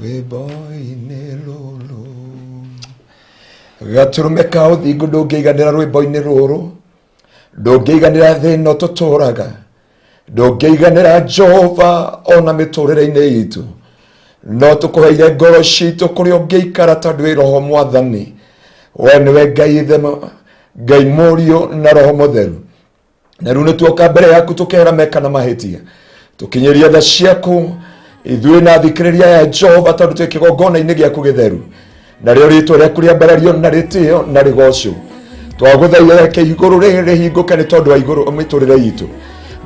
Rwĩmbo-inĩ rũrũ. Gatũrũme ka ũthingu ndũngĩiganĩra rwĩmbo-inĩ rũrũ, ndũngĩiganĩra thĩ ĩno tũtũraga, ndũngĩiganĩra Jehova ona mĩtũrĩre-inĩ itũ, no tũkũheire ngoro citũ kũrĩa ũngĩikara tondũ wĩ roho mwathani. We nĩwe Ngai Ithe, Ngai Mũriũ na Roho Mũtheru. Na rĩu nĩtuoka mbere yaku tũkehera meka na mahĩtia, tũkinyĩria tha ciaku ithuĩ na thikĩrĩria ya Jehova, tondũ twĩ kĩgongona-inĩ gĩaku gĩtheru, narĩo rĩtwa rĩaku rĩambarario na rĩtĩo na rĩgocwo. Twagũthaitha reke igũrũ rĩhingũke nĩ tondũ wa igũrũ mĩtũrĩre itũ,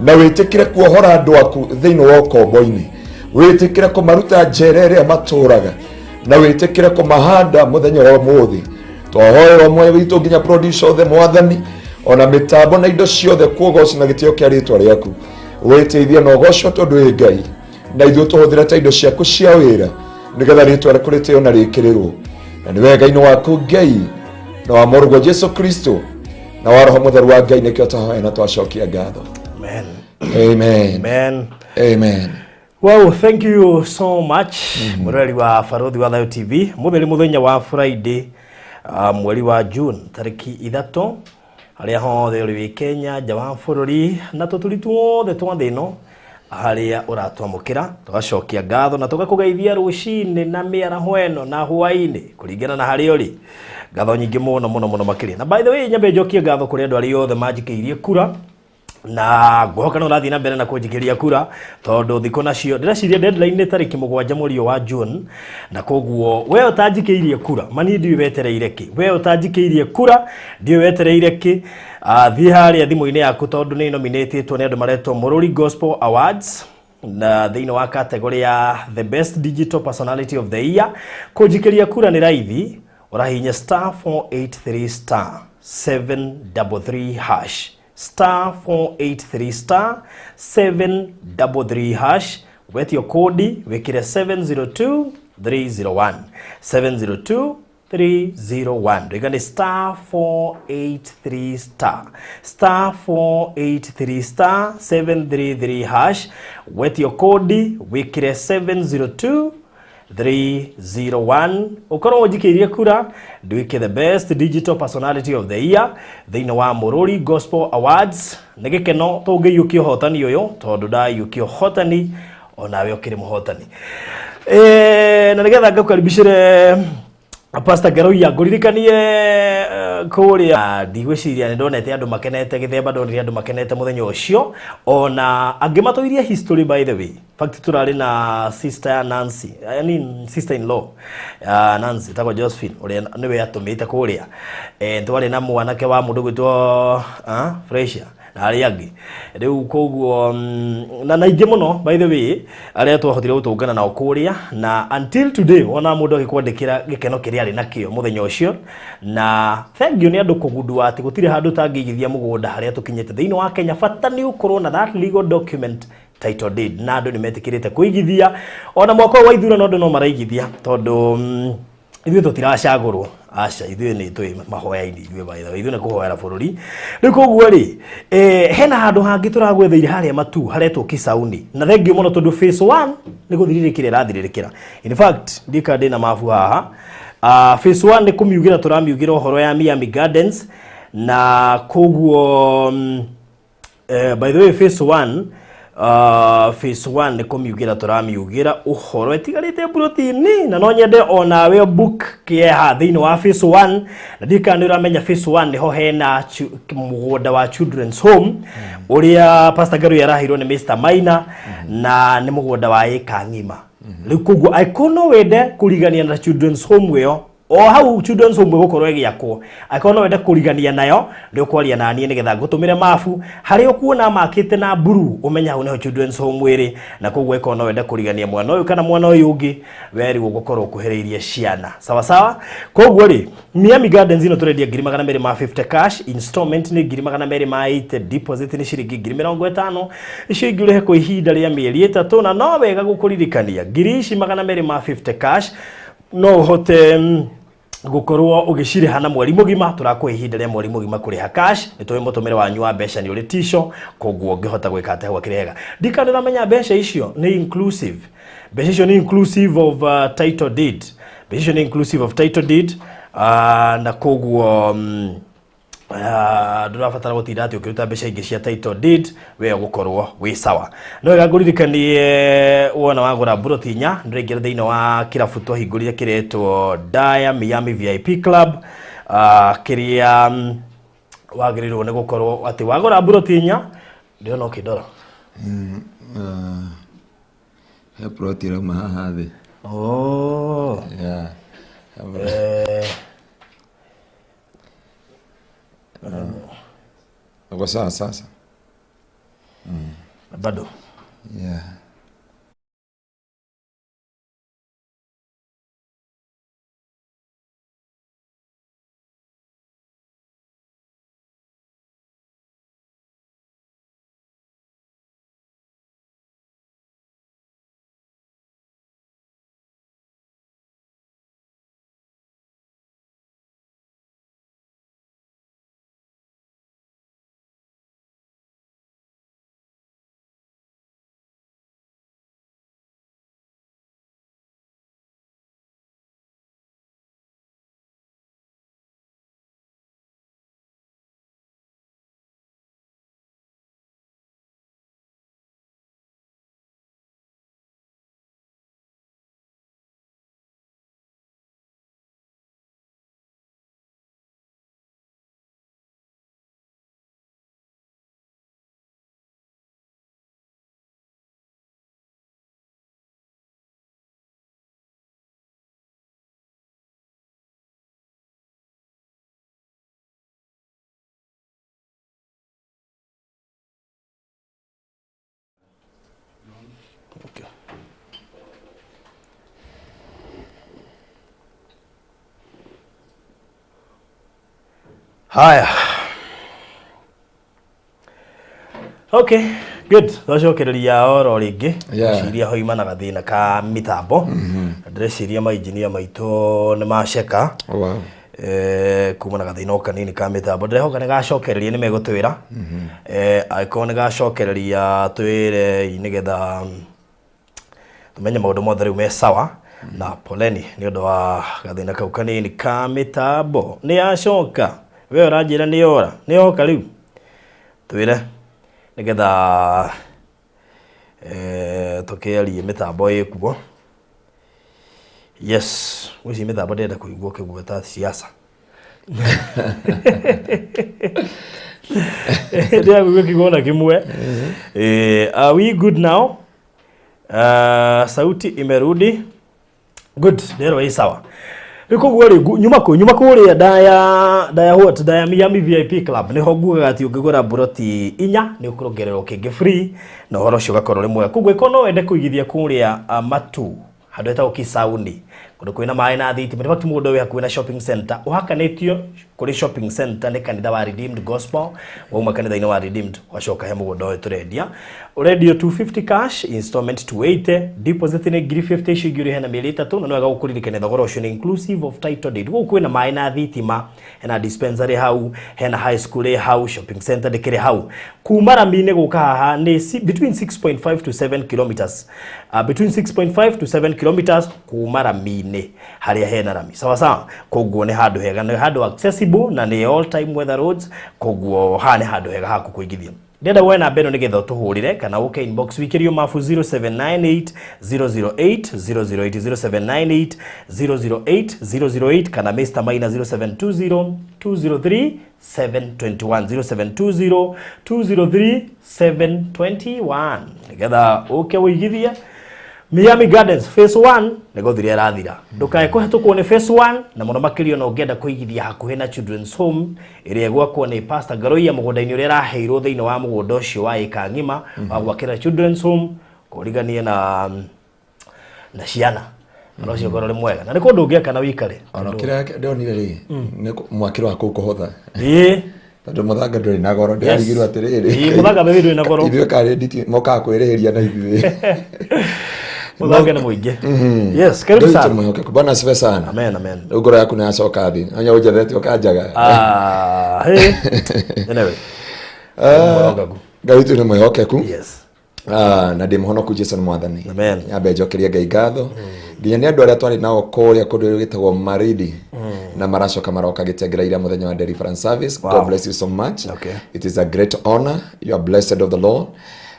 na wĩtĩkĩre kuohora andũ aku thĩinĩ wa ũkombo-inĩ, wĩtĩkĩre kũmaruta njera ĩrĩa matũraga, na wĩtĩkĩre kũmahanda mũthenya wa ũmũthĩ. Twahoera ũmwe witũ nginya producer othe mwathani, ona mĩtambo na indo ciothe, kuogoci na gĩtĩo kĩa rĩtwa rĩaku. Wĩtĩithie na ũgocwo tondũ wĩ Ngai, na ithuĩ tũhũthĩre ta indo ciaku cia wĩra, nĩgetha rĩtwa rĩaku rĩtĩo na rĩkĩrĩrwo. Na nĩ wega-inĩ waku Ngai, na wa mũrũguo Jesu Kristo, na wa Roho Mũtheru wa Ngai, nĩkĩo twahoya na twacokia ngatho. Amen. Amen. Amen. Amen. Wow, thank you so much. Mũroreri wa Barothi wa Thayo TV, mũtheri mũthenya wa Friday, mweri wa June tarĩki 3, harĩa hothe ũrĩ wĩ Kenya, nja wa bũrũri na tũturi tuothe twa thĩ ĩno harĩa ũratwamũkĩra, tũgacokia ngatho na tũgakũgeithia rũcinĩ na mĩaraho ĩno na hwaĩ-inĩ kũringana na harĩa ũrĩ. Ngatho nyingĩ mũno mũno mũno makĩria. Na by the way, nyambe njokie ngatho kũrĩ andũ arĩa othe manjikĩirie kura, na ngũhoka no ũrathiĩ na mbere na kũnjikĩria kura, tondũ thikũ nacio ndĩreciria deadline nĩ tarĩki 7 mweri ũyũ wa June, na koguo we ũtanjikĩirie kura mani ndiũĩ wetereire kĩ, we ũtanjikĩirie kura ndiũĩ wetereire kĩ. Thiĩ harĩa thimũ-inĩ yaku, tondũ nĩ nominatĩtwo nĩ andũ maretwo Mũrũri Gospel Awards na thĩinĩ wa category ya the best digital personality of the year. Kũnjikĩria kura nĩ raithi, ũrahihinya star 483 star 733 hash, star 483 star 733 hash, wetio kodi wikire 702 301, 702 301. Ndũiga nĩ star 483 star, star 483 star 733 hash, wetio kodi wikire 702 301, ukorwo ũnjikĩirie kura nduĩke the best digital personality of the year thĩinĩ wa Mũrũri Gospel Awards. Nĩ gĩkeno tũngĩiyũkia ũhotani ũyũ, tondũ ndaiyũkia ũhotani onawe ũkĩrĩ mũhotani. Na nĩgetha ngũkaribicĩre Pastor Ngaruiya, ngũririkanie kũrĩa ndigwĩciria nĩ ndonete andũ makenete gĩthemba ndonire andũ makenete mũthenya ũcio, ona angĩ matũirie history. By the way, fact turarĩ na sister ya Nancy, I mean sister in law ya Nancy tagwo Josephine, ũrĩa nĩwe atũmĩte kũrĩa. Twarĩ na mwanake wa mũndũ gwĩtwo Fresha na arĩa angĩ rĩu koguo na aingĩ mũno, by the way, arĩa twahotire gũtũngana nao kũrĩa, na until today ona mũndũ agĩkwandĩkĩra gĩkeno kĩrĩa arĩ nakĩo mũthenya ũcio. Na thank you nĩ andũ kũgundua atĩ gũtirĩ handũ ũtangĩigithia mũgũnda harĩa tũkinyĩte thĩinĩ wa Kenya, bata nĩ ũkorwo na that legal document, title deed, na andũ nĩ metĩkĩrĩte kũigithia. Ona mwaka ũyũ wa ithurano andũ no maraigithia, tondũ ithuĩ tũtiracagũrwo, aca, ithuĩ nĩ twĩ mahoya-inĩ, ithuĩ by the way, ithuĩ nĩ kũhoera bũrũri. Rĩu koguo rĩ, hena handũ hangĩ tũragwetheire harĩa matu haretwo Kisauni, na thank you mũno tondũ phase 1 nĩ gũthirĩrĩkĩra ĩrathirĩrĩkĩra. In fact, ndika ndĩna mabu haha. Phase 1 nĩ kũmiugĩra tũramiugĩra ũhoro ya Miami Gardens, na koguo by the way, phase 1 nĩ kũmiugĩra tũramiugĩra ũhoro ĩtigarĩte protini, na no nyende onawe book kĩeha thĩinĩ wa phase 1. Na ndiũĩ kana nĩ ũramenya phase 1 nĩho hena mũgũnda wa Children's Home ũrĩa Pastor Ngaruiya araheirwo nĩ Mr Maina, na nĩ mũgũnda wa ĩka ng'ima. Rĩu koguo angĩkorwo no wende kũrigania na Children's Home ĩyo, o hau Children's Home ĩgũkorwo ĩgĩakwo, angĩkorwo no wende kũrigania nayo, nĩ ũkwaria na niĩ nĩgetha ngũtũmĩre mabu harĩa ũkuona makĩte na mburu, ũmenye hau nĩho Children's Home ĩrĩ. Na koguo ĩkorwo no wende kũrigania mwana ũyũ kana mwana ũyũ ũngĩ, we rĩu ũgũkorwo ũkuhĩrĩirie ciana sawa sawa. Koguo rĩ, Miami Gardens ĩno tũrendia 250,000 cash, installment nĩ 280,000, deposit nĩ ciringi 50,000, icio ingĩ ũrĩhe kwa ihinda rĩa mĩeri 3. Na no wega gũkũririkania, ngiri ici 250 cash no ũhote gũkorwo ũgĩcirĩha na mweri mũgima. Tũrakũhe ihinda rĩa mweri mũgima kũrĩha cash. Nĩ tũĩ mũtũmĩre wanyu wa mbeca nĩ ũrĩ tico, koguo ũngĩhota gwĩka atĩ hau akĩrĩ hega. Ndikana ũramenya mbeca icio nĩ inclusive. Mbeca icio nĩ inclusive of title deed. Mbeca icio nĩ inclusive of title deed, na koguo ndũrabatara gũtinda atĩ ũkĩruta mbeca ingĩ cia title deed, we ũgũkorwo wĩ sawa. No wega ngũririkanie, wona wagũra mburoti inya, ndũraingĩra thĩinĩ wa kĩrabu twahingũrire kĩretwo Daya Miami VIP Club, kĩrĩa wagĩrĩirwo nĩ gũkorwo atĩ wagũra mburoti inya, ndĩrona ũkĩndora. He plot ĩrauma haha thĩ. Oh. Yeah. Uko sawa sasa? Bado. Yeah. Okay. Haya. Okay, good. Twacokereria oro rĩngĩ. Ngwĩciria hoima na gathĩna ka mĩtambo. Na ndĩreciria mainjinia maitũ nĩ maceka. Wow. Kuma na gathĩna o kanini ka mĩtambo. Ndĩrehoka nĩ gacokereria, nĩ megũtwĩra. Angĩkorwo nĩ gacokereria, twĩre nĩgetha tumenye maũndũ mothe rĩu me sawa. Na poleni nĩ ũndũ wa gathĩna kau kanini ka mĩtambo. Nĩ yacoka, we ũranjĩra nĩ yora, nĩ yoka rĩu, twĩre nĩgetha tũkĩarie mĩtambo ĩkuo. Yes, ngwĩciria mĩtambo ndĩrenda kũigua ũkĩgweta siasa, ndĩrenda kũigua kiugo ona kĩmwe. Are we good now? Sauti imerudi? Good, ndero ĩ sawa rĩu. Koguo rĩ, nyuma kũ nyuma kũrĩa Daya, Daya what, Daya Miami VIP Club, nĩho ngugaga atĩ ũngĩgũra mburoti inya nĩ ũkũrongererwo kĩngĩ free, na ũhoro ũcio ũgakorwo ũrĩ mwega. Koguo ĩkorwo no wende kũigithia kũrĩa Matu, handũ hetagwo Kisauni, kũndũ kwĩna maĩ na thitima. In fact, mũgũnda wĩ hakuhĩ na shopping center, ũhakanĩtio kũrĩ shopping center nĩ kanitha wa Redeemed Gospel. Wauma kanitha-inĩ wa Redeemed, wacoka he mũgũnda ũyũ tũrendia. Ũrendio 250 cash, installment 280, deposit nĩ ngiri 50, icio ingĩ ũrĩhe na mĩeri 3. Na nĩ wega gũkũririkania thogora ũcio nĩ inclusive of title deed. Gũkũ kwĩna maĩ na thitima, hena dispensary hau, hena high school ĩ hau, shopping center ndĩkĩrĩ hau. Kuma rami-inĩ gũka haha nĩ between 6.5 to 7 kilometers, between 6.5 to 7 kilometers kuma rami-inĩ harĩa hena rami, sawa sawa. Koguo nĩ handũ hega, nĩ handũ accessible, na nĩ all time weather roads. Koguo haha nĩ handũ hega haku kũigithia. Ndĩrenda woe namba ĩno nĩgetha ũtũhũrĩre kana ũke inbox wikĩrio mabu, 0798 008 008, 0798 008 008, kana Mr Maina, 0720 203 721, 0720 203 721, nĩgetha ũke ũigithie Miami Gardens phase 1. Nĩ gũthiria ĩrathira, ndũkae kũhetũkwo nĩ phase 1, na mũno makĩria ona ũngĩenda kũigithia hakuhĩ na Children's Home ĩrĩa ĩgwakwo nĩ Pastor Ngaruiya mũgũnda-inĩ ũrĩa araheirwo thĩinĩ wa mũgũnda ũcio wa ĩka ng'ima wa gwakĩra Children's Home kũriganie na ciana ona ũcio ũkorwo ũrĩ mwega, na nĩ kũndũ ũngĩaka na wĩikare. Ona kĩrĩa ndonire rĩ, nĩ mwakĩro wa kũu kũhũtha, tondũ mũthanga ndũrĩ na goro. Ndĩrarigirwo atĩrĩrĩ. Ĩĩ, mũthanga maybe ndũrĩ na goro. Ithuĩ karĩ nditi mokaga kwĩrĩhĩria na ithuĩ. Mũthanga nĩ mũingĩ. Yes, karibu Ngai sana. mwĩhokeku. Bwana asifiwe sana. Amen, amen. Rĩu ngoro yaku nĩyacoka thĩ, anya ũnjethete ũkanjaga. Ah, hey. Anyway, mũrongagu. Ngai witũ nĩ mwĩhokeku. Yes. Ah, na ndĩ mũhonoku Jesu nĩ mwathani. Amen. Nyambe njokerie Ngai ngatho nginya nĩ andũ arĩa twarĩ nao kũrĩa kũndũ gĩtagwo Maridi na maracoka maroka gĩtengera ira mũthenya wa deliverance service. Wow. God bless you so much. Okay. It is a great honor. You are blessed of the Lord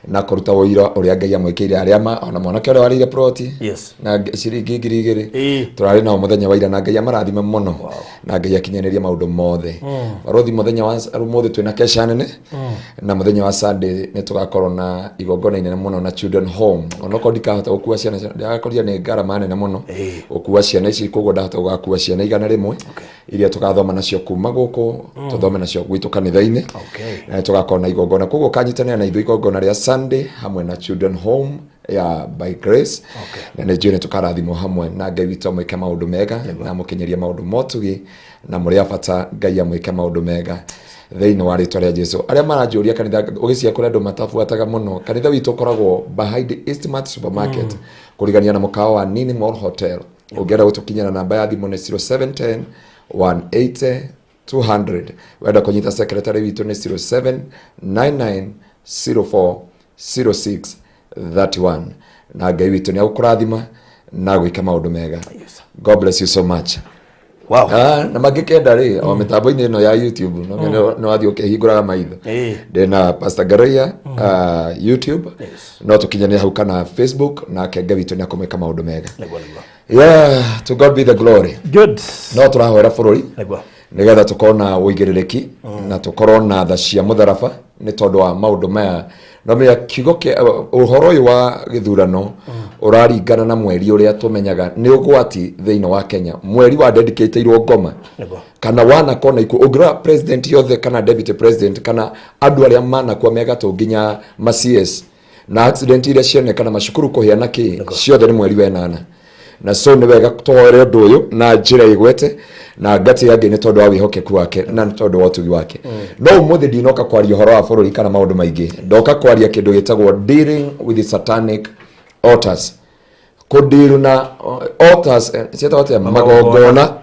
na kũruta ũira ũrĩa Ngai amwĩkĩire arĩa ma ona mwanake ũrĩa warĩire ploti Yes. na ciringi 2,000 Ĩĩ. tũrarĩ nao mũthenya wa ira na Ngai amarathime mũno na Ngai akinyanĩrie maũndũ mothe. Barothi, mũthenya wa ũmũthĩ twĩna kesha nene na mũthenya wa Sunday nĩ tũgakorwo na igongona inene mũno na children home, onokorwo ndikahota gũkua ciana, ndĩrakorire nĩ ngarama nene mũno gũkua ciana ici, koguo ndahota gũgakua ciana 100 iria tũgathoma nacio kuma gũkũ, tũthome nacio gwitũ kanitha-inĩ. Na tũgakorwo na igongona, koguo kanyitanĩra na ithuĩ igongona rĩa Sunday hamwe na children home ya by grace. Na nĩ njũĩ nĩ tũkarathimwo hamwe na Ngai witũ amwĩke maũndũ mega na amũkinyerie maũndũ motugi na mũrĩ a bata. Ngai amwĩke maũndũ mega thĩinĩ wa rĩtwa rĩa Jesu. Arĩa maranjũria kanitha ũgĩcia kũrĩ andũ matabuataga mũno, kanitha witũ ũkoragwo behind Eastmart Supermarket, kũrigania na mũkawa wa Nini Mall Hotel. Ũngĩenda gũtũkinyĩra, namba ya thimũ nĩ 0710 180 200. Wenda kũnyita secretary witũ nĩ 0799 04 06 31. Na Ngai witũ nĩ agũkũrathima na gwĩka maũndũ mega. God bless you so much. Ah, na mangĩkenda rĩ, o mĩtambo-inĩ ĩno ya YouTube no nĩ wathiĩ ũkĩhingũraga maitho. Ndĩna Pastor Ngaruiya YouTube. No tũkinyanĩre hau kana Facebook, nake Ngai witũ nĩ akũmwĩka maũndũ mega. Nĩguo nĩguo. Yeah, to God be the glory. Good. No tũrahoera bũrũri nĩgetha tũkorwo na ũigĩrĩrĩki na tũkorwo na tha cia mũtharaba, nĩ tondũ wa maũndũ maya no menya kiugo kĩa ũhoro ũyũ wa gĩthurano ũraringana na mweri ũrĩa tũmenyaga nĩ ũgwati thĩinĩ wa Kenya, mweri wa dedicateirwo ngoma kana wanakona ikuũ. Ũngĩrora president yothe kana deputy president kana andũ arĩa manakua megatũ nginya ma CS na accident iria cionekana, macukuru kũhĩa na kĩ, ciothe nĩ mweri wenana. Na so nĩ wega tũhoere ũndũ ũyũ na njĩra ĩgwete na ngati ya Ngai, nĩ tondũ wa wĩhokeku wake na nĩ tondũ wa ũtugi wake. No ũmũthĩ ndinoka kwaria ũhoro wa bũrũri kana maũndũ maingĩ, ndoka kwaria kĩndũ gĩtagwo dealing with the satanic altars, kũndiru na altars, ciĩtagwo atĩa, magongona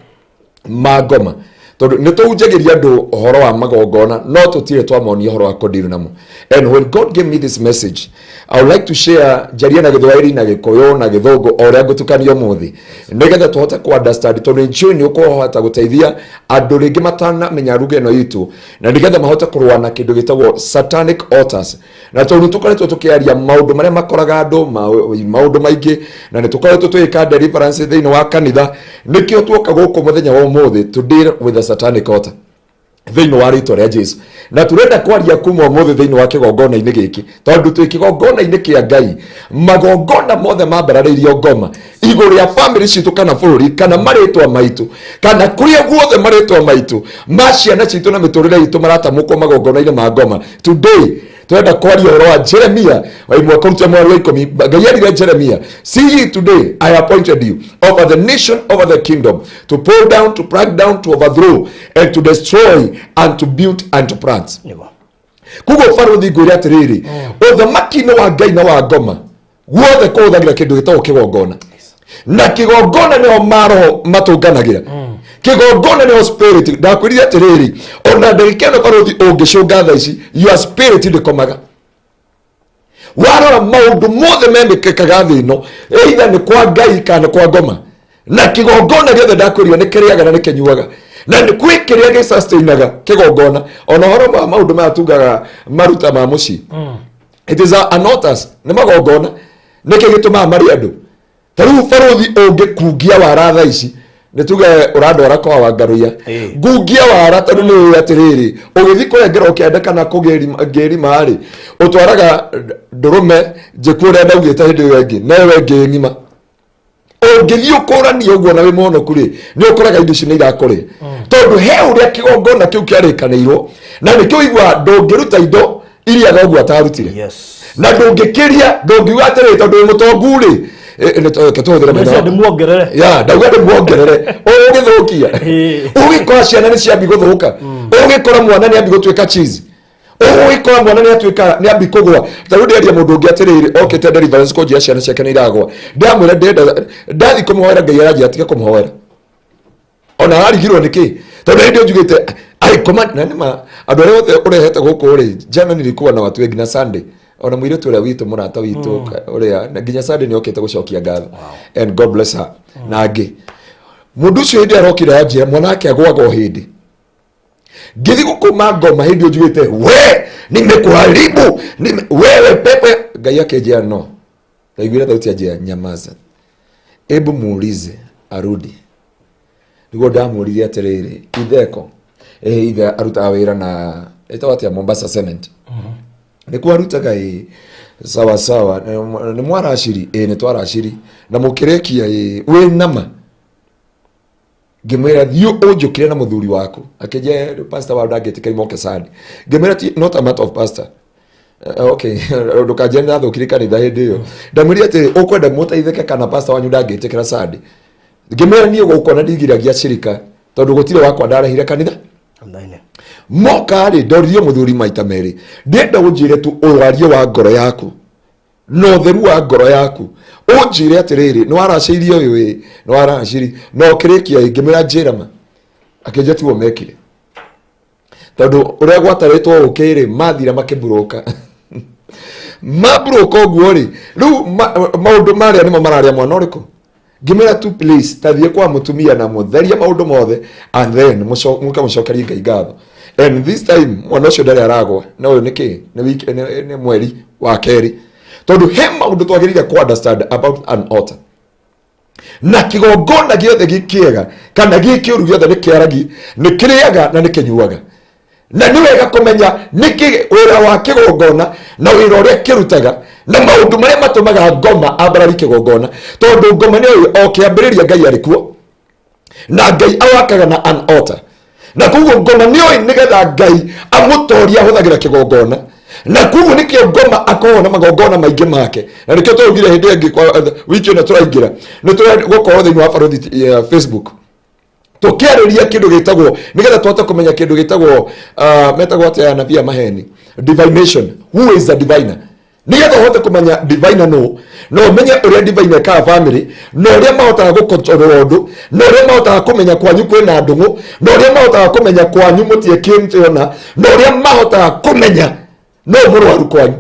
ma ngoma, tondũ nĩ tũhunjagĩria andũ ũhoro wa magongona no tũtirĩ twamonia ũhoro wa kũndiru namo. And when God gave me this message, I would like to share, njarie na Gĩthwaĩri na Gĩkũyũ na Gĩthũngũ, o ũrĩa ngũtukania ũmũthĩ, nĩgetha tũhote ku understand, tondũ nĩ njũĩ nĩ ũkũhota gũteithia andũ rĩngĩ matanamenya lugha ĩno itũ, na nĩgetha mahote kũrũa na kĩndũ gĩtagwo satanic altars. Na tondũ nĩ tũkoretwo tũkĩaria maũndũ marĩa makoraga andũ, maũndũ maingĩ, na nĩ tũkoretwo tũgĩka deliverance thĩinĩ wa kanitha, nĩkĩo tuoka gũkũ mũthenya wa ũmũthĩ to deal with the satanic altar thĩinĩ wa rĩtwa rĩa Jesu. Na tũrenda kwaria kuma ũmũthĩ thĩinĩ wa kĩgongona-inĩ gĩkĩ, tondũ twĩ kĩgongona-inĩ kĩa Ngai, magongona mothe mambararĩirio ngoma igũrũ rĩa famĩlĩ citũ kana bũrũri kana marĩtwa maitũ kana kũrĩa guothe marĩtwa maitũ ma ciana citũ na mĩtũrĩre itũ maratamũkwo magongona-inĩ ma ngoma, today turenda kwaria ũhoro wa Jeremia wa 1 kũruta mweri wa 10. Ngai erire Jeremia, "See ye, today I appointed you over the nation, over the kingdom, to pull down, to pluck down, to overthrow and to destroy and to build and to plant." Koguo barothi, ngwĩre atĩrĩrĩ, ũthamaki-inĩ wa Ngai na wa ngoma guothe kũhũthagĩra kĩndũ gĩtagwo kĩgongona, na kĩgongona nĩho maroho matũnganagĩra, kĩgongona nĩho spirit. Ndakwĩrire atĩrĩrĩ, ona ndagĩka ĩno barothi ũngĩcũnga thaa ici, your spirit ndĩkomaga. Warora maũndũ mothe memĩkĩkaga thĩ ĩno, either nĩ kwa Ngai kana nĩ kwa ngoma, na kĩgongona gĩothe ndakwĩrire nĩ kĩrĩaga na nĩ kĩnyuaga na nĩ kwĩ kĩrĩa gĩsustainaga kĩgongona. Ona ũhoro wa maũndũ maya tugaga maruta ma mũciĩ, it is an altars, nĩ magongona. Nĩkĩ gĩtũmaga marĩ andũ ta rĩu barothi ũngĩkungia wara thaa ici, nĩ tuge ũrandwara kwa Wangaruiya, ngungia wara, tondũ nĩ ũĩ atĩrĩrĩ, ũgĩthiĩ kũrengera ũkĩenda kana ngĩrima rĩ, ũtwaraga ndũrũme njĩku ũrĩa ndaugĩte hĩndĩ ĩyo ĩngĩ na ĩyo ĩngĩ ng'ima. Ũngĩthiĩ ũkũranie ũguo na wĩ mũhonoku rĩ, nĩ ũkoraga indo icio nĩ irakũrĩa, tondũ he ũrĩa kĩgongona kĩu kĩarĩkanĩirwo, na nĩkĩo igua ndũngĩruta indo iria thoguo atarutire. Na ndũngĩkĩria, ndũngiuga atĩrĩrĩ, tondũ wĩ mũtongu rĩ, reke tũhũthĩre Mbeca ndĩmuongerere. Ya ndauga ndĩmuongerere, ũgĩthũkia. Ũgĩkora ciana nĩ ciambi gũthũka, ũgĩkora mwana nĩ ambi gũtuĩka cheese, ũgĩkora mwana nĩ atuĩka nĩ ambi kũgũa. Ta rĩu ndĩaria mũndũ ũngĩ atĩrĩrĩ, okĩte deliverance kũnjia ciana ciake nĩ iragũa, ndamwĩra ndĩrenda ndathi kũmũhoera, Ngai aranjia atige kũmũhoera, ona ararigirwo nĩ kĩ, tondũ hĩndĩ ĩyo njugĩte I command. Na nĩma andũ arĩa othe ũrehete gũkũ rĩ, jana nilikuwa na watu wengi na Sunday. Ona mũirĩtu ũrĩa witũ, mũrata witũ ũrĩa na nginya Sunday nĩ okĩte gũcokia ngatho, and God bless her. Na angĩ, mũndũ ũcio hĩndĩ arokire anjĩra mwana wake agwaga o hĩndĩ ngĩthiĩ gũkũma ngoma, hĩndĩ ĩyo njugĩte, "We nimekuharibu, wewe pepe." Ngai akĩnjĩra no ndaiguire thauti anjĩra, "Nyamaza, ebu muulize arudi." Niguo ndamũririe atĩrĩrĩ, itheko ĩ ithe arutaga wĩra na ĩtagwo atĩa, Mombasa Cement nĩkuo arutaga. Ĩ sawa sawa, nĩ mwaraciri? Ĩ, nĩ twaraciri. Na mũkĩrĩkia? Ĩ, wĩ nama? Ngĩmwĩra, "Thiĩ ũnjũkĩre na mũthuri waku." Akĩnjĩra pastor wao ndangĩtĩkĩra moke Sunday. Ngĩmwĩra, "Not a matter of pastor." Okay, ndũkanjĩre nĩndathũkirie kanitha hĩndĩ ĩyo. Ndamwĩrire atĩ ũkwenda mũteithĩke kana pastor wanyu ndangĩtĩkĩra Sunday. Ngĩmwĩra niĩ gũkũ na ndigiragia cirika tondũ gũtirĩ wakwa ndarehire kanitha. Kanitha-inĩ. Moka rĩ, ndoririo mũthuri maita merĩ, ndĩrenda ũnjĩre tu ũwarie wa ngoro yaku na ũtheru wa ngoro yaku, ũnjĩre atĩrĩrĩ, nĩ waracĩirie ũyũ? Ĩ, nĩ waraciri na ũkĩrĩkia? Ĩ. Ngĩmwĩra, "Njĩra ma." Akĩnjia tiguo mekire, tondũ ũrĩa gwatarĩtwo ũkĩ rĩ, mathira makĩmburoka, mamburoka ũguo rĩ, rĩu maũndũ marĩa nĩmo mararĩa mwana ũrĩkũ. Ngĩmwĩra tu, "Please, tathiĩ kwa mũtumia na mũtherie maũndũ mothe and then mũkamũcokerie Ngai ngatho." And this time mwana ũcio ndarĩ aragwa na ũyũ nĩ kĩ, nĩ wiki, nĩ mweri wa kerĩ, tondũ he maũndũ twagĩrĩire ku understand about an altar na kĩgongona gĩothe gĩkĩega kana gĩkĩũru, gĩothe nĩ kĩaragi, nĩ kĩrĩaga na nĩ kĩnyuaga, na nĩ wega kũmenya nĩkĩ wĩra wa kĩgongona na wĩra ũrĩa kĩrutaga na maũndũ marĩa matũmaga ngoma ambarari kĩgongona, tondũ ngoma nĩ o kĩambĩrĩria Ngai arĩ kuo na Ngai awakaga na an altar, na koguo ngoma nĩ oĩ nĩgetha Ngai amũtoria ahũthagĩra kĩgongona, na koguo nĩkĩo ngoma akoragwo na magongona maingĩ make. Na nĩkĩo twaugire hĩndĩ ĩngĩ wiki ĩno tũraingĩra nĩ tũgũkorwo thĩinĩ wa Barũthi Facebook tũkĩarĩria kĩndũ gĩtagwo, nĩgetha tũhote kũmenya kĩndũ gĩtagwo, metagwo atĩa, anabii a maheni, divination, who is the diviner, nĩgetha ũhote kũmenya diviner no na ũmenye ũrĩa diviner ĩkaga family, na ũrĩa mahotaga gũcontrol ũndũ, na ũrĩa mahotaga kũmenya kwanyu kwĩna ndũng'ũ, na ũrĩa mahotaga kũmenya kwanyu mũtiĩkĩte ona, na ũrĩa mahotaga kũmenya no mũrwaru kwanyu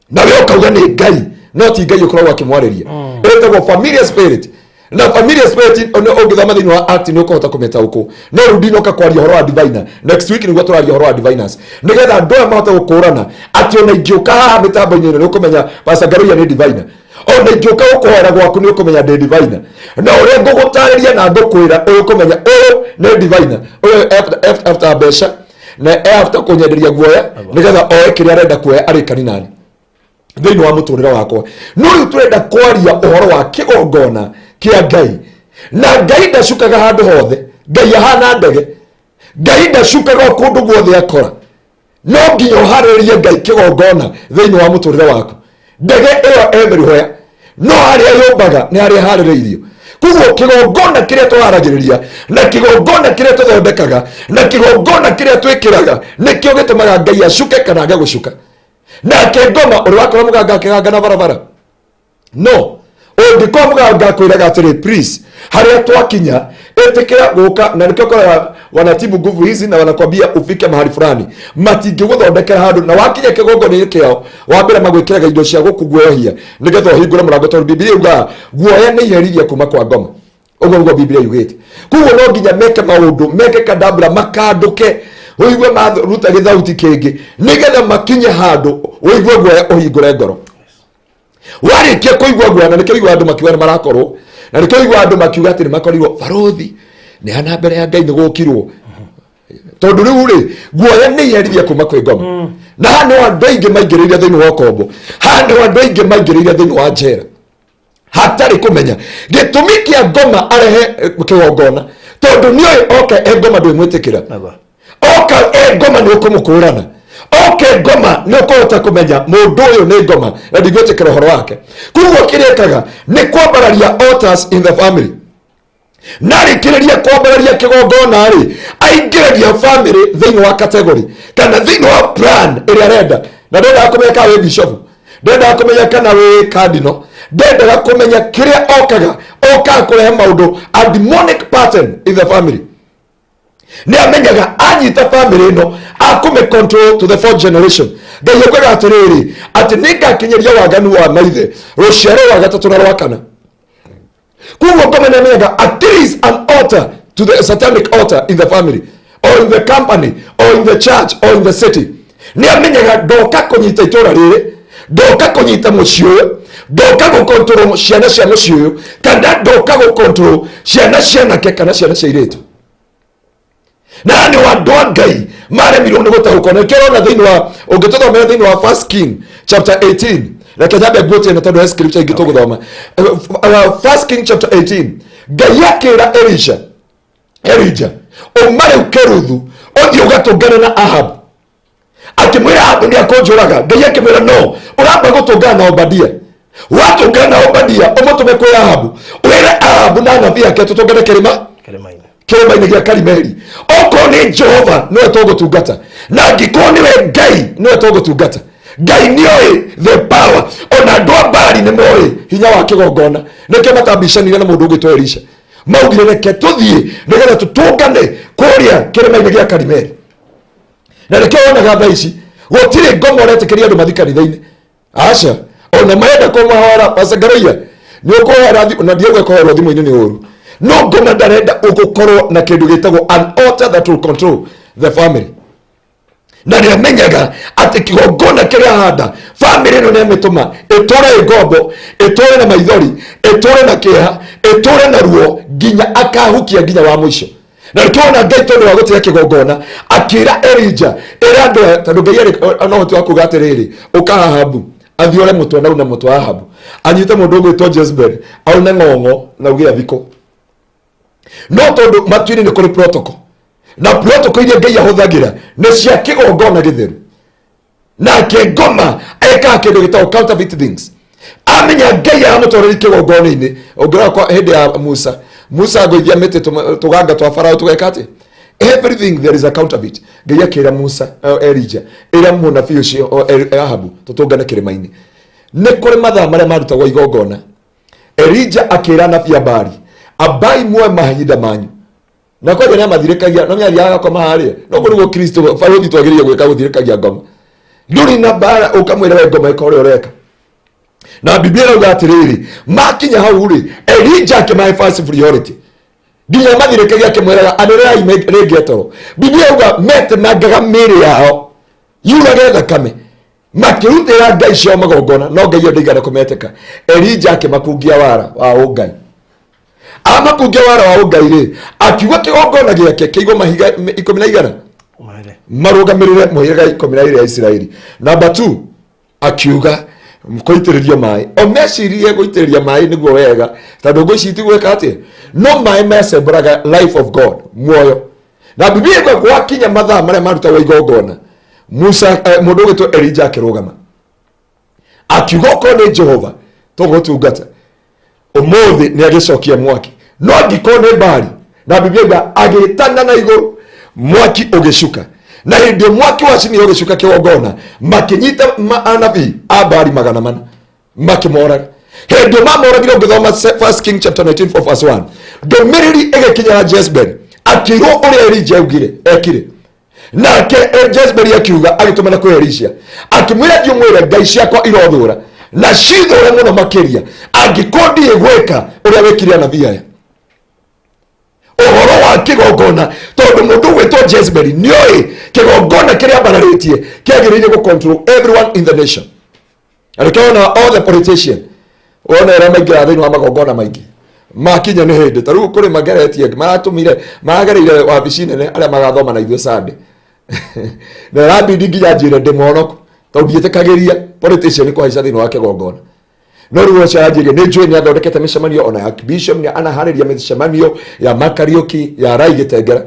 na we ũkauga nĩ Ngai, no ti Ngai ũkoragwo akĩmwarĩria. Ĩtagwo familiar spirit, na familiar spirit ũngĩthoma thĩinĩ wa Act nĩ ũkũhota kũmĩtaũkũ. No rĩu ndinoka kwaria ũhoro wa diviner. Next week nĩguo tũraria ũhoro wa diviners, nĩgetha andũ aya mahote gũkũrana atĩ ona ingĩũka haha mĩtambo-inĩ ĩno nĩ ũkũmenya Pastor Ngaruiya nĩ diviner, ona ingĩũka gũkũhoera gwaku nĩ ũkũmenya ndĩ diviner, na ũrĩa ngũgũtarĩria na ngũkwĩra ũkũmenya ũyũ nĩ diviner, ũyũ after mbeca na e after kũnyenderia guoya nĩgetha oe kĩrĩa arenda kuoya arĩ kaninani thĩinĩ wa mũtũrĩre wakwa. No rĩu tũrenda kwaria ũhoro wa kĩgongona kĩa Ngai, na Ngai ndacukaga handũ hothe. Ngai ahana ndege, Ngai ndacukaga o kũndũ guothe akora. No nginya ũharĩrĩrie Ngai kĩgongona thĩinĩ wa mũtũrĩre waku. Ndege ĩyo ĩmĩruhoya no harĩa yũmbaga nĩ harĩa harĩrĩirio. Koguo kĩgongona kĩrĩa tũharagĩrĩria na kĩgongona kĩrĩa tũthondekaga na kĩgongona kĩrĩa twĩkĩraga nĩkĩo gĩtũmaga Ngai acuke kana age gũcuka. Nake ngoma ũrĩ wakora mũganga akĩganga na barabara, no ũngĩkorwo mũganga akwĩraga atĩrĩ, "Please, harĩa twakinya ĩtĩkĩra gũka," na nĩkĩo ũkoraga wanatibu nguvu hizi na wanakwambia ufike mahali fulani, matingĩgũthondekera handũ na wakinya kĩgongona-inĩ kĩao wambere magwĩkĩraga indo cia gũkũguoyohia nĩgetha ũhingũre mũrango, tondũ Bibilia yugaga guoya nĩ iherithia kuma kwa ngoma. Ũguo nĩguo Bibilia yugĩte. Koguo no nginya meke maũndũ, meke kandambura, makandũke, ũigue maruta gĩthauti kĩngĩ nĩgetha makinye handũ ũigue guoya ũhingũre ngoro. Warĩkia kũigua guoya, na nĩkĩo igua andũ makiuga nĩ marakorwo, na nĩkĩo igua andũ makiuga atĩ nĩ makorirwo barũthi nĩ hana mbere ya Ngai nĩ gũkirwo, tondũ rĩu rĩ, guoya nĩ iherithia kuma kwĩ ngoma. Na haha nĩho andũ aingĩ maingĩrĩire thĩinĩ wa ũkombo, haha nĩho andũ aingĩ maingĩrĩire thĩinĩ wa njera hatarĩ kũmenya gĩtũmi kĩa ngoma arehe kĩgongona, tondũ nĩoĩ oka e ngoma ndwĩmwĩtĩkĩra. Nĩguo. Oka e ngoma nĩ ũkũmũkũrana, oke ngoma nĩ ũkũhota kũmenya mũndũ ũyũ nĩ ngoma na ndigwĩtĩkĩra ũhoro wake. Koguo kĩrĩa ĩkaga nĩ kwambararia altars in the family, na arĩkĩrĩria kwambararia kĩgongona rĩ, aingĩragia family thĩinĩ wa category kana thĩinĩ wa plan ĩrĩa arenda. Na ndendaga kũmenya kana wĩ bishop, ndendaga kũmenya kana wĩ cardinal, ndendaga kũmenya kĩrĩa okaga. Okaga kũrehe maũndũ, a demonic pattern in the family. Nĩ amenyaga anyita family ĩno akũmĩ control to the fourth generation. Ngai ekwĩra atĩrĩrĩ, atĩ nĩ ngakinyĩria waganu wa maithe rũciaro rwa gatatũ na rwa kana. Koguo ngoma nĩ amenyaga at least an altar to the satanic altar in the family or in the company or in the church or in the city. Nĩ amenyaga ndoka kũnyita itũra rĩrĩ, ndoka kũnyita mũciĩ ũyũ, ndoka gũkontrol ciana cia mũciĩ ũyũ, kana ndoka gũkontrol ciana cianake kana ciana cia airĩtu. Na nĩ andũ a Ngai maremirwo nĩ gũtaũkwo. Na nĩkĩo ũrona thĩinĩ wa, ũngĩtũthomera thĩinĩ wa First King chapter 18, reke nyambe nguotie na tondũ he scripture ingĩ tũgũthoma. First King chapter 18, Ngai akĩra Elisha, Elijah, uma rĩu Keruthu ũthiĩ ũgatũngane na Ahab. Akĩmwĩra, Ahabu nĩ akũnjũraga. Ngai akĩmwĩra, no ũramba gũtũngana na Obadia. Watũngana na Obadia, ũmũtũme kwĩ Ahabu, wĩre Ahabu na anabii ake tũtũngane kĩrĩma kĩrĩma-inĩ, kĩrĩma-inĩ gĩa Karimeli. Okorwo nĩ Jehova nĩwe tũgũtungata, na angĩkorwo nĩwe Ngai nĩwe tũgũtungata. Ngai nĩoĩ the power, ona andũ a Bari nĩ moĩ hinya wa kĩgongona. Nĩkĩo matambicanire na mũndũ ũgwĩtwo Elisha, maugire reke tũthiĩ nĩgetha tũtũngane kũrĩa kĩrĩma-inĩ gĩa Karimeli. Na nĩkĩo wonaga thaa ici gũtirĩ ngoma ũretĩkĩria andũ mathi kanitha-inĩ. Aca, ona marenda kũmahoera, Pastor Ngaroia nĩ ũkũhoera na ndiauga kũhoerwo thimũ-inĩ nĩ ũru, no ngoma ndarenda ũgũkorwo na kĩndũ gĩtagwo an altar that will control the family. Na nĩ amenyaga atĩ kĩgongona kĩrĩa ahanda family ĩno nĩ amĩtũma ĩtũre ĩ ngombo, ĩtũre na maithori, ĩtũre na kĩeha, ĩtũre na ruo nginya akahukia nginya wa mũico. Na nĩkĩo Ngai, tondũ wa gũtiga kĩgongona, akĩra Elijah, ĩra andũ aya, tondũ Ngai arĩ na ũhoti wa kuga atĩrĩrĩ, ũka Ahabu athiore mũtwe na una mũtwe wa Ahabu, anyite mũndũ ũgwĩtwo Jezebel aune ng'ong'o na uge athikwo. No tondũ matu-inĩ nĩ kũrĩ protocol, na protocol iria Ngai ahũthagĩra nĩ cia kĩgongona gĩtheru, nake ngoma ekaga kĩndũ gĩtagwo counterfeit things. Amenya Ngai aramũtwarĩri kĩgongona-inĩ. Ũngĩrora kwa hĩndĩ ya Musa, Musa agũithia mĩtĩ, tũganga twa Farao tũgeka atĩ everything there is a counterfeit. Ngai akĩra Musa, Elijah, ĩra mũnabii ũcio Ahabu tũtũngane kĩrĩma-inĩ. Nĩ kũrĩ mathaa marĩa marutagwo igongona. Elijah akĩra anabii a Baali, ambai muoe mahinda manyu, na kwanja nĩ amathirĩkagia, no nĩathiaga agakoma harĩa. No kũu nĩguo Kristo barũthi twagĩrĩire gwĩka, gũthirĩkagia ngoma. Ndũrĩ na mbara, ũkamwĩra we ngoma ĩka ũrĩa ũreka. Na Biblia ĩrauga atĩrĩrĩ, makinya hau rĩ, Elijah akĩmahe first priority nginya mathirĩkagia, akĩmwĩraga anĩrĩrai rĩngĩ toro. Biblia ĩrauga metemangaga mĩĩrĩ yao yurage thakame makĩrutĩra ngai ciao magongona, no Ngai ĩyo ndĩigana kũmetĩka. Elijah akĩmakungia wara wa ũngai. Amakungia wara wa ũngai rĩ, akiuga kĩgongona gĩake kĩigwo mahiga ikũmi na igana Marĩ. Marũgamĩrĩre mũhĩrĩga 12 ya Isiraeli. Number 2, akiuga kũitĩrĩrio maĩ. O mecirie gũitĩrĩria maĩ nĩguo wega, tondũ ngũ ici itigwĩka atĩa, no maĩ mecembũraga life of God, muoyo. Na Biblia ĩkuga gwakinya mathaa marĩa marutagwo igongona, Musa, mũndũ ũgwĩtwo Elijah akĩrũgama akiuga, okorwo nĩ Jehova tũgũtungata, ũmũthĩ nĩ agĩcokia mwaki, no angĩkorwo nĩ Mbari. Na Biblia ĩuga agĩtana na igũrũ, mwaki ũgĩcuka. Na hĩndĩ ĩyo mwaki wacinire ũgĩcuka kĩgongona, makĩnyita anabii a Mbari 400, makĩmoraga. Hĩndĩ ĩyo mamoragire, ũngĩthoma First King chapter 19 verse 1, ndũmĩrĩri ĩgĩkinyĩra Jezebel, akĩirwo ũrĩa Elijah augire ekire. Nake Jezebeli akiuga, agĩtũmana kwĩ Elisha akĩmwĩra, thiĩ ũmwĩre ngai ciakwa irothũra na cithũre mũno makĩria angĩkorwo ndirĩ gwĩka ũrĩa wĩkire anabii aya ũhoro wa kĩgongona. Tondũ mũndũ ũgwĩtwo Jezebeli nĩoĩ kĩgongona kĩrĩa ambararĩtie kĩagĩrĩire gũ control everyone in the nation. Na nĩkĩo wona all the politician, wona ũrĩa maingĩraga thĩinĩ wa magongona maingĩ makinya nĩ hĩndĩ. Ta rĩu kũrĩ mageretie, maratũmire, maragereire wabici nene arĩa magathoma na ithuĩ Sunday, na ĩrambindi nginya njĩre ndĩ mũhonoku, tondũ ndiĩtĩkagĩria politician kũhaica thĩinĩ wa kĩgongona. No rĩu ũcio aranjĩria, nĩ njũĩ nĩ athondekete mĩcemanio, ona ya bishop nĩ anaharĩria mĩcemanio ya Makariũki ya Rai Gĩtengera.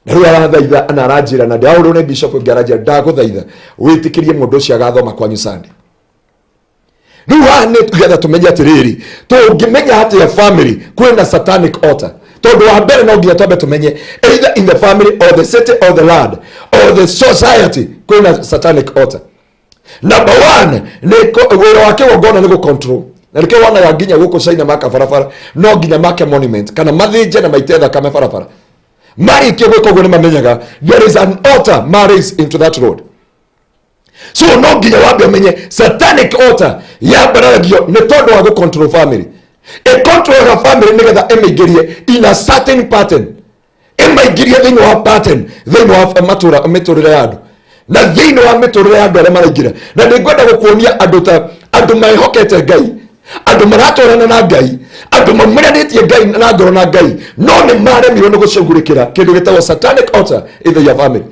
Na rĩu arathaitha na aranjĩra, na ndĩrahũrwo nĩ bishop ũngĩ, aranjĩra, ndagũthaitha wĩtĩkĩrie mũndũ ũcio agathoma kwanyu Sunday. Rĩu haha nĩ getha tũmenye atĩrĩrĩ, tũngĩmenya atĩa family kwĩna satanic altar? Tondũ wa mbere no nginya twambe tũmenye either in the family or the city or the land or the society kwĩna satanic altar. Number one, nĩ wĩra wa kĩgongona nĩ gũ-control. Na nĩkĩo wonaga nginya gũkũ China maka barabara, no nginya make monument kana mathĩnje na maite thakame barabara. Marĩkia gwĩka ũguo nĩ mamenyaga there is an altar ma raise into that road. So no nginya wambe ũmenye satanic altar yambararagio nĩ tondũ wa gũ-control family. Ĩ-controlaga family nĩgetha ĩmĩingĩrie in a certain pattern, ĩmaingĩrie thĩinĩ wa pattern, thĩinĩ wa matũra mĩtũrĩre ya andũ na thĩinĩ wa mĩtũrĩre ya andũ arĩa maraingĩra. Na nĩngwenda gũkuonia andũ ta andũ mehokete Ngai, andũ maratwarana na Ngai, andũ maumĩranĩtie Ngai na ngoro na Ngai, no nĩ maremirwo nĩ gũcugurĩkĩra kĩndũ gĩtagwo satanic altar in their family.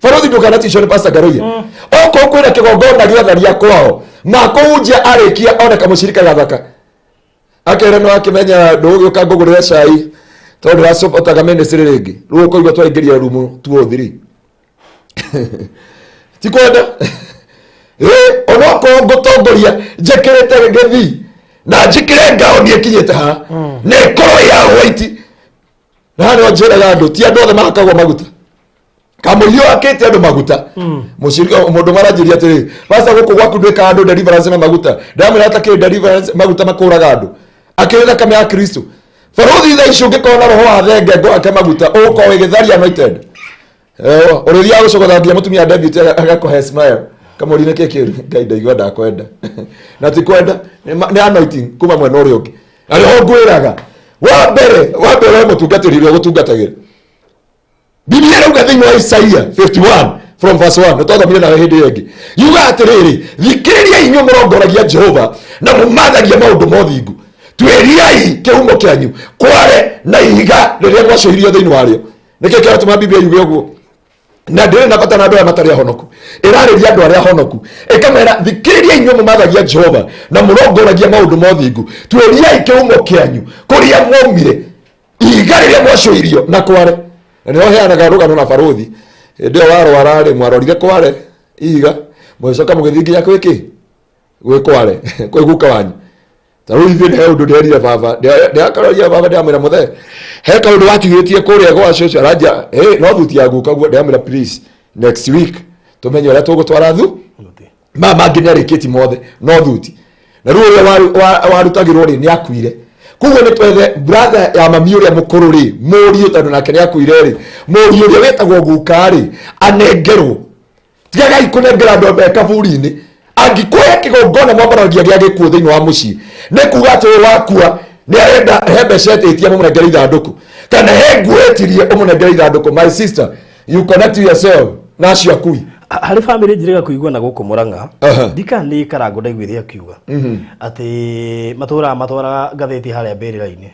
Barothi, ndũkanaticwo nĩ Pastor Ngaruiya. Okorwo kwĩna kĩgongona gĩa tharia kwao makũhunjia, arĩkia one kamũcirika gathaka, akere no akĩmenya ndũgũgĩũka ngũgũrĩre cai tondũ ndĩracopotaga ministry rĩngĩ. Rĩu ũkũigua twaingĩria rumu tuo thiri ti kwenda. Ĩ onokorwo ngũtongoria njĩkĩrĩte gĩthii na njĩkĩre ngaoni ĩkinyĩte haha na ĩkorwo ya white, na haha nĩho njĩraga andũ ti andũ othe mahakagwo maguta. Kamũirio akĩte andũ maguta, mũcirika mũndũ maranjĩria atĩrĩ, "Pastor, gũkũ gwaku ndwĩkaga andũ deliverance na maguta?" Ndamwĩra atakĩrĩ deliverance, maguta makũraga andũ akĩrĩ thakame ya Kristo. Barothi, thaa ici ũngĩkorwo na roho wa thenge ngũhake maguta, ũgũkorwo wĩgĩtharia anointed. Ũrĩthiaga gũcogotha nginya mũtumia deputy agakũhe smile, kamũri nĩ kĩ kĩũru? Ngai ndaigua ndakwenda na ti kwenda nĩ anointing kuma mwena ũrĩa ũngĩ. Na nĩho ngwĩraga wa mbere, wa mbere we mũtungatĩri ũrĩa ũgũtungatagĩra. Biblia ĩrauga thĩinĩ wa Isaia 51 from verse 1, nĩ twathomire nawe hĩndĩ ĩyo ĩngĩ, yuga atĩrĩrĩ, "Thikĩrĩriai inyuĩ mũrongoragia Jehova na mũmathagia maũndũ ma ũthingu, tuĩriai kĩhumo kĩanyu kware na ihiga rĩrĩa mwacũhirio thĩinĩ warĩo." Nĩkĩ kĩratũma Biblia yuge ũguo? Na ndĩrĩ na bata na andũ arĩa matarĩ ahonoku, ĩrarĩria andũ arĩa ahonoku, ĩkamera, "Thikĩrĩria inyuĩ mũmathagia Jehova na mũrongoragia maũndũ ma ũthingu, tuĩriai kĩhumo kĩanyu kũrĩa mwaumire, ihiga rĩrĩa mwacũirio na kware." Na nĩho heanaga rũgano na barothi, hĩndĩ ĩyo warwara rĩ, mwarorire kware ihiga, mũgĩcoka mũgĩthiĩ nginya gwĩkĩ gwĩ kware kwĩ guka wanyu. Ta rĩu ithuĩ he ũndũ ndĩrerire baba, ndĩrakararia baba, ndĩramwĩra, "Mũthee, he kaũndũ watigĩtie kũrĩa gwa cũcũ." Aranjia, "Ĩ no thuti ya guka guo." Ndĩramwĩra, "Please, next week tũmenye ũrĩa tũgũtwara thu maya mangĩ." Nĩ arĩkĩti mothe no thuti, na rĩu ũrĩa warutagĩrwo rĩ nĩ akuire, koguo nĩ twethe brother ya mami ũrĩa mũkũrũ rĩ, mũriũ, tondũ nake nĩ akuire rĩ, mũriũ ũrĩa wĩtagwo guka rĩ, anengerwo. Tigagai kũnengera andũ me kaburi-inĩ. Angĩkũhe kĩgongona mwambaragia gĩa gĩkuũ thĩinĩ wa mũciĩ, nĩ kuga atĩ ũyũ wakua nĩ arenda he mbeca etĩtie mũmũnengere ithandũkũ, kana he nguo etirie ũmũnengere ithandũkũ. My sister, you connect yourself na acio akui. Harĩ bamĩrĩ njĩrĩga kũigua na gũkũ Mũrang'a, ndika nĩ Karangũ, ndaiguire akiuga atĩ matũraga matwaraga ngathĩti harĩa mbĩrĩra-inĩ,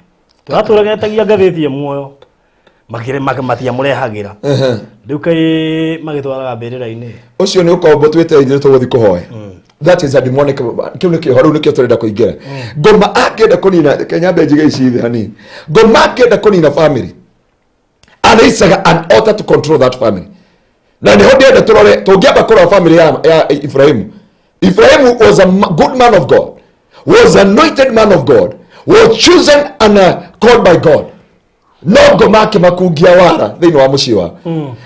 tũratũraga etagia ngathĩti ĩ muoyo, matiamũrehagĩra, rĩu kaĩ magĩtwaraga mbĩrĩra-inĩ. Ũcio nĩ ũkombo twĩte ithuĩ tũgũthiĩ kũhoya. That is a demonic. Kĩu nĩkĩo rĩu nĩkĩo tũrenda kũingĩra. Ngoma angĩenda kũnina, Kenya mbe njige ici thĩ hanini. Ngoma angĩenda kũnina family, araisaga an altar to control that family. Na nĩho ndĩrenda tũrore, tũngĩamba kũrora family ya Ibrahimu. Ibrahimu was a good man of God, was anointed man of God, was chosen and called by God, no ngoma akĩmakungia wara thĩinĩ wa mũciĩ wao,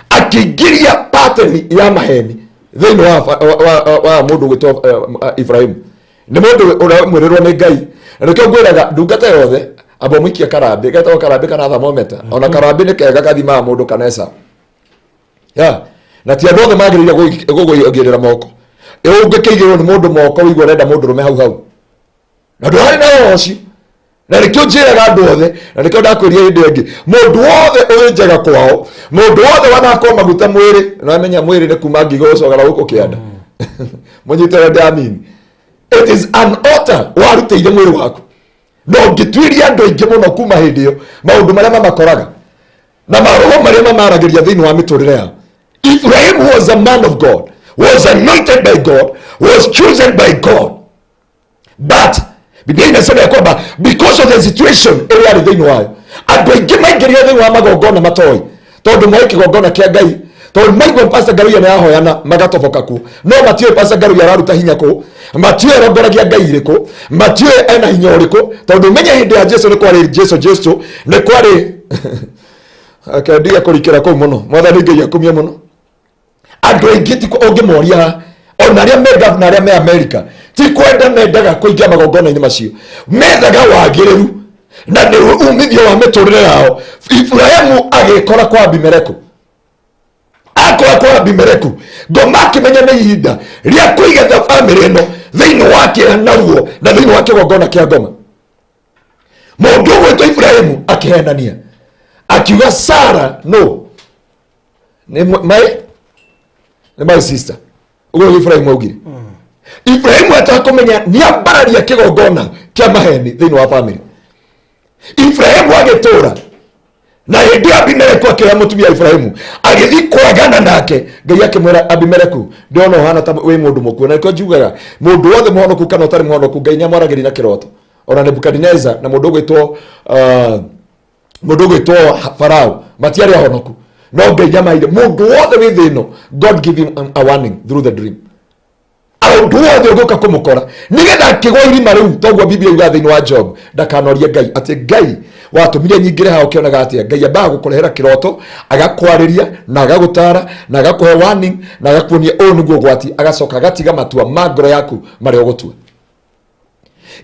akĩingĩria pattern ya maheni thĩinĩ wa mũndũ gwĩtwo Ibrahimu. Nĩ mũndũ ũrĩa mwĩrĩrwo nĩ Ngai, na nĩkĩo ngwĩraga ndungata yothe amba ũmũikie karambĩ getagwo karambĩ kana thermometer. Ona karambĩ nĩ kega, gathimaga mũndũ kanesa ya na ti andũ othe magĩrĩire gũgũigĩrĩra moko. Ũngĩkĩigĩrĩrwo nĩ mũndũ moko, wĩigua ũrenda mũndũ rũme hau hau na ndũrarĩ na roho ũcio. Na nĩkĩo njĩraga andũ othe, na nĩkĩo ndakwĩria hĩndĩ ĩngĩ, mũndũ wothe ũrĩ kwao, mũndũ wothe wanakwo maguta mwĩrĩ, na wamenya mwĩrĩ nĩ kuma ngigo gũcogera gũkũ kĩanda, mũnyitĩre ndamini, it is an altar warutĩire mwĩrĩ waku. Na ũngĩtuĩria andũ aingĩ mũno kuma hĩndĩ ĩyo, maũndũ marĩa mamakoraga na maroho marĩa mamaragĩria thĩinĩ wa mĩtũrĩre yao. Ibrahim was a man of God, was anointed by God, was chosen by God, but Biblia inasema ya kwamba because of the situation ĩrĩa arĩ thĩinĩ wayo, andũ aingĩ maingĩrire thĩinĩ wa magongona matoĩ, tondũ moĩ kĩgongona kĩa Ngai, tondũ maigua Pastor Ngaruiya nĩ ahoyana magatoboka kuo, no matiũĩ Pastor Ngaruiya araruta hinya kũ, matiũĩ arongoragia Ngai irĩkũ, matiũĩ ena hinya ũrĩkũ. Tondũ menye hĩndĩ ya Jesu nĩ kwarĩ Jesu, Jesu nĩ kwarĩ akendia kũrikĩra kũu mũno. Mwathani Ngai akumie mũno. Andũ aingĩ ti ũngĩmoria, ona arĩa me gavana, arĩa me America, ti kwenda mendaga kũingĩra magongona-inĩ macio, methaga wagĩrĩru. Na nĩ umithio wa mĩtũrĩre yao. Iburahimu agĩkora kwa Abimeleku, akora kwa Abimeleku, ngoma akĩmenya nĩ ihinda rĩa kũigetha bamĩrĩ ĩno thĩinĩ wa kĩeha na ruo na thĩinĩ wa kĩgongona kĩa ngoma. Mũndũ ũgwĩtwo Iburahimu akĩhenania akiuga Sara no nĩ my nĩ my sister. Ũguo nĩguo Iburahimu augire. Iburahimu atakũmenya nĩ ambararia kĩgongona kĩa maheni thĩinĩ wa bamĩrĩ. Iburahimu agĩtũra na hĩndĩ ĩyo Abimeleku akĩoya mũtumia wa Iburahimu agĩthiĩ kwagana nake. Ngai akĩmwĩra, Abimeleku, ndĩrona ũhana ta wĩ mũndũ mũkuũ. Na nĩkĩo njugaga mũndũ wothe mũhonoku kana ũtarĩ mũhonoku, Ngai nĩamwaragĩria na kĩroto. Ona Nebukadineza na mũndũ ũgwĩtwo Farao matiarĩ ahonoku, no Ngai nĩamaheire mũndũ wothe wĩ thĩ ĩno. God give him a warning through the dream. Ũndũ wothe ũngĩũka kũmũkora nĩgetha akĩgwa irima rĩu, toguo Biblia yugaga thĩinĩ wa Job, ndakanorie Ngai atĩ Ngai watũmire nyingĩre haha. Ũkĩonaga atĩa? Ngai ambaga gũkũrehera kĩroto, agakwarĩria na agagũtara na agakũhe warning na agakuonia ũyũ nĩguo ũgwati, agacoka agatiga matua ma ngoro yaku marĩa ũgũtua.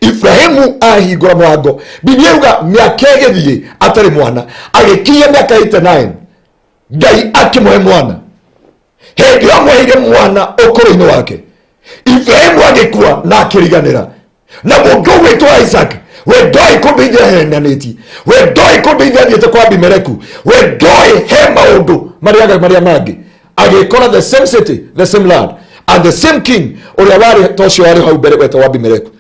Ibrahimu ahingũra mũrango, Biblia yuga mĩaka ĩgĩthiĩ atarĩ mwana, agĩkinyia mĩaka 89, Ngai akĩmũhe mwana. Hĩndĩ ĩyo amũheire mwana ũkũrũ-inĩ wake, Ibrahimu agĩkua na akĩriganĩra na mũndũ ũgwĩtwo Isaac. We ndoĩ kũndũ ithe ahenanĩtie, we ndoĩ kũndũ ithe athiĩte kwa Abimeleku, we ndoĩ he maũndũ marĩa marĩa mangĩ. Agĩkora the same city, the same land and the same king ũrĩa warĩ ta ũcio warĩ hau mbere wetagwo Abimeleku.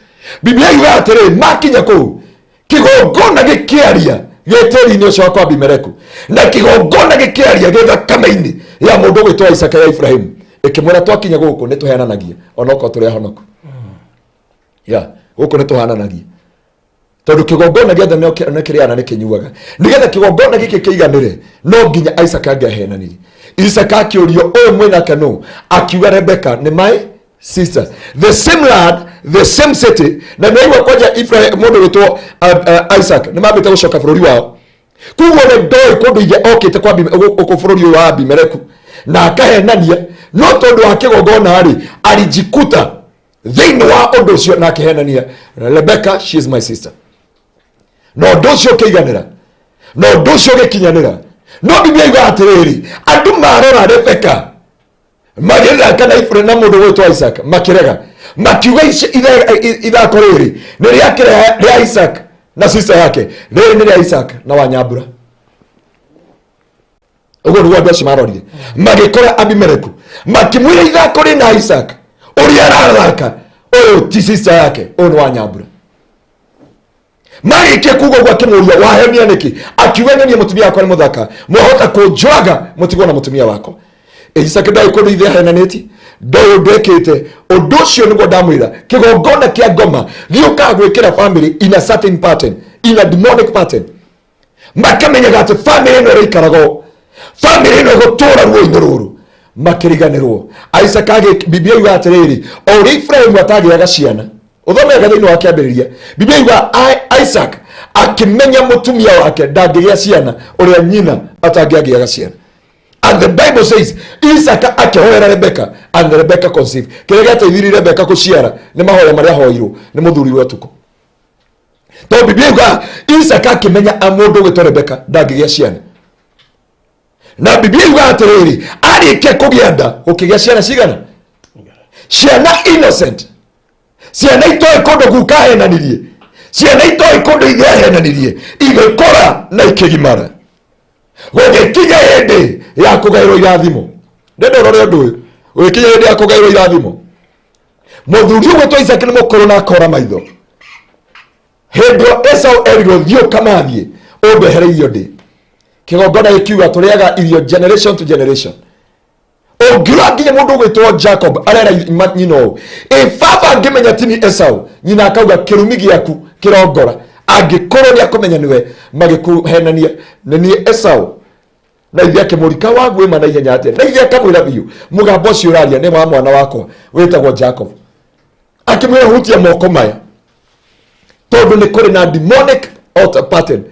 Biblia yugaga atĩrĩrĩ, makinya kũu, kĩgongona gĩkĩaria gĩ tĩri-inĩ ũcio wa kwa Abimeleku, na kĩgongona gĩkĩaria gĩ thakame-inĩ ya mũndũ ũgwĩtwo Isaka ya Ibrahimu, ĩkĩmwĩra, twakinya gũkũ nĩ tũheananagia onokorwo tũrĩ ahonoku ya gũkũ nĩ tũhananagia, tondũ kĩgongona gĩothe nĩ kĩrĩaga na nĩ kĩnyuaga. Nĩgetha kĩgongona gĩkĩ kĩiganĩre, no nginya Isaka angĩahenanirie. Isaka akĩũrio, ũyũ mwĩnake nũ? Akiuga, Rebeka nĩ my sister. The same land, the same city. Na nĩaigua kwanja Ibrahim, mũndũ wĩtwo Isaac nĩ mambĩte gũcoka bũrũri wao, koguo we ndoĩ kũndũ ithe okĩte kwa gũkũ bũrũri ũyũ wa Abimeleku na akahenania. No tondũ wa kĩgongona rĩ, alijikuta thĩinĩ wa ũndũ ũcio na akĩhenania, Rebecca, she is my sister. Na ũndũ ũcio ũkĩiganĩra na ũndũ ũcio ũgĩkinyanĩra. No Biblia yugaga atĩrĩrĩ, andũ marora Rebecca magĩthaka na Iburahimu na mũndũ gwĩtwo Isaac, makĩrega, makiuga ithako rĩrĩ nĩ rĩake rĩa Isaac na sister yake, rĩrĩ nĩ rĩa Isaac na Wanyambura. Ũguo nĩguo andũ acio marorire, magĩkora Abimeleku, makĩmwĩra ithako rĩ na Isaac ũrĩa arathaka ũyũ ti sister yake, ũyũ nĩ Wanyambura. Marĩkia kuga ũguo, akĩmũria, wahenia nĩkĩ? Akiuga, nyonie mũtumia wakwa nĩ mũthaka, mwahota kũnjũraga mũtigwo na mũtumia wakwa. Isaka ndoĩ kũndũ ithe ahenanĩti, ndoĩ ũndũ ekĩte. Ũndũ ũcio nĩguo ndamwĩra, kĩgongona kĩa ngoma gĩũkaga gwĩkĩra family in a certain pattern, in a demonic pattern. Makamenyaga atĩ family ĩno ĩrĩikaraga ũũ, family ĩno ĩgũtũra ruo-inĩ rũrũ, makĩriganĩrwo. Isaka Biblia yugaga atĩrĩrĩ, o ũrĩa Ibrahimu atagĩaga ciana, ũthomega thĩinĩ wa Kĩambĩrĩria, Biblia yugaga Isaac akĩmenya mũtumia wake ndangĩgĩa ciana ũrĩa nyina atangĩagĩaga ciana. And the Bible says Isaac akĩhoera Rebecca and Rebecca conceived. Kĩrĩa gĩateithirie Rebecca gũciara nĩ mahoya marĩa ahoirwo nĩ mũthuri we ũtukũ, tondũ Biblia yugaga Isaac akĩmenya mũndũ ũgwĩtwo Rebecca ndangĩgĩa ciana. Na Biblia yugaga atĩrĩrĩ, arĩkia kũgĩa nda, gũkĩgĩa ciana cigana? Ciana innocent, ciana itoĩ kũndũ guka ahenanirie, ciana itoĩ kũndũ ithe ahenanirie, igĩkũra na ikĩgimara. Gũgĩkinya hĩndĩ ya kũgaĩrwo irathimo. Ndenda ũrore ũndũ ũyũ. Gũgĩkinya hĩndĩ ya kũgaĩrwo irathimo, mũthuri ũgwĩtwo Isaac nĩ mũkũrũ na akora maitho. Hĩndĩ ĩyo Esau erirwo, thiĩ ũkamathiĩ ũndehere irio ndĩ. Kĩgongona gĩkiuga tũrĩaga irio generation to generation. Ũngiuga nginya mũndũ ũgwĩtwo Jacob arera nyina ũũ, ĩ baba angĩmenya tini Esau, nyina akauga, kĩrumi gĩaku kĩrongora angĩkorwo nĩ akũmenya nĩwe magĩkũhenania nĩ niĩ Esau. Na ithe akĩmũrika wagwĩma na ihenya atĩa, na ithe akamwĩra biũ, mũgambo ũcio ũraria nĩ wa mwana wakwa wĩtagwo Jacob. Akĩmwĩra, hutia moko maya, tondũ nĩ kũrĩ na demonic altar pattern.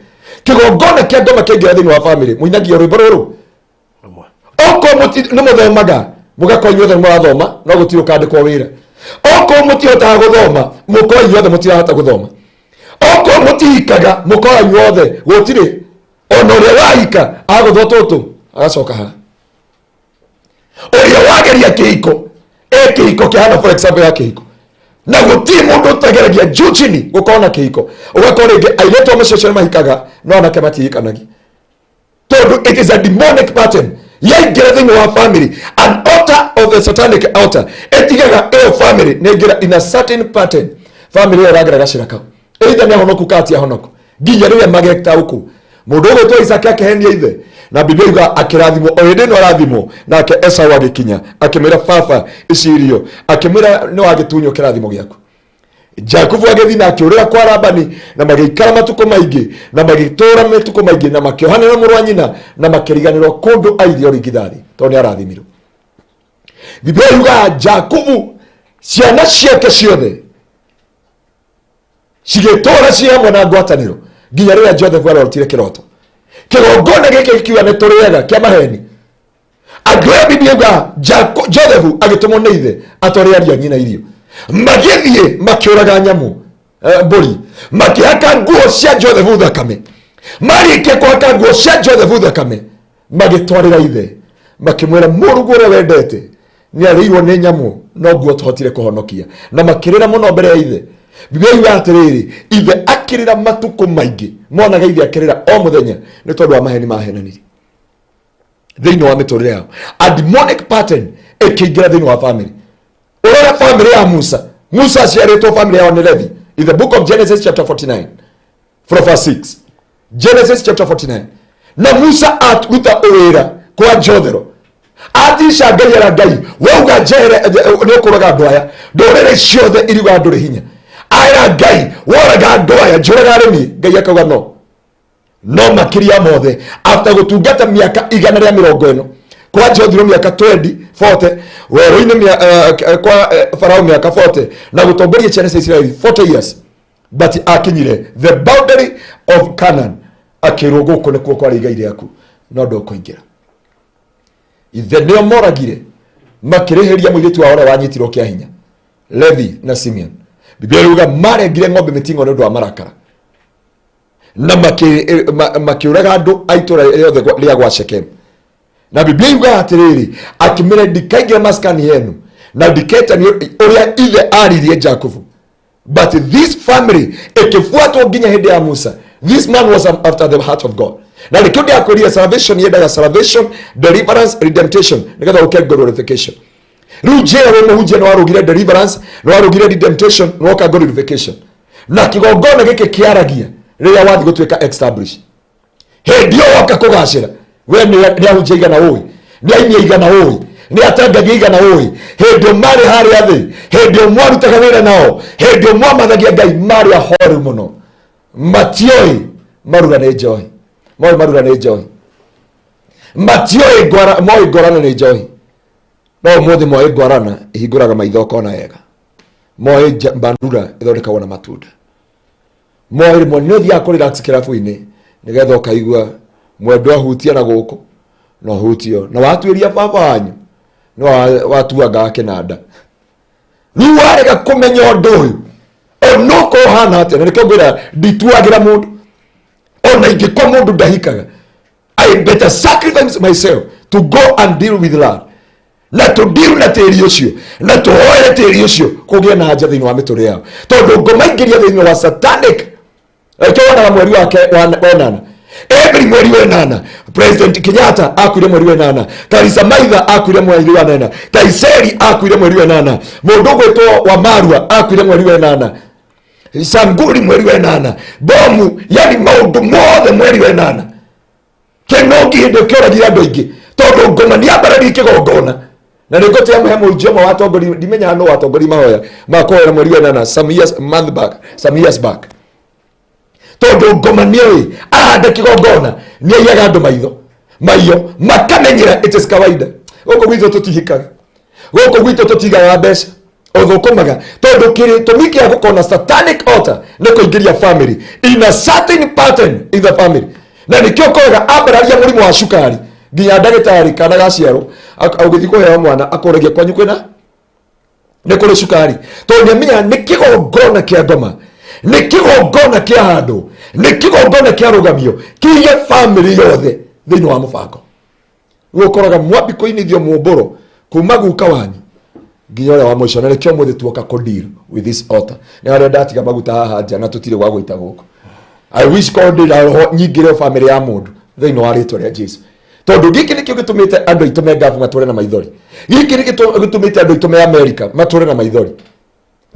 Kĩgongona kĩa ngoma kĩaingĩra thĩinĩ wa family, mũinagia rwĩmbo rũrũ. Rũmwe. Okorwo nĩ mũthomaga, mũgakorwo inyuothe nĩ mũrathoma no gũtirĩ ũkandĩkwo wĩra. Okorwo mũtihotaga gũthoma, mũkorwo inyuothe mũtirahota gũthoma. Okorwo mũtihikaga mũkoa inyuothe gũtirĩ ona ũrĩa wahika agũthwo tũtũ agacoka haha. Ũrĩa wageria kĩhiko e kĩhiko kĩhana, for example, ya kĩhiko, na gũtirĩ mũndũ ũtageragia juu chini gũkorwo na kĩhiko. Ũgakorwo rĩngĩ airĩtu a mũciĩ ũcio nĩ mahikaga, no anake matihikanagia, tondũ it is a demonic pattern yaingĩra thĩinĩ wa family. An altar of the satanic altar ĩtigaga ĩyo family nĩ ĩngĩra in a certain pattern. Family ĩyo ĩragera gacĩra kau, either nĩ ahonoku kana ti ahonoku, nginya rĩrĩa magetaũkũ. Mũndũ ũgwĩtwo Isaka akĩhenia ithe, na Biblia yuga akĩrathimwo. O hĩndĩ ĩno arathimwo, nake Esau agĩkinya, akĩmwĩra, "Baba, ici irio." Akĩmwĩra, "Nĩ wagĩtunywo kĩrathimo gĩaku." Jakubu agĩthiĩ na akĩũrĩra kwa Labani, na magĩikara matukũ maingĩ, na magĩtũũra matukũ maingĩ, na makĩohanĩra mũrũ wa nyina, na makĩriganĩrwo kũndũ airio ringithathi, tondũ nĩ arathimirwo. Biblia yugaga Jakubu ciana ciake ciothe cigĩtũũra ciĩ hamwe na ngwatanĩro nginya rĩrĩa Joseph arorotire kĩroto. Kĩgongona gĩkĩ gĩkiuga nĩ tũrĩaga kĩa maheni. Andũ aya, Biblia yugaga Joseph agĩtũmwo nĩ ithe atware ariũ a nyina irio. Magĩthiĩ makĩũraga nyamũ, mbũri, makĩhaka nguo cia Joseph thakame. Marĩkia kũhaka nguo cia Joseph thakame, magĩtwarĩra ithe, makĩmwĩra, "Mũrũguo ũrĩa wendete nĩ arĩirwo nĩ nyamũ, no nguo tũhotire kũhonokia." Na makĩrĩra mũno mbere ya ithe. Biblia yugaga atĩrĩrĩ, ithe akĩrĩra matukũ maingĩ. Monaga ithe akĩrĩra o mũthenya nĩ tondũ wa maheni mahenanirie thĩinĩ wa mĩtũrĩre yao. A demonic pattern ĩkĩingĩra thĩinĩ wa family. Ũrore family ya Musa. Musa aciarĩtwo family yao nĩ Levi. In the book of Genesis chapter 49 from verse 6, Genesis chapter 49, na Musa aruta wĩra kwa Jothero, atica Ngai, ara Ngai, wauga njehere nĩ ũkũraga andũ aya, ndũrĩrĩ ciothe iriuga ndũrĩ hinya. Aya Ngai, woraga andũ aya, njũraga arĩmi. Ngai akauga no. No makĩria mothe, after gũtungata mĩaka 140 kwa Jothiro, mĩaka 20 40 werũ-inĩ, kwa Farao mĩaka 40, na gũtongoria ciana cia Isiraeli 40 years, but akinyire the boundary of Canaan, akĩrwo gũkũ nĩkuo kwarĩ igai rĩaku, no ndũkũingĩra. Ithe nĩo moragire, makĩrĩhĩria mũirĩtu wao ũrĩa wanyitirwo kĩa hinya, Levi na Simeon. Biblia yuga marengire ng'ombe mĩting'o nĩ ũndũ wa marakara, na makĩũraga andũ a itũũra rĩothe rĩa gwa Shekemu. Na Biblia yugaga atĩrĩrĩ, akĩmĩra, "Ndikaingĩra maskani yenu na ndiketania ũrĩa ithe aririe Jakubu." But this family ĩkĩbuatwo nginya hĩndĩ ya Musa. This man was after the heart of God. Na nĩkĩo ndĩrakwĩrire salvation yendaga salvation, deliverance, redemption, nĩgetha ũke glorification. Rĩu njĩra wĩ mũhunjia, nĩ warũgire deliverance, nĩ warũgire redemption, nĩ woka glorification. Na kĩgongona gĩkĩ kĩaragia rĩrĩa wathiĩ gũtuĩka establish, hĩndĩ ĩyo woka kũgacĩra. We nĩ ahunjia igana ũĩ, nĩ ainia igana ũĩ, nĩ atangathia igana ũĩ. Hĩndĩ ĩyo marĩ harĩa thĩ, hĩndĩ ĩyo mwarutaga wĩra nao, hĩndĩ ĩyo mwamathagia Ngai, marĩ ahoreru mũno, matioĩ marura nĩ njohi, moĩ marura nĩ njohi, matioĩ ngwara, moĩ ngwarana nĩ njohi. No ũmũthĩ moĩ ngwarana ĩhingũraga maitho ũkona wega, moĩ mbanura ĩthondekagwo na matunda, moĩ rĩmwe nĩ ũthiaga kũ relax kĩrabu-inĩ nĩgetha ũkaigua mwendwa ahutia na gũkũ na ũhutio na watuĩria baba wanyu nĩ watuangaga kĩnanda. Rĩu warega kũmenya ũndũ ũyũ, onokorwo hana atĩa, na nĩkĩo ngwĩra ndituagĩra mũndũ. Ona ingĩkorwo mũndũ ndahikaga, I better sacrifice myself to go and deal with that, na tũndiru na tĩri ũcio, na tũhoere tĩri ũcio kũgĩe na anja thĩinĩ wa mĩtũrĩre yao, tondũ ngũmaingĩria thĩinĩ wa satanic. Ĩkĩo wonaga mweri wake wa ĩnana, every mweri wa ĩnana, President Kenyatta akuire mweri wa ĩnana, Karisa Maitha akuire mweri wa ĩnana, Kaiseri akuire mweri wa ĩnana, mũndũ ũgwĩtwo wa Marua akuire mweri wa ĩnana, Sanguri mweri wa ĩnana, bomu, yani maũndũ mothe mweri wa ĩnana. Kĩnongi hĩndĩ kĩoragire andũ aingĩ, tondũ ngoma nĩ ambararia kĩgongona. Na nĩ ngũtĩa he mũhunjia ũmwe watongori, ndimenyaga nũ watongori mahoya ma kũhoera mweri wa ĩnana some years, month back, some years back, tondũ ngoma nĩoĩ ahanda kĩgongona nĩ aiyaga andũ maitho maiyo, makamenyera it is kawaida. Gũkũ gwitũ tũtihikaga, gũkũ gwitũ tũtigaga mbeca, ũthũkũmaga, tondũ kĩrĩtũmi kĩa gũkorwo na satanic altar nĩ kũingĩria family in a certain pattern in the family. Na nĩkĩo ũkoraga ambararia mũrimũ wa cukari, nginya ndagĩtarĩ kana gaciarwo ũgĩthiĩ kũheo mwana akũragia, "Kwanyu kwĩna, nĩ kũrĩ cukari?" Tondũ nĩamenyaga nĩ kĩgongona kĩa ngoma. Nĩ kĩgongona kĩa handũ, nĩ kĩgongona kĩa rũgamio kĩige bamĩrĩ yothe thĩinĩ wa mũbango. Rĩu ũkoraga mwambi kũinithio mũmbũro kuma guka wanyu nginya ũrĩa wa mũico. Na nĩkĩo ũmũthĩ tuoka kũ deal with this altar. Nĩ harĩa ndatiga maguta haha nja na tũtirĩ gwa gũita gũkũ. I wish korwo ndĩ na roho nyingĩre bamĩrĩ ya mũndũ thĩinĩ wa rĩtwa rĩa Jesu, tondũ gĩkĩ nĩkĩo gĩtũmĩte andũ aitũ me Gulf matũre na maithori. Gĩkĩ nĩkĩo gĩtũmĩte andũ aitũ me America matũre na maithori.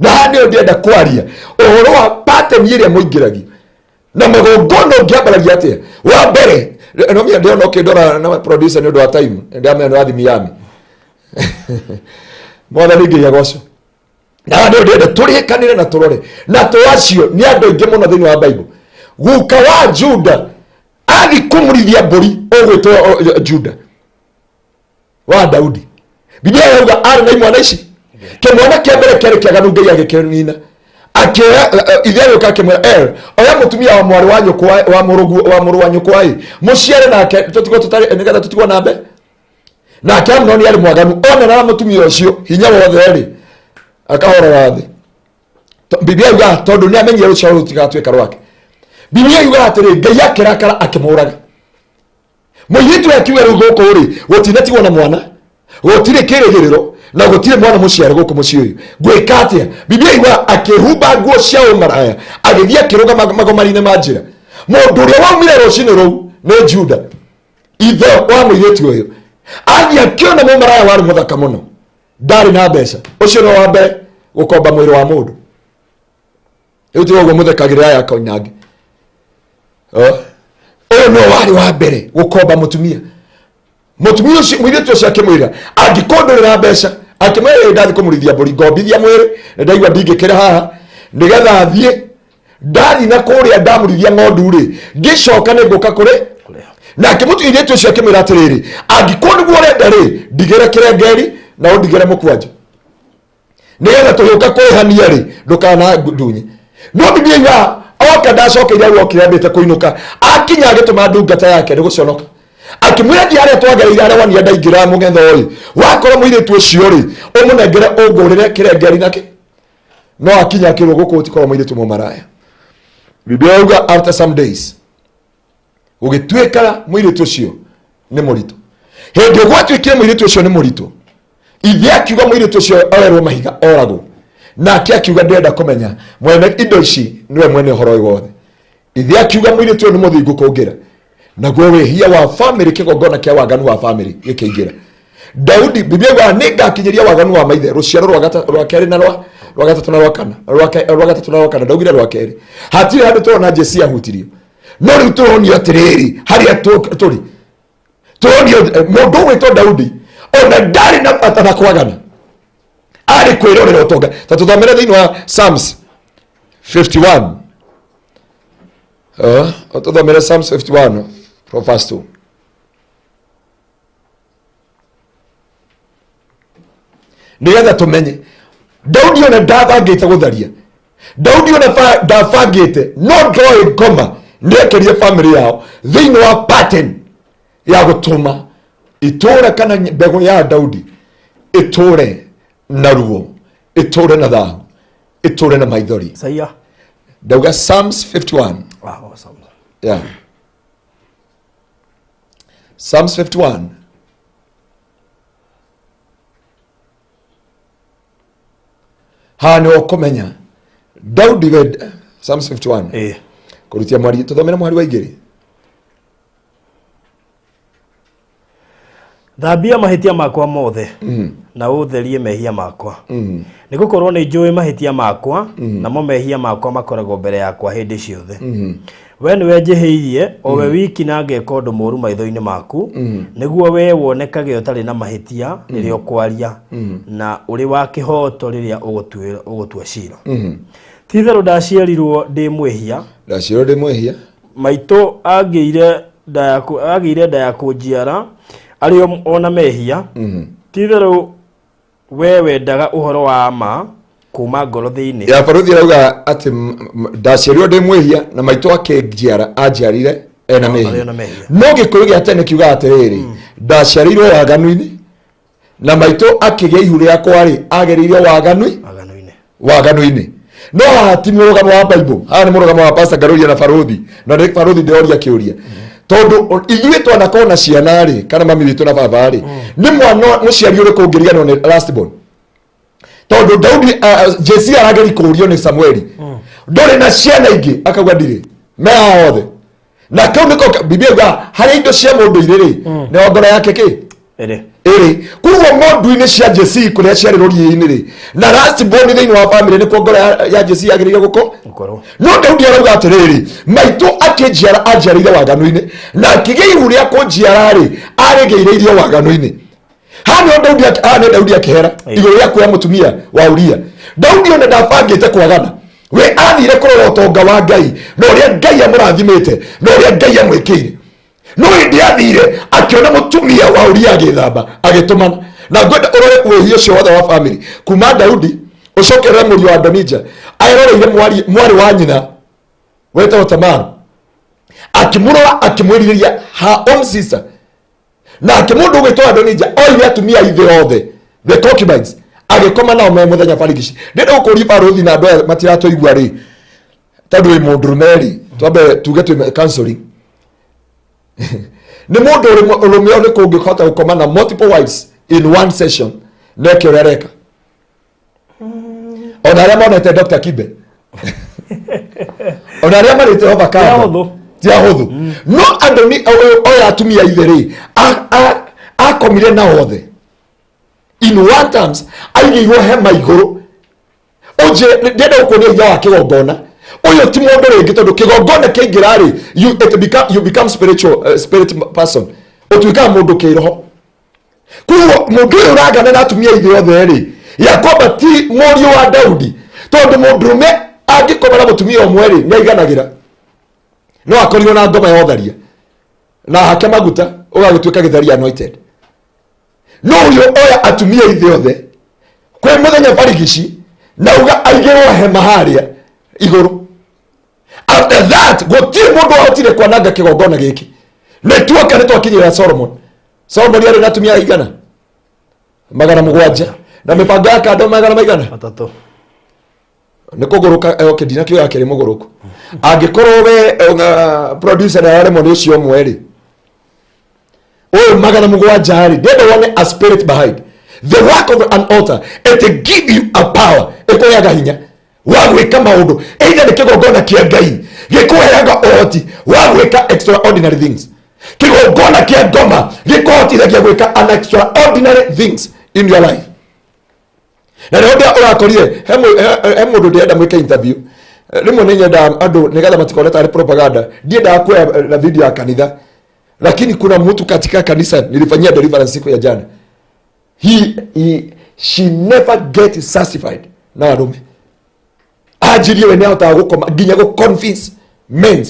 Na haha nĩyo ndĩrenda kwaria ũhoro wa pattern ĩrĩa mũingĩragia na magongona. Ũngĩambaragia atĩa? Wa mbere no mia ndĩrona ũkĩndora na producer nĩ ũndũ wa time, ndĩramenya nĩ wathi Miami. Mwathani Ngai agocwo. Na haha nĩyo ndĩrenda tũrĩkanĩre na tũrore na to acio nĩ andũ aingĩ mũno thĩinĩ wa Bible. Guka wa Juda athi kũmũrithia mbũri ũgwĩtwo Juda wa Daudi, Biblia yauga arĩ na imwana ici. Kĩmwana kĩa mbere kĩarĩ kĩaganu, Ngai agĩkĩnina. Akĩoya ithe agĩũka akĩmwĩra, "El, oya mũtumia wa mwarĩ wa nyũkwa, wa mũrũguo, wa mũrũ wa nyũkwa ĩ, mũciare nake tũtigwo tũtarĩ, nĩgetha tũtigwo na mbe." Nake Amunoni arĩ mwaganu, onana na mũtumia ũcio hinya wothe rĩ akahorora thĩ. Biblia yugaga tondũ nĩ amenyire rũciaro rũtigatuĩka rwake. Biblia yugaga atĩrĩ, Ngai akĩrakara akĩmũraga mũirĩtu. Akiuga rĩu gũkũ rĩ gũtinatigwo na mwana, gũtirĩ kĩrĩgĩrĩro na gũtirĩ mwana mũciare gũkũ mũciĩ ũyũ, ngwĩka atĩa? Biblia yugaga akĩhumba nguo cia ũmaraya, agĩthiĩ akĩrũgama magomani-inĩ ma njĩra. Mũndũ ũrĩa waumire rũcinĩ rũu nĩ Juda, ithe wa mũirĩtu ũyũ. Athiĩ akĩona mũmaraya warĩ mũthaka mũno, ndarĩ na mbeca. Ũcio nĩ wa mbere gũkomba mwĩrĩ wa mũndũ. Rĩu tiga ũguo mũthekagĩrĩra aya koinange. Ũyũ no warĩ wa mbere gũkomba mũtumia. Mũtumia ũcio, mũirĩtu ũcio akĩmwĩra, angĩkorwo ndũrĩ na mbeca, akĩmwĩra, "Ĩ, ndathiĩ kũmũrithia mbũri, ngombithia mwĩrĩ, nĩ ndaigua ndingĩkĩra haha, nĩgetha thiĩ ndathiĩ na kũrĩa ndamũrithia ng'ondu rĩ, ngĩcoka nĩ ngũka kũrĩ." Kũrĩha. Nake mũirĩtu ũcio akĩmwĩra atĩrĩrĩ, angĩkorwo nĩguo ũrenda rĩ, ndigĩre kĩrengeri na ũndigĩre mũkwanjũ, nĩgetha tũgĩũka kũrĩhania rĩ, ndũkana ndunye. No Biblia yugaga oka ndacokeire hau, okire ambĩte kũinũka. Akinya agĩtũma ndungata yake nĩ gũconoka, akĩmwĩra, thiĩ harĩa twagereire, harĩa wania ndaingĩra mũgetho rĩ, wakorwo mũirĩtu ũcio rĩ, ũmũnengere ũngũrĩre kĩrengeri nake. No akinya akĩrwo gũkũ gũtikorwo mũirĩtu mũmaraya. Biblia yuga after some days gũgĩtuĩka mũirĩtu ũcio nĩ mũritũ. Hĩndĩ gwatuĩkire mũirĩtu ũcio nĩ mũritũ, ithe akiuga mũirĩtu ũcio orerwo mahiga oragwo. Nake akiuga ndĩrenda kũmenya mwene indo ici nĩwe mwene ũhoro ũyũ wothe. Ithe akiuga mũirĩtu ũyũ nĩ mũthingu kũngĩra. Naguo wĩhia wa famĩlĩ, kĩgongona kĩa waganu wa famĩlĩ gĩkĩingĩra. Daudi, Biblia yugaga nĩ ngakinyĩria waganu wa maithe rũciaro rwa kerĩ na rwa gatatũ na rwa kana, rwa gatatũ na rwa kana. Ndaugire rwa kerĩ, hatirĩ handũ tũrona Jesi ahutirio. No rĩu tũronio atĩrĩrĩ, harĩa tũrĩ tũronio mũndũ ũgwĩtwo Daudi ona ndarĩ na bata na kwagana, arĩ kwĩrorera ũtonga. Ta tũthomere thĩinĩ wa Psalms 51. Tũthomere Psalms 51 from verse 2, nĩgetha tũmenye Daudi ona ndabangĩte gũtharia. Daudi ona ndabangĩte, no ndoĩ ngoma nĩekerie famĩlĩ yao thĩinĩ wa pattern ya gũtũma itũũra kana mbegũ ya Daudi ĩtũũre na ruo, ĩtũũre na thahu, ĩtũũre na maithori. Saia. Ndauga Psalms 51. Ah, awesome. Yeah. Psalms 51. Haha nĩ ũkũmenya Daudi we. Psalms 51. Kũrutia mwari, tũthomere mwari wa 2. Thambia mahĩtia makwa mothe na ũtherie mehia makwa, nĩ gũkorwo nĩ njũĩ mahĩtia makwa, namo mehia makwa makoragwo mbere yakwa hĩndĩ ciothe. We nĩwe njĩhĩirie, o we wiki, na ngeka ũndũ mũũru maitho-inĩ maku, nĩguo we wonekage ũtarĩ na mahĩtia rĩrĩa ũkwaria, na ũrĩ wa kĩhooto rĩrĩa ũgũtua cira. Ti-itherũ ndaciarirwo ndĩ mwĩhia. Ndaciarwo ndĩ mwĩhia. Maitũ agĩire nda ya kũnjiara arĩ o na mehia. Ti-itherũ we wendaga ũhoro wa ma kuma ngoro thĩinĩ. Ya baruthi arauga atĩ ndaciarirwo ndĩ mwĩhia na maitũ akĩnjiara anjiarire ena arĩ mehia. ona mehia. No gĩkũyũ gĩa tene kiugaga atĩrĩrĩ, ndaciarĩirwo waganu-inĩ na maitũ akĩgĩa ihu rĩakwa rĩ, agereire waganu waganu-inĩ. Waganu-inĩ. No haha ti mũrũgamo wa Bible, haha nĩ mũrũgamo wa Pastor Ngaruiya na Baruthi, na nĩ Baruthi ndĩroria kĩũria, tondũ ithuĩ twanakorwo na ciana rĩ, kana mami witũ na baba rĩ, nĩ mwana mũciari ũrĩkũ ũngĩriganĩrwo nĩ last born? Tondũ Daudi, Jesi arageri kũũrio nĩ Samueli, ndũrĩ na ciana ingĩ? Akauga ndirĩ, me haha othe. Na kau nĩko Biblia yugaga harĩa indo cia mũndũ irĩ rĩ, nĩho ngoro yake kĩ Ĩrĩ. Ĩrĩ. Koguo ng'ondu-inĩ cia Jesi kũrĩa ciarĩ rũriĩ-inĩ rĩ, na last born thĩinĩ wa family, nĩkuo ngoro ya Jesi yagĩrĩire gũko Gũkorwo. No Daudi arauga atĩrĩrĩ, maitũ akĩnjiara anjiarĩire waganu-inĩ, na akĩgĩa ihu rĩa kũnjiara rĩ, arĩgĩire irio waganu-inĩ. Haha nĩho Daudi haha nĩ Daudi akĩhera igũrũ rĩa kuoya mũtumia wa Uria. Daudi ona ndabangĩte kwagana, we athire kũrora ũtonga wa Ngai na ũrĩa Ngai amũrathimĩte na ũrĩa Ngai amwĩkĩire. No hĩndĩ athire akĩona mũtumia wa Uria agĩthamba, agĩtũmana. Na ngwenda ũrore wĩhia ũcio wothe wa family kuma Daudi, ũcoke ũrore mũriũ wa Adonija aroreire mwarĩ wa nyina wetagwo Tamar, akĩmũrora, akĩmwĩrirĩria, her own sister. Nake mũndũ ũgwĩtwo Adonija oire atumia a ithe othe, the concubines, agĩkoma nao me mũthenya barigici. Ndĩrenda gũkũria barũthi na andũ aya matiratũigua rĩ, tondũ wĩ mũndũrũme rĩ, twambe tuge twĩ counseling, nĩ mũndũ ũrũme ũrĩkũ ũngĩhota gũkoma na multiple wives in one session neke ũrĩa areka? Ona arĩa monete Dr. Kibe, ona arĩa marĩte avocado. Ti ahũthũ. Ti ahũthũ. No andũ ni oya atumia ithe rĩ, akomire na othe in one terms, aigĩirwo hema igũrũ. Ũnjĩ ndĩrenda gũkuonia hinya wa kĩgongona. Ũyũ ti mũndũ rĩngĩ, tondũ kĩgongona kĩaingĩra rĩ, you become spiritual, spirit person, ũtuĩkaga mũndũ kĩroho. Koguo mũndũ ũyũ ũragana na atumia ithe othe rĩ, Yakoba ti mũriũ wa Daudi, tondũ mũndũrũme angĩkoma na mũtumia ũmwe rĩ, nĩ aiganagĩra. No akorirwo na ngoma ya ũtharia na hake maguta, ũgagĩtuĩka gĩtharia anointed. No ũyũ oya atumia ithe othe kwĩ mũthenya barigici, na uga aigĩrwo hema harĩa igũrũ. After that gũtirĩ mũndũ wahotire kwananga kĩgongona gĩkĩ. Nĩ tuoka nĩ twakinyĩra Solomon. Solomon arĩ na atumia aigana? 700, na mĩbango ya kando magana maigana? 3. Nĩ kũgũrũka. Okay, ndinakiuga akĩrĩ mũgũrũku. Angĩkorwo we producer nĩ araremwo nĩ ũcio ũmwe rĩ, ũyũ 700 rĩ, ndĩrenda wone a spirit behind the work of an altar. It give you a power, ĩkũheaga hinya wa gwĩka maũndũ. Either nĩ kĩgongona kĩa Ngai gĩkũheaga ũhoti wa gwĩka extraordinary things, kĩgongona kĩa ngoma gĩkũhotithagia gwĩka an extraordinary things in your life. Na nĩho ndĩa ũrakorire he mũndũ ndĩrenda mwĩke interview. Rĩmwe nĩ nyendaga andũ nĩgetha matikone tarĩ propaganda. Ndiendaga kuoya na video ya kanitha, lakini kuna mtu katika kanisa nilifanyia deliverance siku ya jana. He, he, she never get satisfied na arũme. Anjirie we nĩahotaga gũkoma nginya gũ convince men.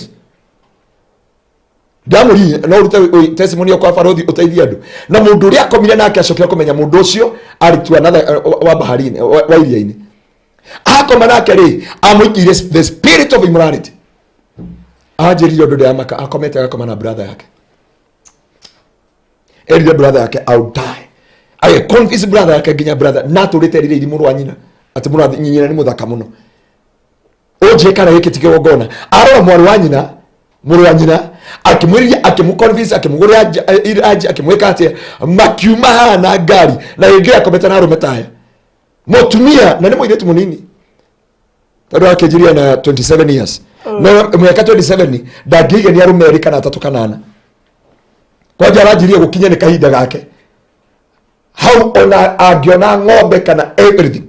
Ndamũria no ũrute testimony kwa barothi ũteithie andũ, na mũndũ ũrĩa akomire nake acokire kũmenya mũndũ ũcio arĩ tu another wa baharini, wa iria-inĩ. Akoma nake rĩ, amũikĩire the spirit of immorality. Anjĩrire ũndũ ndĩramaka, akomete agakoma na brother yake. Erire brother yake, "I'll die." Age convince brother yake nginya brother na atũrĩte erirĩirie mũrũ wa nyina atĩ mũrũ wa nyina nĩ mũthaka mũno. Ũnjie kana gĩkĩ ti kĩgongona? Arora mwarĩ wa nyina, mũrũ wa nyina, akĩmwĩrĩria, akĩmũconvince, akĩmũgũrĩra iraji, akĩmwĩka atĩa, makiuma haha na ngari na rĩngĩ akomete na arũme taya mũtumia, na nĩ mũirĩtu mũnini tondũ akĩnjiria na 27 years. No mĩaka 27 ndangĩigania arũme erĩ kana atatũ kana ana. Kwanja aranjirie gũkinya nĩ kahinda gake hau, ona angĩona ng'ombe kana everything,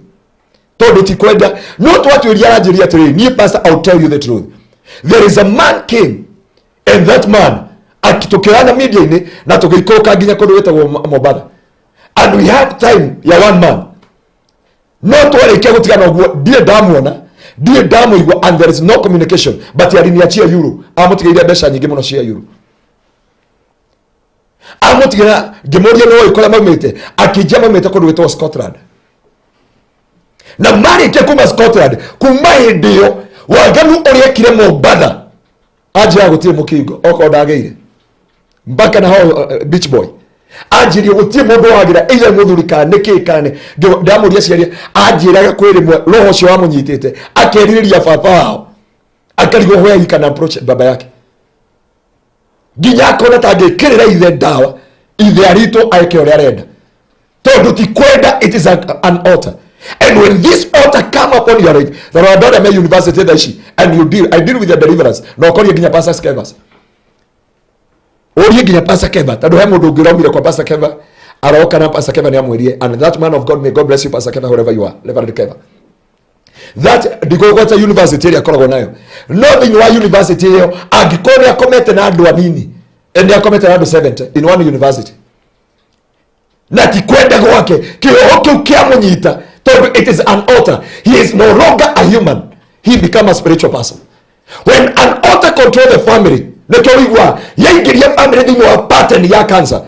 tondũ ti kwenda. No twatuĩria, aranjĩria atĩrĩrĩ, niĩ pastor, I'll tell you the truth, there is a man came and that man tũkĩoyana media-inĩ na tũgĩikũrũka nginya kũndũ gwĩtagwo Mombatha, and we had time ya one man. No twarĩkia gũtigana ũguo, ndirĩ ndamuona, ndirĩ ndamũigua, and there is no communication, but aliniachia euro. Amũtigĩire mbeca nyingĩ mũno cia euro amũtigĩra. Ngĩmũria nĩ kũrĩa maumĩte, akĩnjia maumĩte kũndũ gwĩtagwo Scotland. Na marĩkia kuma Scotland, kuma hĩndĩ ĩyo waganu ũrĩa ekire Mombatha, anjĩra gũtirĩ mũkingo okorwo ndagĩire mpaka na hao beach boy. Anjirie gutie mundu wagira either muthuri kana niki kana ndamuria ciaria anjiraga kwi rimwe roho cio wamunyitite akeririria baba wao akarigwo where he can approach baba yake nginya akona ta angĩkĩrĩra ithe ndawa ithe aritũ eke ũrĩa arenda tondu ti kwenda. It is an altar, and when this altar come upon your life, there are andũ arĩa me university thaa ici and you deal, I deal with the deliverance na ũkorie nginya Pastor Skevas, ũrie nginya Pastor Keva, tondũ he mũndũ ũngĩ ũraumire kwa Pastor Keva aroka na Pastor Keva nĩ amwĩrie. And that man of God, may God bless you, Pastor Keva, wherever you are, Reverend Keva, that ndigũgweta university ĩrĩa akoragwo nayo, no thĩinĩ wa university ĩyo angĩkorwo nĩ akomete na andũ anini, nĩ akomete na andũ 70 in one university na ti kwenda gwake, kĩroho kĩu kĩamũnyita tondũ it is an altar. He is no longer a human, he become a spiritual person. When an altar control the family, nĩkĩo ũigua yaingĩria family thĩinĩ wa pattern ya cancer,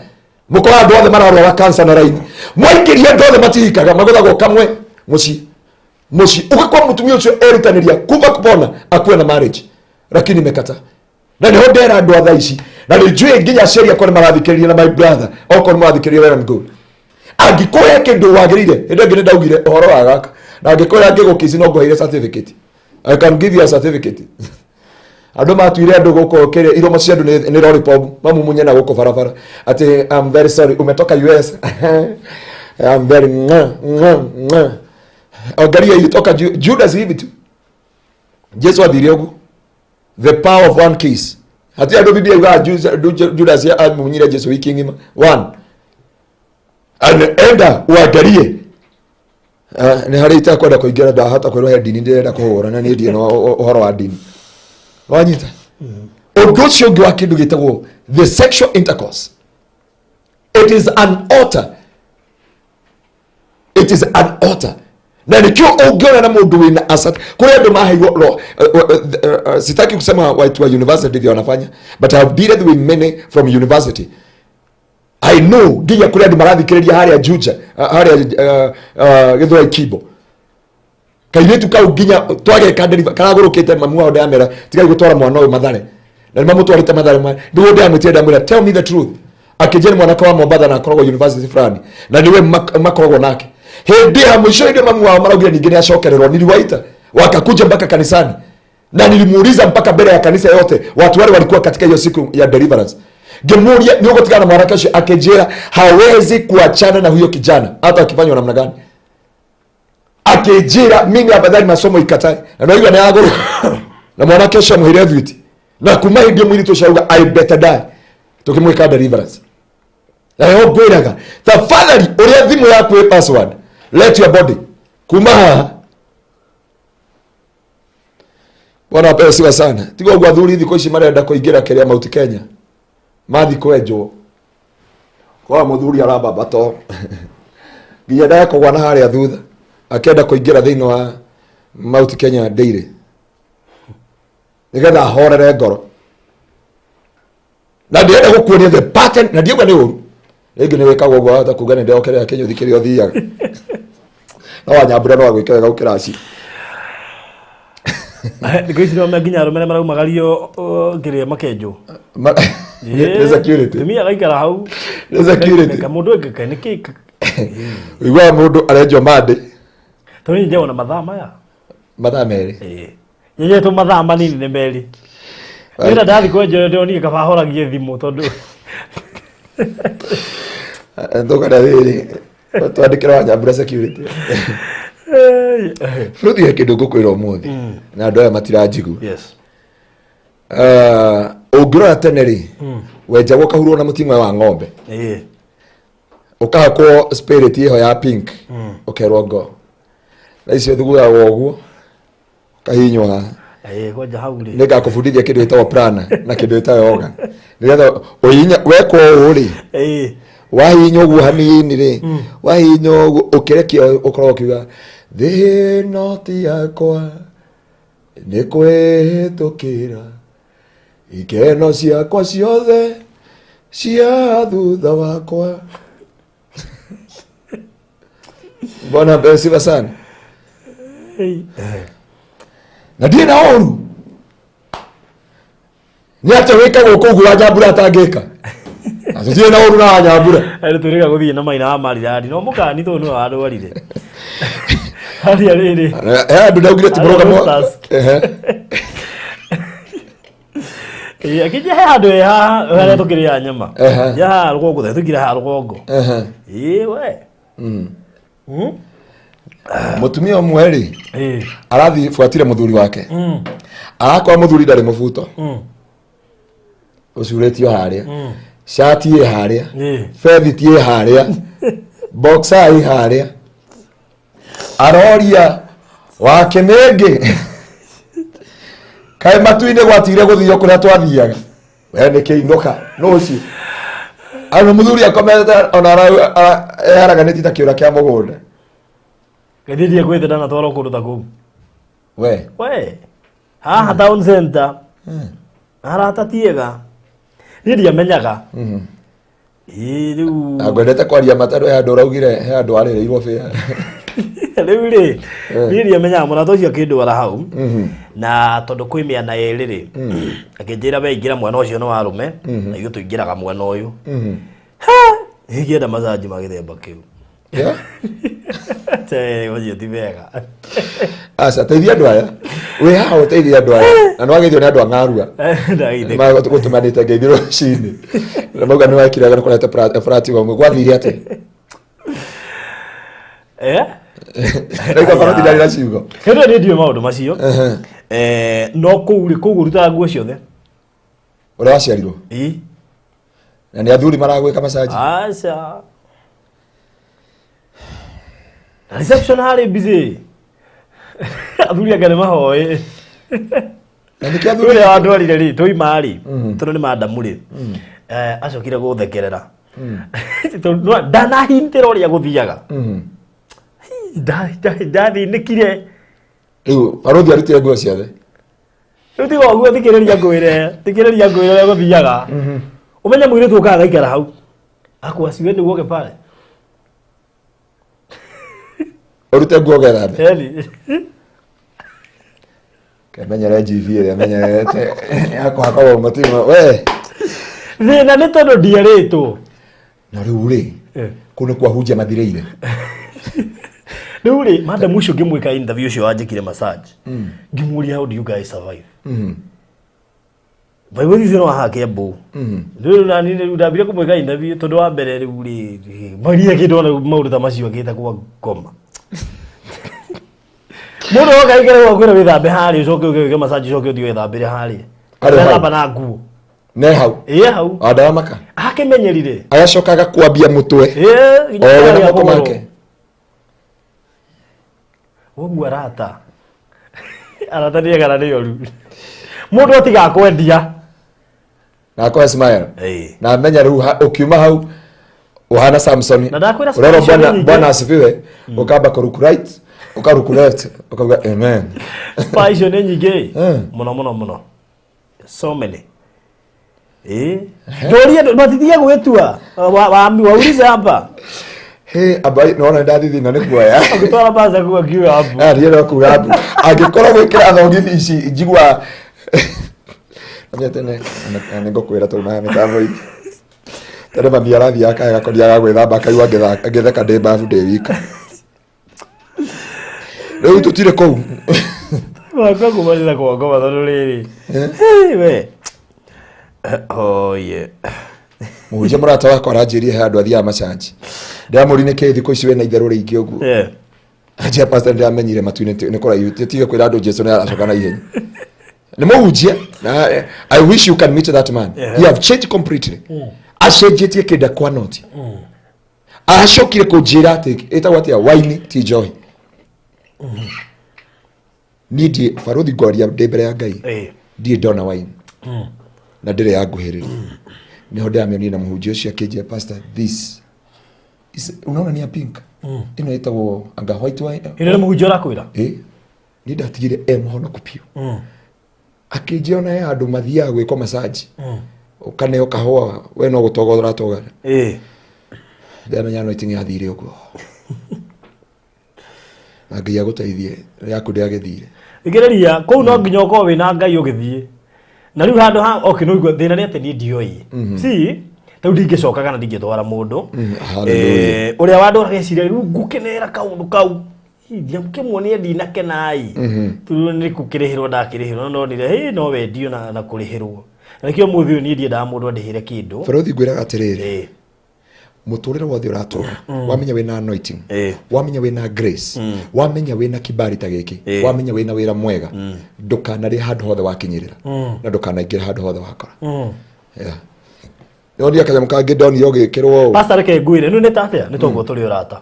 mũkora andũ othe mararwara cancer na raini, mwaingĩria andũ othe matihikaga, magũthagwo kamwe mũciĩ mũciĩ, ũgakora mũtumia ũcio erutanĩria kuma kupona akuwe na marriage lakini imekata. Na nĩho ndera andũ a thaa ici, na nĩ njũĩ nginya aciari akwa nĩ marathikĩrĩria na my brother okorwo nĩ marathikĩrĩria, well and good. Angĩkũhe kĩndũ wagĩrĩire, hĩndĩ ĩngĩ nĩ ndaugire ũhoro wa gaka, na angĩkũhe angĩgũkici no ngũheire certificate. I can give you a certificate. Andũ matuire andũ gũkũ kĩrĩa iromo cia andũ nĩ lollipop mamumunye na gũkũ barabara atĩ I'm very sorry umetoka US, I'm very mwa, mwa, mwa. Angalia ilitoka Judas hivi tu. Jesu athire ũguo, the power of one kiss. Hatirĩ andũ Biblia yugaga Judas amunyire Jesu wiki ng'ima one and enda uangalie. Ah, nĩ harĩ itakwenda kũingĩra, ndahota kwĩrwo he ndini ndĩrenda kũhũra na niĩ ndirĩ na ũhoro wa ndini. Wanyita ũndũ ũcio ũngĩ wa kĩndũ gĩtagwo the sexual intercourse, it is an altar, it is an altar. Na nikio ũngĩona na mũndũ wĩna asat kũrĩ andũ maheirwo sitaki kusema watu wa university ndivyo wanafanya, but I have dealt with many from university. I know nginya kũrĩ andũ marathikĩrĩria harĩa Juja, harĩa Gĩthũrai Kimbo, kairĩtu kau nginya twageka deliver karagũrũkĩte, mamu wao ndamera tigai gũtwara mwana ũyũ Mathare, na nĩ mamũtwarĩte Mathare. Nĩguo ndamwĩtire ndamwĩra, "Tell me the truth." Akĩnjĩra nĩ mwanake wa Mombatha na akoragwo university fulani na nĩwe makoragwo nake. Hĩndĩ ya mũico hĩndĩ mamu wao maraugire ningĩ nĩ acokererwo, niliwaita wakakuja mpaka kanisani na nilimuuliza mpaka mbele ya kanisa yote, watu wale walikuwa katika hiyo siku ya deliverance, ngĩmũria, "Nĩ ũgũtigana na mwanake ũcio?" Akĩnjĩra hawezi kuachana na huyo kijana hata akifanywa namna gani. Akĩnjĩra, "Mimi afadhali masomo ikatae." Na naigua nĩ agũrũka na mwanake ũcio amũheire thwiti, na kuma hĩndĩ ĩyo mũirĩtu ũcio auga, "I better die." Tũkĩmwĩka deliverance. Na nĩho ngwĩraga tafadhali, ũrĩa thimũ yaku ĩ password, let your body kuma haha. Bwana apewe sifa sana. Tiga ũguo athuri thikũ ici marenda kũingĩra kĩrĩa Mount Kenya mathi kwenjwo kwa mũthuri arambamba to nginya ndakũgwa na harĩa thutha akĩenda kũingĩra thĩinĩ wa Mount Kenya Dairy nĩgetha ahorere ngoro. Na ndĩrenda gũkuonia the pattern, na ndiauga nĩ ũru, rĩngĩ nĩ wĩkagwo ũguo, wahota kuga nĩ ndeokerera kĩnyũthi kĩrĩa ũthiaga no wanyambura no agwĩke wega gũkĩra acio. Thikũ ici nĩo nginya arũme nĩ maraumagario kĩrĩa makenjwo. Nĩ security. Tumia agaikara hau. Nĩ security. Mũndũ ĩngĩ nĩkĩ? Ũiguaga mũndũ arenjwo mandĩ. Tondũ nyenjagwo na mathaa maya. Mathaa 2. Ĩĩ. Nyenjetwo mathaa manini nĩ 2. Wĩra ndathi kwenjwo ndĩronire kaba horagie thimũ tondũ Tũkana rĩrĩ twandĩkĩra wanyambura security. Fruthi, he kĩndũ ngũkwĩra ũmũthĩ na andũ aya matiranjigua. Ah, ũngĩrora tene rĩ, wenjagwo ũkahurwo na mũting'oe wa ng'ombe, ũkahakwo spirit ĩho ya pink, ũkerwo ngo. Thaa icio thuguyagwo ũguo ũkahihinywo haha. Ĩĩ, kwanja hau rĩ. Nĩ ngakũbundithia kĩndũ gĩtagwo prana na kĩndũ gĩtagwo yoga nĩgetha ũhihinya wekwo ũũ rĩ, wahihinya ũguo hanini rĩ, wahihinya ũguo ũkĩrekia ũkoragwo ũkiuga, "Thĩ ĩno ti yakwa, nĩ kwĩhĩtũkĩra, ikeno ciakwa ciothe cia thutha wakwa." Bwana apewe sifa sana. Na ndirĩ na ũru, nĩ atĩa wĩkagwo kũu wa nyambura atangĩka. Na tũtirĩ na ũru na Nyambura. Rĩu twĩrĩga gũthiĩ na maina wa mariradi no mũkani tondũ nĩwe wandwarire harĩa rĩrĩ. He andũ ndaugire ti mũrũgamo. Roosters. Ehe. Ĩĩ, akĩnjia he handũ he haha harĩa tũkĩrĩa nyama. Ehe. Ya haha rũgongo the tũingĩre haha rũgongo. Ehe. Ĩĩ we. Mũtumia ũmwe rĩ, Ĩĩ. arathiĩ buatire mũthuri wake, arakora mũthuri ndarĩ mũbuto, ũcurĩtio harĩa, cati ĩ harĩa, bethiti ĩ harĩa, boxer ĩ harĩa. Aroria wake nĩngĩ kaĩ matu-inĩ gwatigire gũthio kũrĩa twathiaga, we nĩ kĩinũka nũ ũcio ano mũthuri akomete ona eharaganĩtie ta kĩũra kĩa mũgũnda. Gathie ndiĩ kwĩte ndanatwarwo kũndũ ta kũu. We. We haha town center arata tiega niĩ ndiamenyaga. Ĩĩ rĩu. Na ngwendete kwaria mataro, he handũ ũraugire he handũ warĩrĩirwo bĩa. Rĩu rĩ, niĩ ndiamenyaga mũrata ũcio akĩndwara hau, na tondũ kwĩ mĩena ĩrĩ rĩ, akĩnjĩra we ingĩra mwena ũcio nĩ wa arũme na ithuĩ tũingĩraga mwena ũyũ. Ingĩenda macanji ma gĩthemba kĩu. Yeah? Te, ũcio ti wega. Aca, teithia andũ aya wĩ haha, ũteithie andũ aya na nĩ wageithio nĩ andũ a ng'arua. Ndageithĩka. Gũtũmanĩte ngeithi rũcinĩ na mauga nĩ wekire na kũrete platform gwathire atĩ. Eh? Ndaigua barũthi ndarĩ na ciugo. Hĩndĩ ĩyo niĩ ndiũĩ maũndũ macio. Eh, no kũu rĩ, kũu ũrutaga nguo ciothe. Ũrĩa waciarirwo. Ĩ. Na nĩ athuri maragwĩka macaji? Aca. Na reception harĩ busy. Athuri anga nĩ mahoĩ. Na nĩkĩo athuri Ũrĩa wandwarire rĩ, twaima rĩ, tondũ nĩ mandamu rĩ, acokire gũthekerera. Tondũ ndanahintĩra ũrĩa gũthiaga. Ndathĩnĩkire. Rĩu barũthi arutire nguo ciothe? Rĩu tiga ũguo, thikĩrĩria ngwĩre, thikĩrĩria ngwĩre ũrĩa gũthiaga. Ũmenye mũirĩtu ũkaga agaikara hau akwa siwe nĩ uoge pale. Ũrute nguo ũgethambe? Eli. Kemenyere GV ĩrĩa menyerete yakũhakagwo matima we. Thĩna nĩ tondũ ndierĩtwo. Na rĩu rĩ, kũu nĩ kwahunjia mathirĩire. Rĩu rĩ, madam ũcio ngĩmwĩka interview ũcio wanjĩkire massage, ngĩmũria, "How do you guys survive?" Bible icio no haha Kiambu. Rĩu nani rĩu ndambire kũmwĩka interview tondũ wa mbere rĩu rĩ maria kĩndũ ona maũndũ ta macio akĩte kwa ngoma. Mũndũ oka aikare gwakwĩra wĩthambe harĩa, ũcoke ũke wĩke massage, ũcoke ũthiĩ wĩthambĩre harĩa. Harĩa hau? Wethamba na nguo. Ne hau? Ĩĩ hau. Wandaramaka. Akĩmenyerire. Agacoka agakwambia mũtwe. Ĩĩ nginya o we na harĩa moko kũgũrũ. make. Ũguo arata. Arata nĩ ega na nĩ oru. Mũndũ atiga kwendia. Na akũhe smile. Ĩĩ. Na menya rĩu ũkiuma hau ũhana Samson. Na ndakwĩra ũrerwo smile icio nĩ bwana nyingĩ. Bwana asifiwe, ũkamba kũruku right, ũkaruku left, ũkauga amen. Spa icio nĩ nyingĩ. Mũno mũno mũno. So many. Eh. Ndorie matithie gwĩtua. Waulize hapa. He amba nona ndathithina nĩ kuoya. Ũgĩtwara mbaca kuo akiuga hapo. Ah, ndienda kuga mbu angĩkorwo gwĩkĩra thogithi ici njigua Amenye tene na nĩ ngũkwĩra tondũ na mĩtambo-inĩ tene mami arathiĩ akaya gakoria ga gwĩthamba akaigua ngĩtheka ndĩ mbabu ndĩ wika. Rĩu tũtirĩ kũu. Wakwa kumanĩra kwa ngoma tondũ rĩrĩ. Hey, we. Oh yeah. Mũhunjia mũrata wakwa aranjĩrie he handũ athiaga macanji, ndĩramũri nĩ kĩ thikũ ici wĩna itherũ rĩingĩ ũguo. Anjia pastor, ndĩramenyire matu-inĩ nĩ kũraihu, tige kwĩra andũ Jesu nĩ aracoka na ihenya. Nĩ mũhunjia na I wish you can meet that man. He have changed completely, acenjetie kĩnda kwa noti. Acokire kũnjĩra atĩ ĩtagwo atĩa waini ti njohi. Niĩ ndiĩ barũthi ngwaria ndĩ mbere ya Ngai. Ndirĩ ndona waini na ndĩrĩ ya nguhĩrĩria nĩho ndĩramĩonire na mũhunjia ũcio akĩnjĩra, "Pastor, this is, unaona ni ya pink, ĩno ĩtagwo anga white wine." Ĩno nĩ mũhunjia ũrakwĩra? Ĩ, niĩ ndatigire e mũhonoku biũ. Akĩnjĩra ona he handũ mathiaga gwĩkwo massage, ũkaneo kahũa, we no gũtoga ũratogana. Ndĩramenya no iting'e athire ũguo na Ngai agũteithie yaku ndĩagĩthire. Thikĩrĩria, kũu no nginya ũkorwo wĩna Ngai ũgĩthiĩ. Na rĩu handũ ha okay, no igua thĩna nĩ atĩ niĩ ndioĩ. See, Rĩu ndingĩcoka kana ndingĩtwara mũndũ. Hallelujah. Ũrĩa wandwaraga eciria rĩu ngũkenera kaũndũ kau ndiakĩmuonia ndinakenai tondũ nĩ kũkĩrĩhĩrwo ndakĩrĩhĩrwo no ndonire hĩ no wendio na kũrĩhĩrwo na nĩkĩo mũthĩ ũyũ niĩ ndiendaga mũndũ andĩhĩre kĩndũ. Barothi, ngwĩraga atĩrĩrĩ, mũtũrĩre wothe ũratũra, wamenya wĩna anointing, wamenya wĩna grace, wamenya wĩna kibari ta gĩkĩ, wamenya wĩna wĩra mwega, ndũkanarĩe handũ hothe wakinyĩrĩra na ndũkanaingĩre handũ hothe wakora. Yeah. Ndonire kanyamũ kangĩ, ndonire ũgĩkĩrwo ũũ. Pastor, reke ngwĩre nĩ nĩ ta atĩa nĩ toguo tũrĩ ũrata.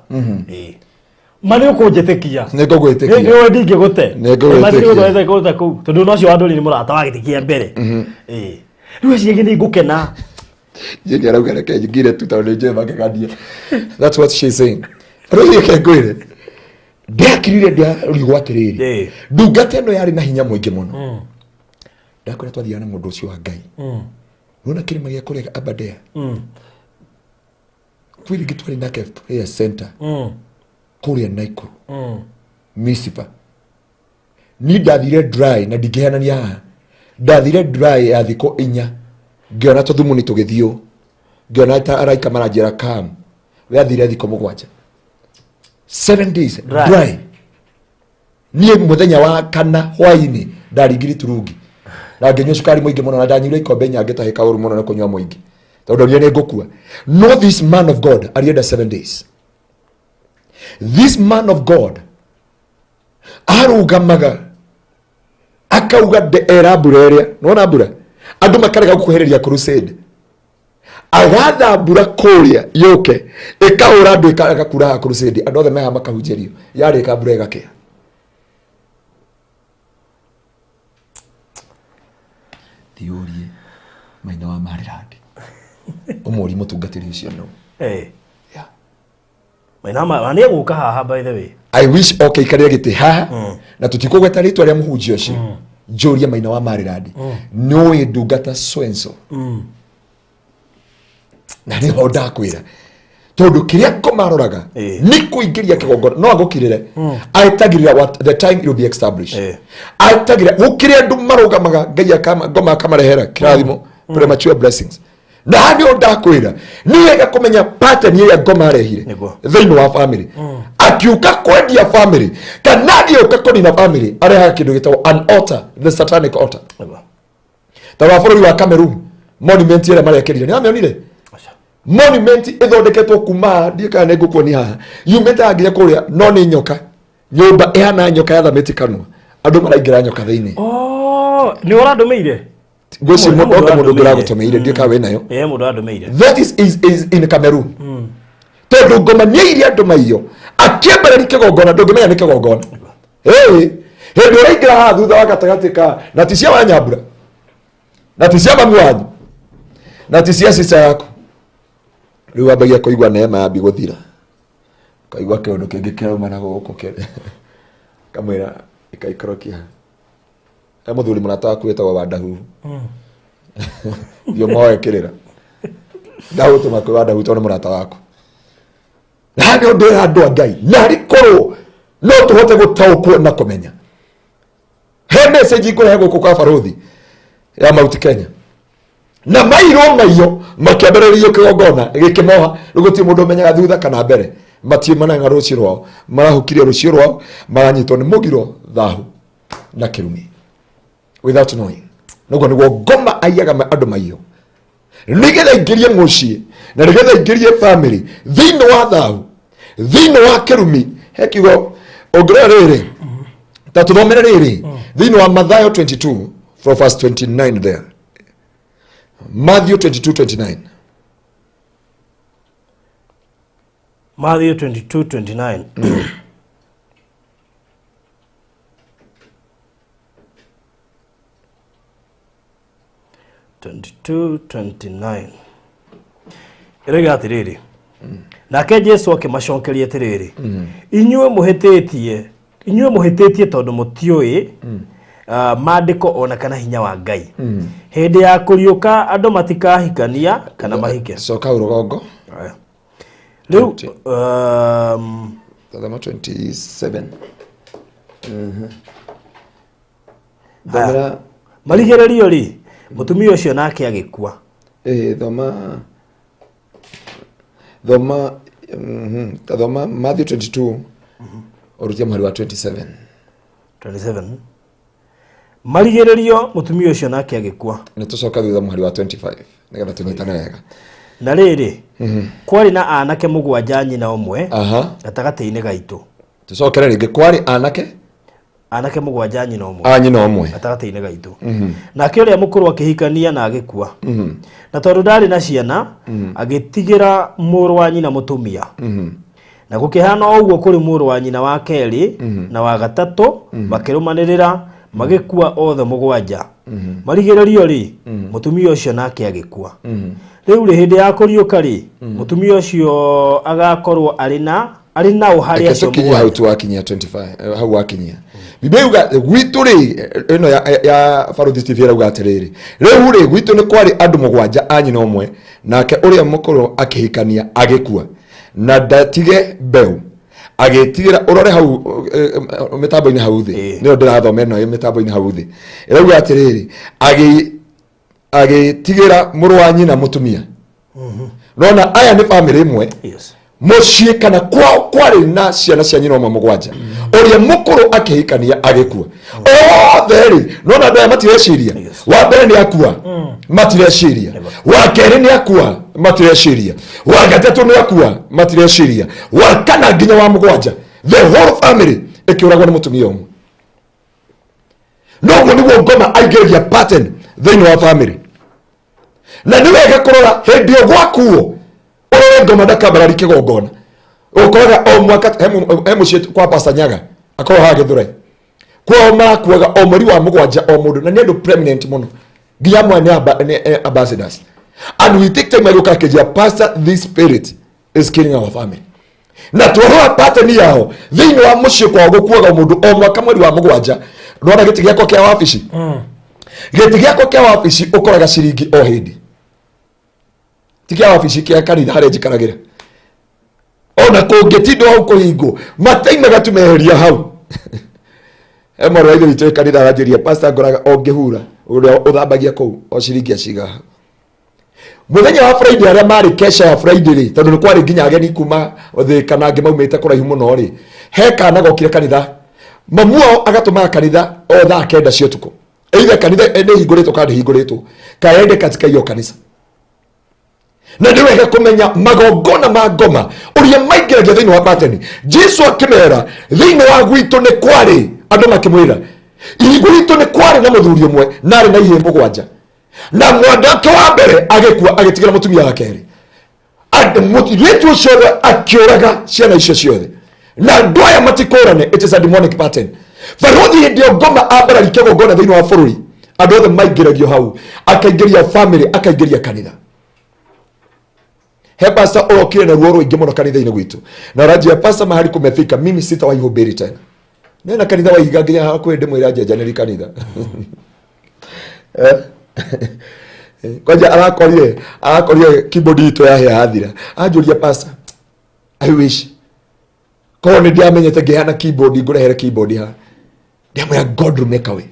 Ma nĩ ũkũnjĩtĩkia? Nĩ ngũgwĩtĩkia. Nĩ ũĩ ndingĩgũte. Nĩ ngũgwĩtĩkia. Nĩ kũu tondũ no ũcio wandũrire nĩ mũrata wa gĩtĩ kĩa mbere. Rĩu eciria nĩ ngũkena. Jeni arauga reke ngire tu tondũ nĩ njũĩ makegania. That's what she's saying. Rĩu reke ngwĩre, ndiakirire ndiarigwo atĩrĩrĩ, ndungata ĩno yarĩ na hinya mũingĩ mũno. Ndakwĩra twathiaga na mũndũ ũcio wa Ngai nona kĩrĩma gĩa kũrĩa Aberdare kwĩ rĩngĩ twarĩ nake prayer center kũrĩa Naikuru Misipa. Ni ndathire dry na ndingĩheanania haha, ndathire dry ya thikũ 4, ngĩona tũthumuni tũgĩthiũ, ngĩona ta araika maranjĩra come. We athire thikũ 7, 7 days Dry. Dry. Niĩ mũthenya wa kana hwainĩ ndaringiri turungi na ngĩnyua cukari mũingĩ mũno na ndanyuire ikombe 4, ngĩtahĩka ũru mũno nĩ kũnyua mũingĩ tondũ ndonire nĩ ngũkua. No this man of God arienda 7 days. This man of God arũgamaga akauga era mbura ĩrĩa nona mbura, andũ makarega gũkuhĩrĩria crusade, agatha mbura kũrĩa yũke ĩkahũra andũ, ĩkarega kura haha crusade, andũ othe mehaha makahunjĩrio, yarĩka mbura ĩgakĩa. Thiũrie maina wa Maryland ũmũrie mũtungatĩri ũcio no. Yeah. Maina ma nĩ egũka haha, by the way. I wish oke ikarĩre gĩtĩ haha na tũtikũgweta rĩtwa rĩa mũhunjia ũcio. Njũrie maina wa Maryland, nĩũĩ ndungata so and so? Na nĩho ndakwĩra tondũ kĩrĩa ngoma aroraga nĩ kũingĩria kĩgongona no agũkirĩre aetagĩrĩra what the time it will be established. Aetagĩrĩra gũkĩrĩ andũ marũgamaga Ngai ngoma akamarehera kĩrathimo, premature blessings. Na haha nĩho ndakwĩra nĩ wega kũmenya pattern ĩrĩa ngoma arehire thĩinĩ wa family. Akiũka kwendia family kana agĩũka kũnina family, arehaga kĩndũ gĩtagwo an altar, the satanic altar. Ta wa bũrũri wa Cameroon, monument ĩrĩa marekĩrire nĩ wamĩonire? Aca. Monument ĩthondeketwo kuma haha, ndiĩ kana nĩ ngũkuonia haha, yumĩte haha nginya kũrĩa, no nĩ nyoka, nyũmba ĩhana nyoka yathamĩtie kanua, andũ maraingĩra nyoka thĩinĩ. Oh, nĩ ũrandũmĩire? Ngwĩciria Mũndũ mũndũ mũndũ ũngĩ ũrandũmĩire. ũragũtũmĩire, ndiĩ kana wĩ nayo. Mũndũ ũrandũmĩire. That is in Cameroon tondũ ngoma nĩ iria andũ maiyo akĩambarari kĩgongona, ndũngĩmenya nĩ kĩgongona. Ĩĩ, hĩndĩ ũraingĩra haha thutha wa gatagatĩ ka na ti cia wanyambura na ti cia mami wanyu na ti cia cica yaku, rĩu wambagia kũigua neema yambi gũthira, kaigua kĩũndũ kĩngĩ kĩrauma na gũkũ kĩrĩ kamwĩra ĩkaikũrũkia he mũthuri mũrata waku wĩtagwo Wandahuhu, thiĩ ũmoe kĩrĩra ndagũtũma kwĩ Wandahuhu tondũ nĩ mũrata waku. Na nĩ ũndũ andũ a Ngai, narĩ korwo no tũhote gũtaũkwo na kũmenya he message ngũrehe gũkũ kwa barothi ya Mount Kenya na mairwo maiyo makĩambĩrĩrio kĩgongona gĩkĩmoha. Rĩu gũtirĩ mũndũ ũmenyaga thutha kana mbere, matiũmanaga rũciũ rwao, marahũkirie rũciũ rwao, maranyitwo nĩ mũgiro, thahu na kĩrumi without knowing. Noguo nĩguo ngoma aiyaga andũ maiyo nĩgetha aingĩrie mũciĩ na nĩgetha aingĩrie family thĩinĩ wa thahu, thĩinĩ wa kĩrumi. He kiugo ũngĩrora rĩrĩ, ta tũthomere rĩrĩ thĩinĩ wa Mathayo 22 from verse 29 there, Matthew 22 29. Matthew 22:29. 22:29 ĩroiga atĩrĩrĩ, nake Jesu akĩmacokeria atĩrĩrĩ, inyuĩ mũhĩtĩtie, inyuĩ mũhĩtĩtie tondũ mũtiũĩ maandĩko ona kana hinya wa Ngai. Hĩndĩ ya kũriũka andũ matikahikania kana mahike. Coka hau rũgongo. Aya. Rĩu Tathama 27. Thomera. Marigĩrĩrio rĩ, mũtumia ũcio nake agĩkua. Thoma. Thoma thoma Matthew 22 ũrutie mũhari wa 27. 27. Marigĩrĩrio mũtumia ũcio nake agĩkua. Nĩ tũcoka thutha mũhari wa 25 nĩgetha tũnyitane wega. Na rĩrĩ, kwarĩ na anake mũgwanja nyina ũmwe Aha. gatagatĩ-inĩ gaitũ. Tũcokere rĩngĩ, kwarĩ anake Anake mũgwanja nyina ũmwe a nyina ũmwe gatagatĩ-inĩ gaitũ. Nake ũrĩa mũkũrũ akĩhikania na agĩkua. Na tondũ ndarĩ na ciana, agĩtigĩra mũrũ wa nyina mũtumia. Na gũkĩhana o ũguo kũrĩ mũrũ wa nyina wa kerĩ na wa gatatũ, makĩrũmanĩrĩra magĩkua othe mũgwanja. Marigĩrĩrio rĩ, mũtumia ũcio nake agĩkua. Rĩu rĩ, hĩndĩ ya kũriũka rĩ, mũtumia ũcio agakorwo arĩ na arĩ nao harĩ Reke acio tũkinyie hau mũgwanja? Tu wakinyia 25, hau wakinyia Biblia yuga gwitũ rĩ, ĩno ya Barũthi TV ĩrauga atĩrĩrĩ, rĩu rĩ, gwitũ nĩ kwarĩ andũ mũgwanja a nyina ũmwe, nake ũrĩa mũkũrũ akĩhikania agĩkua na ndatige mbeũ, agĩtigĩra. Ũrore hau mĩtambo-inĩ hau thĩ. Nĩyo ndĩrathoma ĩno ĩ mĩtambo-inĩ hau thĩ, ĩrauga atĩrĩrĩ, agĩtigĩra mũrũ wa nyina mũtumia. Nona aya nĩ bamĩrĩ ĩmwe. Mũciĩ kana kwao kwarĩ na ciana cia nyina ũmwe mũgwanja. Ũrĩa mũkũrũ akĩhikania agĩkua, othe rĩ, nona andũ aya matireciria. Wa mbere nĩ akua, matireciria. Wa kerĩ nĩ akua, matireciria. Wa gatatũ nĩ akua, matireciria. Wa kana nginya wa mũgwanja, the whole family ĩkĩũragwo nĩ mũtumia ũmwe. Noguo nĩguo ngoma aingĩragia pattern thĩinĩ wa family. Na nĩ wega kũrora hĩndĩ ĩyo gwakuo, ũrore ngoma ndakambarari kĩgongona. Ũkoraga o mwaka he mũciĩ kwa Pastor Nyaga akorwo haha Gĩthũrai, kwao marakuaga o mweri wa mũgwanja o mũndũ, na nĩ andũ prominent mũno, nginya amwe nĩ ambassadors. And we take time, agĩũka akĩnjĩra, "Pastor, this spirit is killing our family." Na twarora pattern yao thĩinĩ wa mũciĩ kwao, gũkuaga mũndũ o mwaka mweri wa mũgwanja. Nona gĩtĩ gĩakwa kĩa wabici, gĩtĩ gĩakwa kĩa wabici ũkoraga ciringi o hĩndĩ, ti kĩa wabici, kĩa kanitha harĩa njikaragĩra, ona kũngĩtindwo hau kũhingwo mataimaga tu meheria hau. He mwarĩ wa ithe witũ wĩ kanitha aranjĩria, "Pastor, ngoraga o ngĩhura ũrĩa ũthambagia kũu o ciringi aciga hau mũthenya wa Friday." Arĩa marĩ kesha ya Friday rĩ, tondũ nĩ kwarĩ nginya ageni kuma thĩ kana angĩ maumĩte kũraihu mũno rĩ, he kana gokire kanitha, mamu wao agatũmaga kanitha o thaa 9 cia ũtukũ, either kanitha nĩ hingũrĩtwo kana ndĩhingũrĩtwo, kaende katika hiyo kanisa. Na nĩ wega kũmenya magongona ma ngoma ũrĩa maingĩragia thĩinĩ wa pattern. Jesu akĩmera, thĩinĩ wa gwitũ nĩ kwarĩ andũ, makĩmwĩra, gwitũ nĩ kwarĩ na mũthuri ũmwe na arĩ na ihĩĩ mũgwanja, na mwanake wa mbere agĩkua agĩtigĩra mũtumia wa kerĩ. Mũirĩtu ũcio othe akĩũraga ciana icio ciothe, na andũ aya matikũrane. It is a demonic pattern. Barũthi hĩndĩ ĩyo ngoma ambarari kĩgongona thĩinĩ wa bũrũri, andũ othe maingĩragio hau, akaingĩria family, akaingĩria kanitha. He pastor ũrokire na ruo rũingĩ mũno kanitha-inĩ gwitũ na ũranjia, "Pastor, mahali kumefika, mimi sitawahi hubiri tena." Nena kanitha waiga nginya hakuhĩ ndĩmwĩra njenjanĩri kanitha. Kwanja arakorire keyboard itũ yahĩa yathira, anjũria, "Pastor, I wish korwo nĩ ndiamenyete ngĩheana keyboard, ngũrehere keyboard ha." Ndamwĩra, "God will make a way."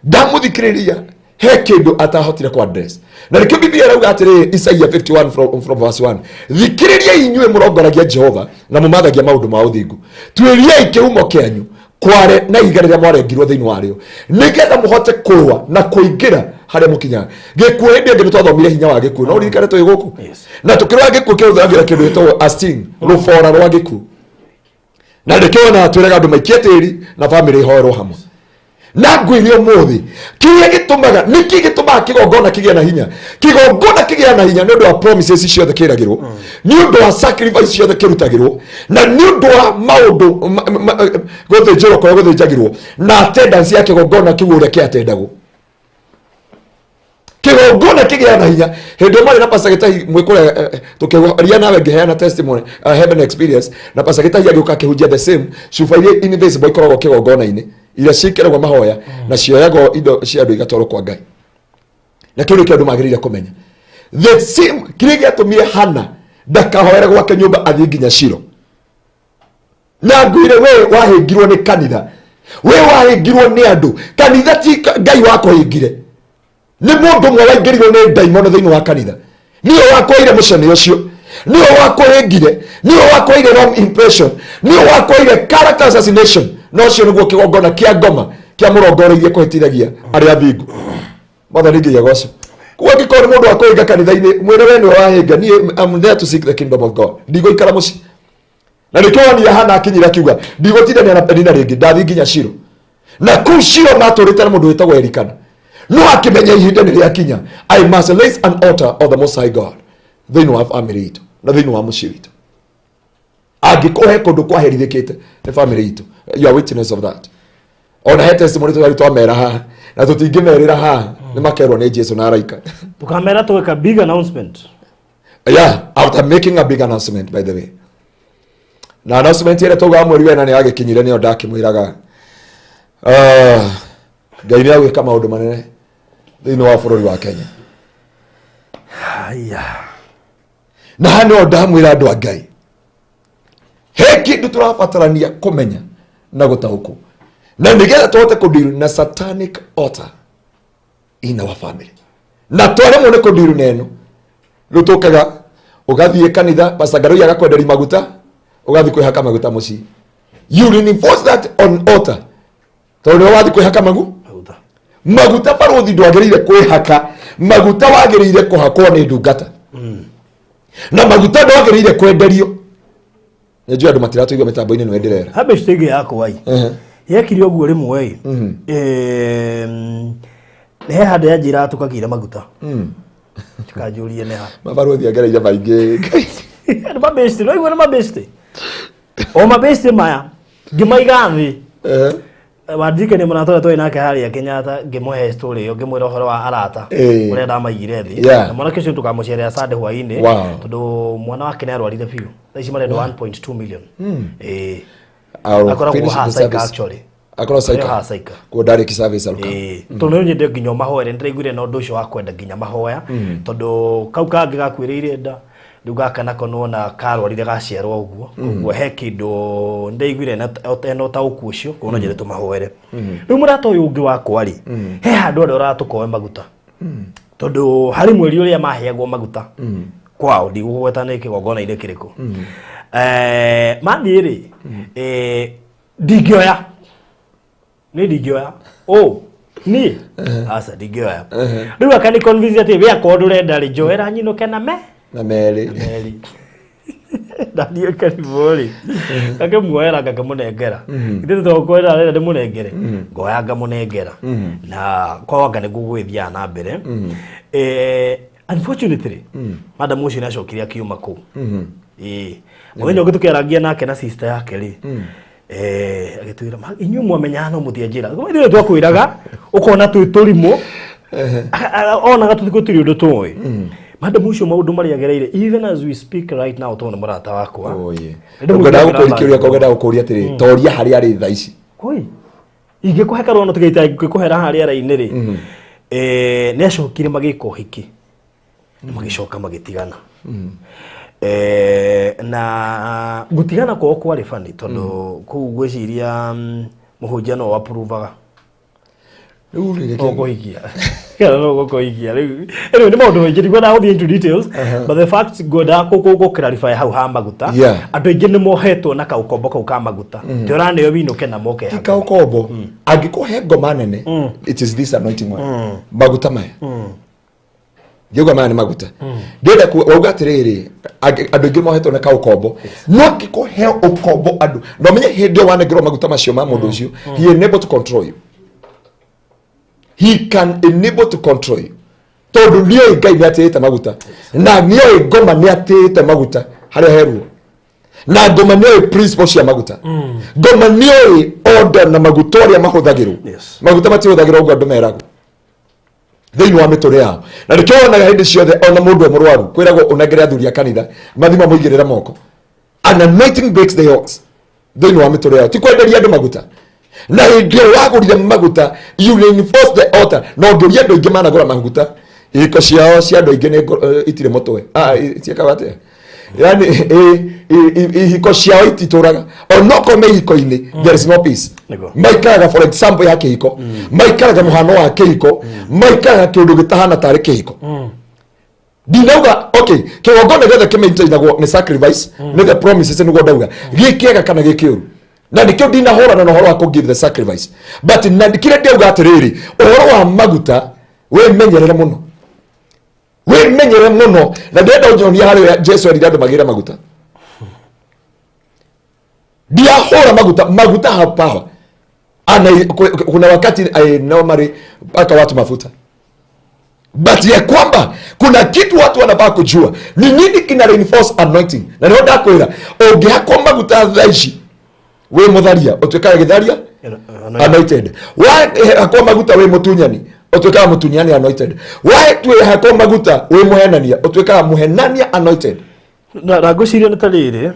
Ndamũthikĩrĩria, he kĩndũ atahotire ku address, na nĩkĩo Biblia ĩrauga atĩrĩrĩ, Isaia 51 from verse 1, "Thikĩrĩriai inyuĩ mũrongoragia Jehova na mũmathagia maũndũ ma ũthingu, tuĩriai kĩhumo kĩanyu kware na ihiga rĩrĩa mwarengirwo thĩinĩ warĩo, nĩgetha mũhote kũrũa na kũingĩra harĩa mũkinyaga." Gĩkuũ, hĩndĩ ĩngĩ nĩtwathomire hinya wa gĩkuũ, no ũririkane twĩ gũkũ? Na tũkĩrora gĩkuũ kĩhũthagĩra kĩndũ gĩtagwo a sting, rũbora rwa gĩkuũ, na nĩkĩo ona twĩraga andũ maikie tĩri na bamĩrĩ ihoerwo hamwe. Na ngwĩre ũmũthĩ, kĩrĩa gĩtũmaga, nĩkĩ gĩtũmaga kĩgongona kĩgĩe na hinya? Kĩgongona kĩgĩa na hinya nĩ ũndũ wa promises ciothe kĩragĩrwo, nĩ ũndũ wa sacrifice ciothe kĩrutagĩrwo, na nĩ ũndũ wa maũndũ gũthĩnjĩrwo kũrĩa gũthĩnjagĩrwo, na attendance ya kĩgongona kĩu ũrĩa kĩatendagwo. Kĩgongona kĩgĩa na hinya hĩndĩ ĩmwe na Pastor Gĩtahi mwĩkũrĩa tũkĩaria nawe, ngĩheana testimony, heaven experience, na Pastor Gĩtahi agĩũka akĩhunjia the same cuba iria invisible ikoragwo kĩgongona-inĩ, iria ciĩkĩragwo mahoya na cioyagwo indo cia andũ igatwarwo kwa Ngai. Na kĩu nĩkĩo andũ magĩrĩire kũmenya, the same kĩrĩa gĩatũmire Hana ndakahoere gwake nyũmba, athiĩ nginya Shilo. Na ngwire, we wahĩngirwo nĩ kanitha, we wahĩngirwo nĩ andũ, kanitha ti Ngai wakũhĩngire, nĩ mũndũ ũmwe waingĩrirwo nĩ ndaimono thĩinĩ wa kanitha, nĩwe wakwaire mũcene ũcio. Nĩwe wakũhĩngire, nĩwe wakũheire wrong impression, nĩwe wakũheire character assassination. Na ũcio nĩguo kĩgongona kĩa ngoma kĩa mũrongoreirie kũhĩtithagia arĩa athingu. Mwathani Ngai agocwo. Koguo angĩkorwo nĩ mũndũ wa kũhĩnga kanitha-inĩ, mwĩre we nĩwe wahĩnga, niĩ I'm there to seek the kingdom of God, ndigũikara mũciĩ. Na nĩkĩo wonire Hana akinyira akiuga, ndigũtindania na Penina rĩngĩ, ndathiĩ nginya Shilo. Na kũu Shilo matũrĩte na mũndũ wĩtagwo Elikana, no akĩmenya ihinda nĩ rĩakinya, I must raise an altar of the Most High God thĩinĩ wa family itũ na thĩinĩ wa mũciĩ witũ. Angĩkorwo he kũndũ kwaherithĩkĩte nĩ family itũ, you are witness of that. Ona he testimony tũtari twamera haha na tũtingĩmerĩra haha, nĩ makerwo nĩ Jesu na araika. Tukamera tuweka big announcement. Yeah, after making a big announcement, by the way, na announcement ĩrĩa taugaga mweri wena nĩ yagĩkinyire, nĩyo ndakĩmwĩraga. Ah, Ngai nĩ agwĩka maũndũ manene thĩinĩ wa bũrũri wa Kenya. Haya. Na haha nĩho ndamwĩra andũ a Ngai, he kĩndũ tũrabatarania kũmenya na gũtaũkwo, na nĩgetha tũhote kũdeal na satanic altar in our family. Na twaremwo nĩ kũdeal na ĩno, rĩu tũkaga ũgathiĩ kanitha, Pastor Ngaroi agakwenderia maguta, ũgathiĩ kwĩhaka maguta mũciĩ. You reinforce that on altar, tondũ nĩwe wathiĩ kwĩhaka magu Maguta. Maguta barũthi ndwagĩrĩire kwĩhaka maguta, wagĩrĩire kũhakwo nĩ ndungata. Na maguta ndwagĩrĩire kwenderio. Nĩ njũĩ andũ matiratũigua mĩtambo-inĩ, nĩwe ndĩrera. Habest ĩngĩ yakwa ĩ yekire ũguo rĩmwe ĩ. He handũ yanjĩraga tũkagĩra maguta, tikanjũrie nĩ ha. Mabarũthi angereire maingĩ. Nĩ mabesti, no igua nĩ mabesti, o mabesti maya ngĩmaiga thĩ. Wandirike nĩ mũrata ũrĩa twarĩ nake harĩa Kenyatta, ngĩmũhe story ĩyo, ngĩmwĩra ũhoro wa arata ũrĩa ndamaigire thĩ. Na mwanake ũcio tũkamũcerera Sunday hwaĩ-inĩ, tondũ mwana wake nĩ arwarire biũ, thaa ici marendwo 1.2 million. Ĩĩ. I'll Akoragwo finish haha the Saika service. actually. Akorwo Saika. Haha Saika. Kuo ndarĩki service aruka. Ĩĩ. Tondũ no nyende nginya ũmahoere, nĩndĩraiguire na ũndũ ũcio wa kwenda nginya mahoya, tondũ kau kangĩ gakuĩrĩire nda, rĩu gaka nako nĩwona karwarire gaciarwo ũguo. Ũguo he kĩndũ nĩndaiguire ena ũtaũku ũcio, koguo no nyende tũmahoere. Rĩu mũrata ũyũ ũngĩ wakwa rĩ, he handũ andũ tũkoe maguta, tondũ harĩ mweri ũrĩa maheagwo maguta kwao, ndigũgweta nĩ kĩgongona-inĩ kĩrĩkũ. Mathiĩ rĩ, ndingĩoya, niĩ ndingĩoya, ũ niĩ aca ndingĩoya. Rĩu akani convince atĩ we akorwo ndũrenda rĩ, njoera nyinũke na me na merĩ. Meri ndathiĩ karibũ rĩ, ngakĩmuoera, ngakĩmũnengera. Ithuĩ tũkwenda arenda ndĩmũnengere, ngoya ngamũnengera, na kwanga nĩguo gũgĩthiaga na mbere. Unfortunately, madam ũcio nĩacokire akiuma kũu. Ĩĩ, mũthenya ũngĩ tũkĩarangia nake na sister yake rĩ, agĩtwĩra, "Inyuĩ mwamenyaga no mũtianjĩra." Ithuĩ twakwĩraga ũkona twĩ tũrimũ. Onaga tũtirĩ ũndũ tũĩ. Madam ũcio maũndũ marĩa agereire, even as we speak right now, tondũ nĩ mũrata wakwa. Oye. Nĩ Ngwendaga ndĩmũigagĩra gũkũria kĩũria, thayũ. ngwendaga gũkũria atĩrĩ, toria harĩa arĩ thaa ici. Koi ingĩkũhe karũgano tũgaita ingĩkũhera harĩa rĩara-inĩ rĩ, nĩ acokire magĩka ũhiki, magĩcoka magĩtigana. Na gũtigana kwao kwarĩ bani, tondũ kũu ngwĩciria mũhunjia no approvaga. Rĩu rĩ, No kũhikia kana no gũkũhikia. Rĩu anyway, nĩ maũndũ maingĩ, ndigwendaga gũthiĩ into details, but the fact ngwendaga kũ clarify hau ha maguta. Andũ aingĩ nĩ mohetwo na kaũkombo kau ka maguta, ti ũraneo winũke na moke. Ti kaũkombo. Angĩkorwo he ngoma nene, it is this anointing oil, maguta maya. Ngiuga maya nĩ maguta ndĩrenda wauga atĩrĩrĩ, andũ aingĩ mohetwo na kaũkombo, no angĩkorwo he ũkombo andũ na ũmenye hĩndĩ ĩyo wanengerwo maguta macio ma mũndũ ũcio, he enable to control you, he can enable to control you, tondũ nĩoĩ Ngai nĩ atĩĩte maguta, na nĩoĩ ngoma nĩ atĩĩte maguta harĩa heruo, na ngoma nĩoĩ principle cia maguta, ngoma nĩoĩ order na maguta ũrĩa mahũthagĩrwo. Maguta matihũthagĩrwo ũguo andũ meragwo thĩinĩ wa mĩtũrĩ yao. Na nĩkĩo wonaga hĩndĩ ciothe ona mũndũ e mũrwaru kwĩragwo ũnengere athuri a kanitha mathi mamũigĩrĩre moko. An anointing breaks the yokes thĩinĩ wa mĩtũrĩ yao. Ti kwenderia andũ maguta. Na hĩndĩ ĩyo wagũrire maguta, you reinforce the altar. Na ũngĩũria andũ aingĩ managũra maguta, ihiko ciao cia andũ aingĩ nĩ itirĩ mũtwe. Ah, ciĩkaga atĩa? Yani ihiko ciao ititũraga, onokorwo me ihiko-inĩ, there is no peace. Maikaraga for example ya kĩhiko, maikaraga mũhano wa kĩhiko, maikaraga kĩũndũ gĩtahana tarĩ kĩhiko. Ndinauga okay, kĩgongona gĩothe kĩmaintainagwo nĩ sacrifice, nĩ the promises, nĩguo ndauga gĩ kĩega kana gĩ kĩũru, na nĩkĩo ndinahũrana na ũhoro wa kũ give the sacrifice, but na kĩrĩa ndĩauga atĩrĩrĩ, ũhoro wa maguta wĩmenyerere mũno, wĩmenyerere mũno, na ndĩrenda ũnyonia harĩa Jesu erire andũ magĩre maguta. Ndiahũra maguta, maguta have power. Ana kuna wakati normally mpaka watu mafuta, but ya kwamba kuna kitu watu wanafaa kujua ni nini kina reinforce anointing. Na nĩho ndakwĩra, ũngĩhakwo maguta thaa ici wĩ mũtharia, ũtuĩkaga gĩtharia anointed. Wahakwo maguta wĩ mũtunyani, ũtuĩkaga mũtunyani anointed. Wahakwo maguta wĩ mũhenania, ũtuĩkaga mũhenania anointed. Na ngwĩciria nĩ ta rĩrĩ,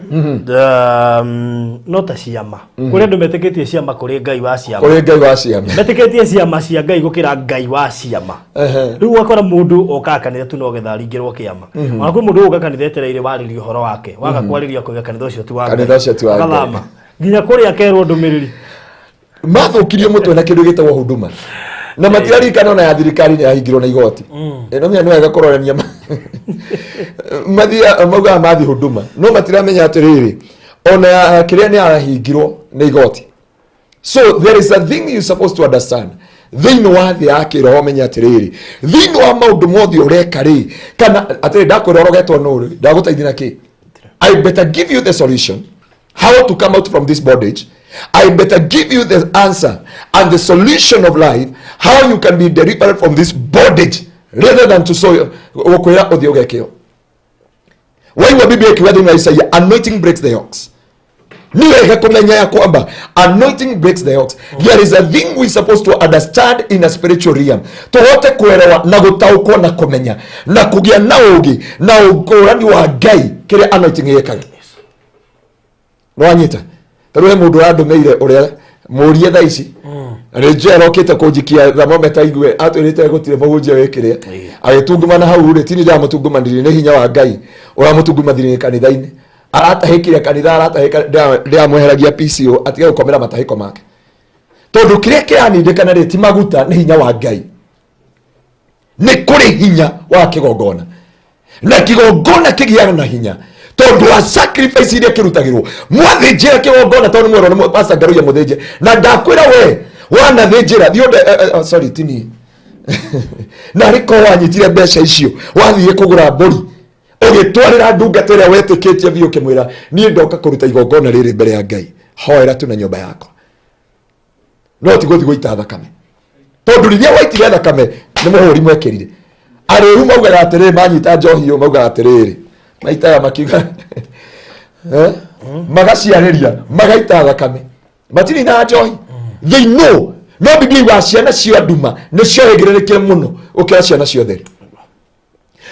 no ta ciama, kũrĩ andũ metĩkĩtie ciama kũrĩ Ngai wa ciama. Kũrĩ Ngai wa ciama. Metĩkĩtie ciama cia Ngai gũkĩra Ngai wa ciama. Rĩu ũgakora mũndũ okaga kanitha tu no getha aringĩrwo kĩama. Ona kwĩ mũndũ ũka kanitha etereire warĩrie ũhoro wake, waga kwarĩria akauga kanitha ũcio ti wa Ngai. Kanitha ũcio ti wa Ngai. Agathama nginya kũrĩa akerwo ndũmĩrĩri. Mathũkirie mũtwe na kĩndũ gĩtagwo huduma, na matirarikana ona ya thirikari nĩ yahingirwo na igoti ĩno menya nĩ wega kũrorania. Mathia maugaga mathi huduma, no matiramenya atĩrĩrĩ, ona ya kĩrĩa nĩ yahingirwo nĩ igoti. So there is a thing you supposed to understand thĩinĩ wa thĩ ya kĩroho. Menya atĩrĩrĩ, thĩinĩ wa maũndũ mothe ũreka rĩ, kana atĩrĩ, ndakwĩra ũrogetwo nũ rĩ, ndagũteithia na kĩ? I better give you the solution how to come out from this bondage. I better give you the answer and the solution of life, how you can be delivered from this bondage, rather than to so gũkwĩra ũthiĩ ũgekĩo. Waigua Biblia ikiuga thĩinĩ wa Isaia, "Anointing breaks the yokes." Ni wega kũmenya ya kwamba anointing breaks the yokes. There is a thing we supposed to understand in a spiritual realm, tũhote kuelewa na gũtaũkwo na kũmenya na kũgĩa na ũũgĩ na ũkũrani wa Ngai kĩrĩa anointing ĩkaga. Nĩwanyita? Tarĩu he mũndũ ũrandũmĩire ũrĩa mũrie thaa ici nĩ njũĩ arokĩte kũnjikia thermometer igue atwĩrĩte gũtirĩ mũhunjia wĩkĩrĩa agĩtungumana hau rĩ, tini ndĩramũtungumanirie, nĩ hinya wa Ngai ũramũtungumanĩrie kanitha-inĩ. Aratahĩkire kanitha, aratahĩka, ndĩramweheragia PCO atige gũkomera matahĩko make, tondũ kĩrĩa kĩranindĩkana rĩ ti maguta, nĩ hinya wa Ngai. Nĩ kũrĩ hinya wa kĩgongona, na kĩgongona kĩgĩaga na hinya tondũ wa sacrifice iria kĩrutagĩrwo. Mwathĩnjĩra kĩgongona, tondũ nĩ mwerwo nĩ Pastor Ngaruiya mũthĩnje, na ndakwĩra we wanathĩnjĩra thiĩ ũnde sorry, tini na rĩko wanyitire mbeca icio wathiĩ kũgũra mbũri, ũgĩtwarĩra ndungata ĩrĩa wetĩkĩtie biũ, ũkĩmwĩra, "Niĩ ndoka kũruta igongona rĩrĩ mbere ya Ngai, hoera tu na nyũmba yakwa," no ti gũthiĩ gũita thakame, tondũ rĩrĩa waitire thakame nĩ mũhũri mwekĩrire. Arĩu maugaga atĩrĩrĩ, manyita njohi ũyũ maugaga atĩrĩrĩ, maitaga makiuga, eh? Magaciarĩria magaita thakame, matirinaga njohi. They know. No Biblia iugaga ciana cia nduma nĩ ciohĩgĩrĩrĩkire mũno gũkĩra ciana cia ũtheri,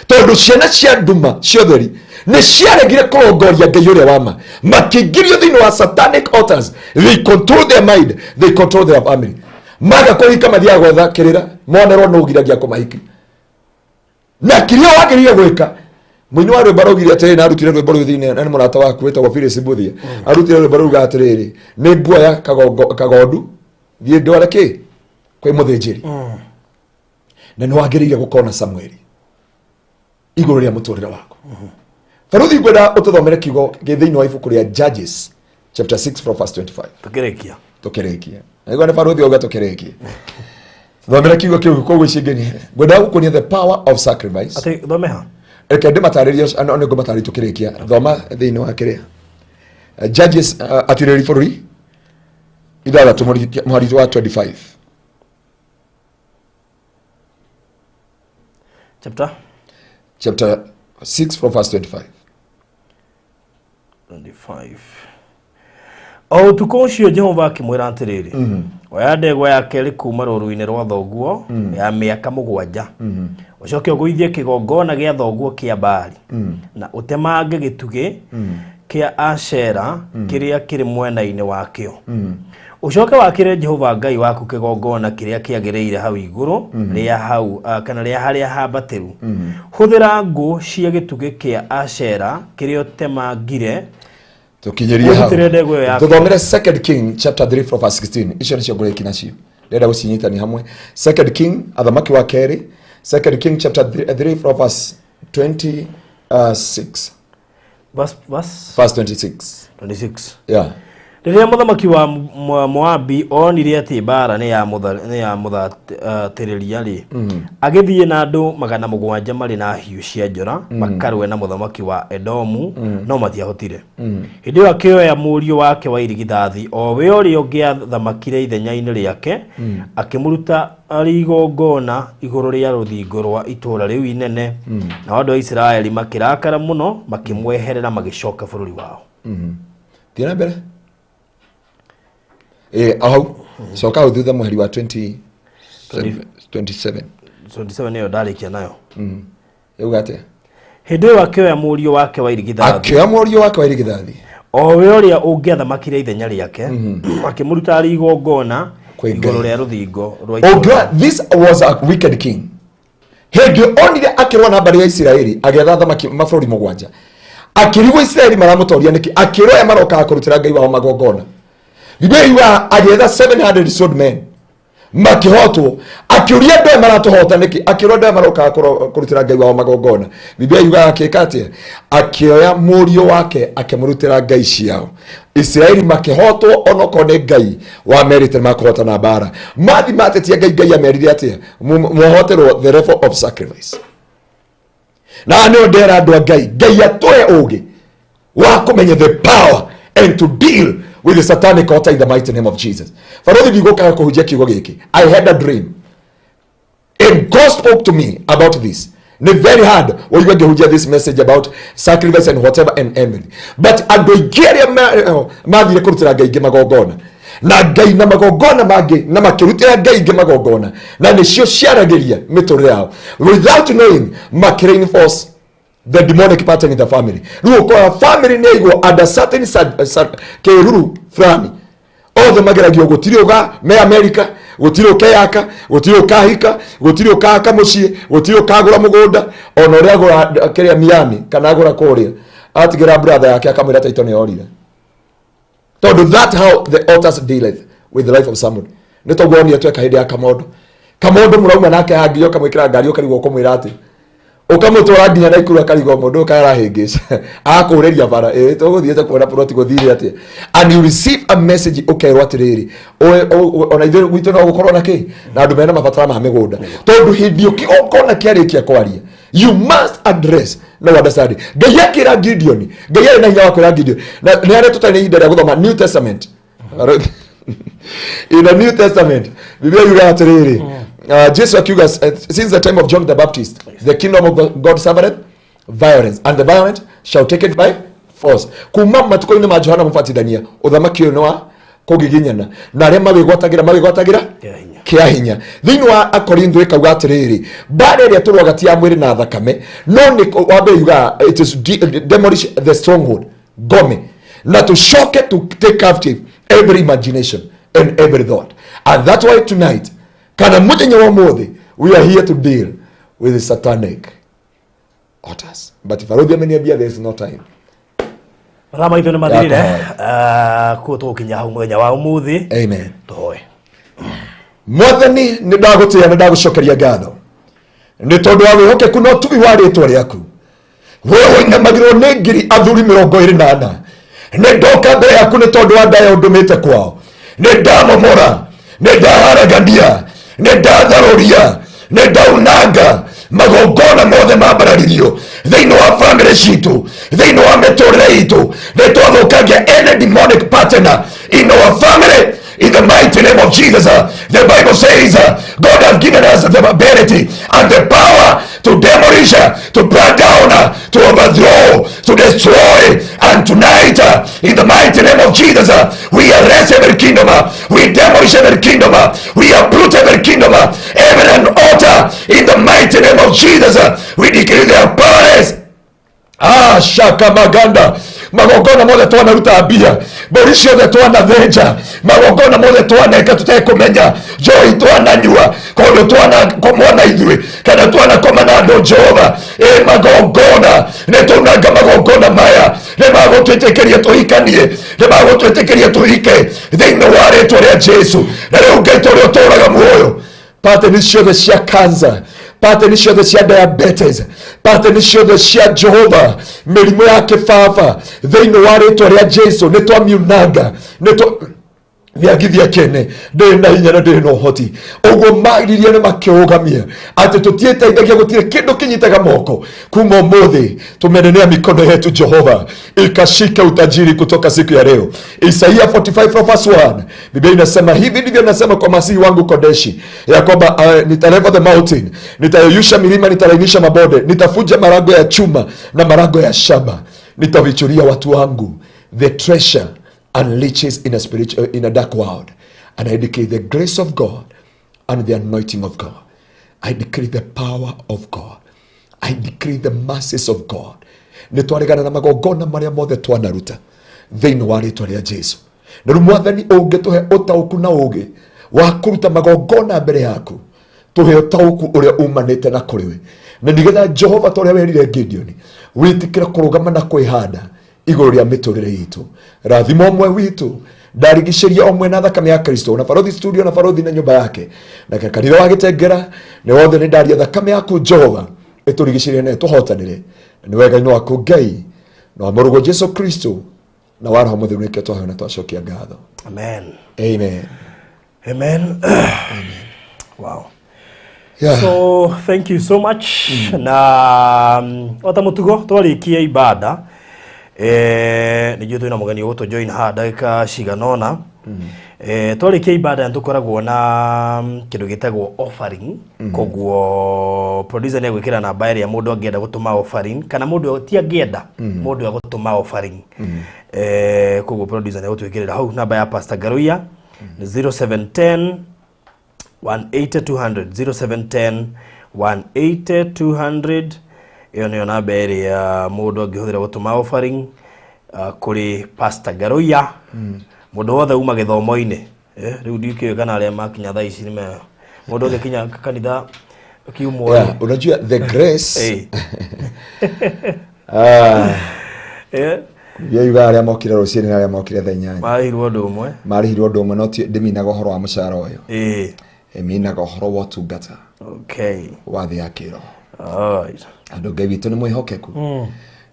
tondũ ciana cia nduma cia ũtheri nĩ ciaregire kũrongoria Ngai ũrĩa wa ma, makĩingĩrio thĩinĩ wa satanic altars. They control their mind, they control their family. Maga kũhika mathiaga gwetha kĩrĩra monerwo nũ ũgiragia kũmahiki na kĩrĩa wagĩrĩire gwĩka. Mũini wa rwĩmbo araugire atĩrĩrĩ, na arutire rwĩmbo rũu thĩinĩ, na nĩ mũrata waku wĩtagwo Phyllis Mbuthia, arutire rwĩmbo rũu atĩrĩrĩ, "Nĩ nguoya kagondu thiĩ ndware kĩ kwĩ mũthĩnjĩri." Na nĩ wagĩrĩire gũkorwo na Samueli igũrũ rĩa mũtũrĩre waku. Baruthi, ngwenda ũtũthomere kiugo gĩ thĩinĩ wa ibuku rĩa Judges chapter 6 from verse 25. Tukĩrĩkia. Tũkĩrĩkia, naigua nĩ baruthi auga tũkĩrĩkia, thomera kiugo kĩu. Koguo ici ingĩ ngwenda gũkuonia the power of sacrifice. Atĩ thome ha? Reke ndĩmatarĩrie, no nĩ ngũmatarĩria tũkĩrĩkia. Thoma thĩinĩ wa kĩrĩa Judges, atirĩri bũrũri 6 mũhari wa 25. Chapter? Chapter 6 from verse 25. 25. O ũtukũ ũcio Jehova akĩmwĩra atĩrĩrĩ, "Oya ndegwa ya kerĩ kuuma rũũru-inĩ rwa thoguo ya mĩaka 7, ũcoke ũgũithie kĩgongona gĩa thoguo kĩa Baali, na ũtemange gĩtugĩ kĩa Ashera kĩrĩa kĩrĩ mwena-inĩ wakĩo. Ũcoke wakĩre Jehova Ngai waku kĩgongona kĩrĩa kĩagĩrĩire hau igũrũ rĩa hau kana rĩa harĩa hambatĩru. Hũthĩra ngũ cia gĩtugĩ kĩa Ashera kĩrĩa ũtemangire." Tukinyĩrie hau. Ũrutĩre ndegwa ĩyo ya Tũthomere Second King chapter 3 from verse 16. Icio nĩcio ngũrĩki nacio, ndĩrenda gũcinyitania hamwe. Second King, athamaki wa kerĩ, Second King chapter 3 from verse 26. Verse Verse 26. 26. Yeah. Rĩrĩa mũthamaki wa Moabi onire atĩ mbaara nĩ yamũthatĩrĩria rĩ, agĩthiĩ na andũ 700 marĩ na hiũ cia njora makarũe na mũthamaki wa Edomu, no matiahotire. Hĩndĩ ĩyo akĩoya mũriũ wake wa irigithathi, o we ũrĩa ũngĩathamakire ithenya-inĩ rĩake, akĩmũruta arĩ igongona igũrũ rĩa rũthingo rwa itũũra rĩu inene. Nao andũ a Isiraeli makĩrakara mũno, makĩmweherera magĩcoka bũrũri wao. Thiĩ na mbere. Hau coka hau thutha mũhari wa 20 27. 27 nĩyo ndarĩkia nayo. Yauga atĩa? Hĩndĩ ĩyo akĩoya mũriũ wake wa irigithathi, akĩoya mũriũ wake wa irigithathi, o we ũrĩa ũngĩathamakire ithenya rĩake, akĩmũruta arĩ igongona Kwĩ Ngai. igũrũ rĩa rũthingo rwa itũũra. Ũngĩona, this was a wicked king. Hĩndĩ onire akĩrũa na mbarĩ ya Isiraeli, agĩetha thamaki mabũrũri 7, akĩrigwo Isiraeli maramũtoria nĩkĩ, akĩrwo aya marokaga kũrutĩra Ngai wao magongona. Biblia yugaga agĩetha 700 sword men, makĩhotwo. Akĩũria andũ aya maratũhota nĩkĩ, akĩrwo andũ aya marokaga kũrutĩra Ngai wao magongona. Biblia yugaga akĩka atĩa? Akĩoya mũriũ wake akĩmũrutĩra ngai ciao. Isiraeli makĩhotwo, onokorwo nĩ Ngai wamerĩte nĩmakũhotana na mbara. Mathi matetia Ngai, Ngai amerire atĩa? Mwahoterwo the level of sacrifice. Na nĩo ndera andũ a Ngai, Ngai atũhe ũũgĩ wa kũmenya the power and to deal with the satanic altar in the mighty name of Jesus. Barothi ndigũkaga kũhunjia kiugo gĩkĩ. I had a dream and God spoke to me about this. Ni very hard ũigue ngĩhunjia this message about sacrifice and whatever and everything, but andũ aingĩ arĩa mathire kũrutĩra Ngai ingĩ magongona na Ngai na magongona mangĩ, na makĩrutĩra Ngai ingĩ magongona, na nĩcio ciaragĩria mĩtũrĩre yao without knowing, makĩreinforce the demonic pattern in the family. Rĩu ũkora family nĩ yaigwo under certain kĩruru fulani, othe mageragio, gũtirĩ ũga me America, gũtirĩ ũkeyaka, gũtirĩ ũkahika, gũtirĩ ũkaka mũciĩ, gũtirĩ ũkagũra mũgũnda, ona ũrĩa agũra kĩrĩa Miami kana agũra kũrĩa, atigĩra brother yake akamwĩra taito nĩ yorire, tondũ that how the altars dealeth with the life of somebody. Nĩ toguo onire tweka hĩndĩ ya Kamondo. Kamondo mũrauma nake hanginya ũkamwĩkĩra ngari, ũkarigwo ũkũmwĩra atĩ ũkamũtwara nginya Naikuru, akarigwo mũndũ ũyũ karahĩngĩca, akũrĩria bara ĩ tũgũthiĩte kuona plot gũthire atĩa, and you receive a message ũkerwo atĩrĩrĩ, ona ithuĩ gwitũ no gũkorwo na kĩ na andũ mena mabatara ma mĩgũnda, tondũ hĩndĩ ĩyo kĩgongona kĩarĩkia kwaria, you must address no understand. Ngai akĩra Gideon, Ngai arĩ na hinya wa kwĩra Gideon, na nĩ harĩa tũtarĩ na ihinda rĩa gũthoma New Testament. In the New Testament, Biblia yugaga atĩrĩrĩ, Jesu akiuga, since the time of John the Baptist the kingdom of God suffereth violence, and the violent shall take it by force. Kuma matukũ-inĩ ma Johana Mũbatithania, ũthamaki ũyũ nĩ wa kũgiginyana, na arĩa mawĩgwatagĩra Kĩa hinya. Kĩa hinya. Thĩinĩ wa Akorintho ĩkauga atĩrĩrĩ, mbara ĩrĩa tũrũaga ti ya mwĩrĩ na thakame, no nĩ wa mbere yugaga it is demolish the stronghold, ngome, na tũcoke to take captive every imagination and every thought. And that's why tonight, kana mũthenya wa ũmũthĩ, we are here to deal with the satanic altars, but barothi ameniambia there is no time. Mathaa maitũ nĩ mathirire. Ya. Kuo tũgũkinya hau mũthenya wa ũmũthĩ. Amen. Tũhoe. Mwathani, nĩ ndagũtĩĩa, nĩ ndagũcokeria ngatho nĩ tondũ wa wĩhokeku na ũtugi wa rĩtwa rĩaku. We ũinamagĩrwo nĩ ngiri athuri 24. Nĩ ndoka mbere yaku nĩ tondũ wa ndaya ũndũmĩte kwao. Nĩ ndamomora, nĩ ndaharagania, nĩ ndatharũria, nĩ ndaunanga magongona mothe mambararirio thĩinĩ wa family citũ, thĩinĩ wa mĩtũrĩre itũ. Nĩ twathũkangia any demonic pattern in our family in the mighty name of Jesus. The Bible says God has given us the ability and the power to demolish, to break down, to overthrow, to destroy. And tonight, in the mighty name of Jesus, we arrest every kingdom, we demolish every kingdom, we uproot every kingdom, every an altar. In the mighty name of Jesus, we decree their powerless. Ah, shaka maganda, magongona mothe twanaruta mbia, mbũri ciothe twanathĩnja, magongona mothe twaneka tũtekũmenya, njohi twananyua kũndũ twanakomwo na ithuĩ kana twanakoma na andũ, Jehova, ĩ magongona nĩ tũnanga magongona maya, nĩ magũtwĩtĩkĩria tũhikanie, nĩ magũtwĩtĩkĩria tũhike thĩinĩ wa rĩtwa rĩa Jesu. Na rĩu Ngai tũrĩa ũtũraga muoyo. Pattern ciothe cia cancer, pattern ciothe cia diabetes, pattern ciothe cia Jehova mĩrimũ ya kĩbaba thĩinĩ wa rĩtwa rĩa Jesu nĩ twamiunanga, nĩ twa mĩagithia kene ndĩrĩ na hinya na ndĩrĩ na ũhoti. Ũguo magiririe nĩ makĩũgamia atĩ tũtiĩteithagia, gũtirĩ kĩndũ kĩnyitaga moko. Kuma ũmũthĩ tumenenea mikono yetu Jehova ikashike utajiri kutoka siku ya leo. Isaia 45 verse 1, Biblia inasema hivi ndivyo nasema kwa masihi wangu Kodeshi ya kwamba nitalevel the mountain, nitayeyusha milima, nitalainisha mabonde, nitafuja marago ya chuma na marago ya shaba, nitavichuria watu wangu the treasure and riches in a spiritual, in a dark world. And I decree the grace of God and the anointing of God. I decree the power of God. I decree the mercies of God. Nĩ twaregana na magongona marĩa mothe twanaruta thĩinĩ wa rĩtwa rĩa Jesu. Na rĩu Mwathani ũngĩtũhe ũtaũku na ũũgĩ wa kũruta magongona mbere yaku, tũhe ũtaũku ũrĩa umanĩte na kũrĩ we, na nĩgetha Jehova ta ũrĩa werire Gideoni wĩtĩkĩre kũrũgama na kwĩhanda igũrũ rĩa mĩtũrĩre itũ. Rathima ũmwe witũ, ndarigicĩria ũmwe na thakame ya Kristo, na Barothi studio na Barothi na nyũmba yake na kanitha wa Gĩtengera nĩ wothe, nĩ ndaria thakame yaku Jehova ĩtũrigicĩrie na ĩtũhotanĩre. Nĩ wega-inĩ waku Ngai na wa mũrũguo Jesu Kristo na wa Roho Mũtheru nĩkĩo twaheo na twacokia ngatho. Amen. Amen. Amen. Wow. Yeah. So thank you so much. Na o ta mũtugo twarĩkia ibada, nĩnjũĩ twĩna mũgeni ũgũtũ join haha ndagĩka cigana ũna. Twarĩkia ibada nĩ tũkoragwo na kĩndũ gĩtagwo offering. Koguo producer nĩ egwĩkĩra namba ĩrĩa mũndũ angĩenda gũtũma offering, kana mũndũ ti angĩenda, mũndũ agũtũma offering. Koguo producer nĩ egũtwĩkĩrĩra hau namba ya Pastor Ngaruiya nĩ 0710 180 200, 0710 180 200. Ĩyo nĩyo namba ĩrĩa mũndũ angĩhũthĩra gũtũma offering kũrĩ Pastor Ngaruiya. Mũndũ wothe uma gĩthomo-inĩ, rĩu ndikĩũĩ kana arĩa makinya thaa ici nĩme mũndũ ũngĩkinya kanitha kiumwa. Yeah, unajua the grace. Biblia yugaga arĩa mokire rũcinĩ na arĩa mokire thaa 8 marĩhirwo ũndũ ũmwe. Marĩhirwo ũndũ ũmwe, no ndĩminaga ũhoro wa mũcara ũyũ, ĩminaga ũhoro wa ũtungata wa thĩ ya kĩroho. Andũ, Ngai witũ nĩ mwĩhokeku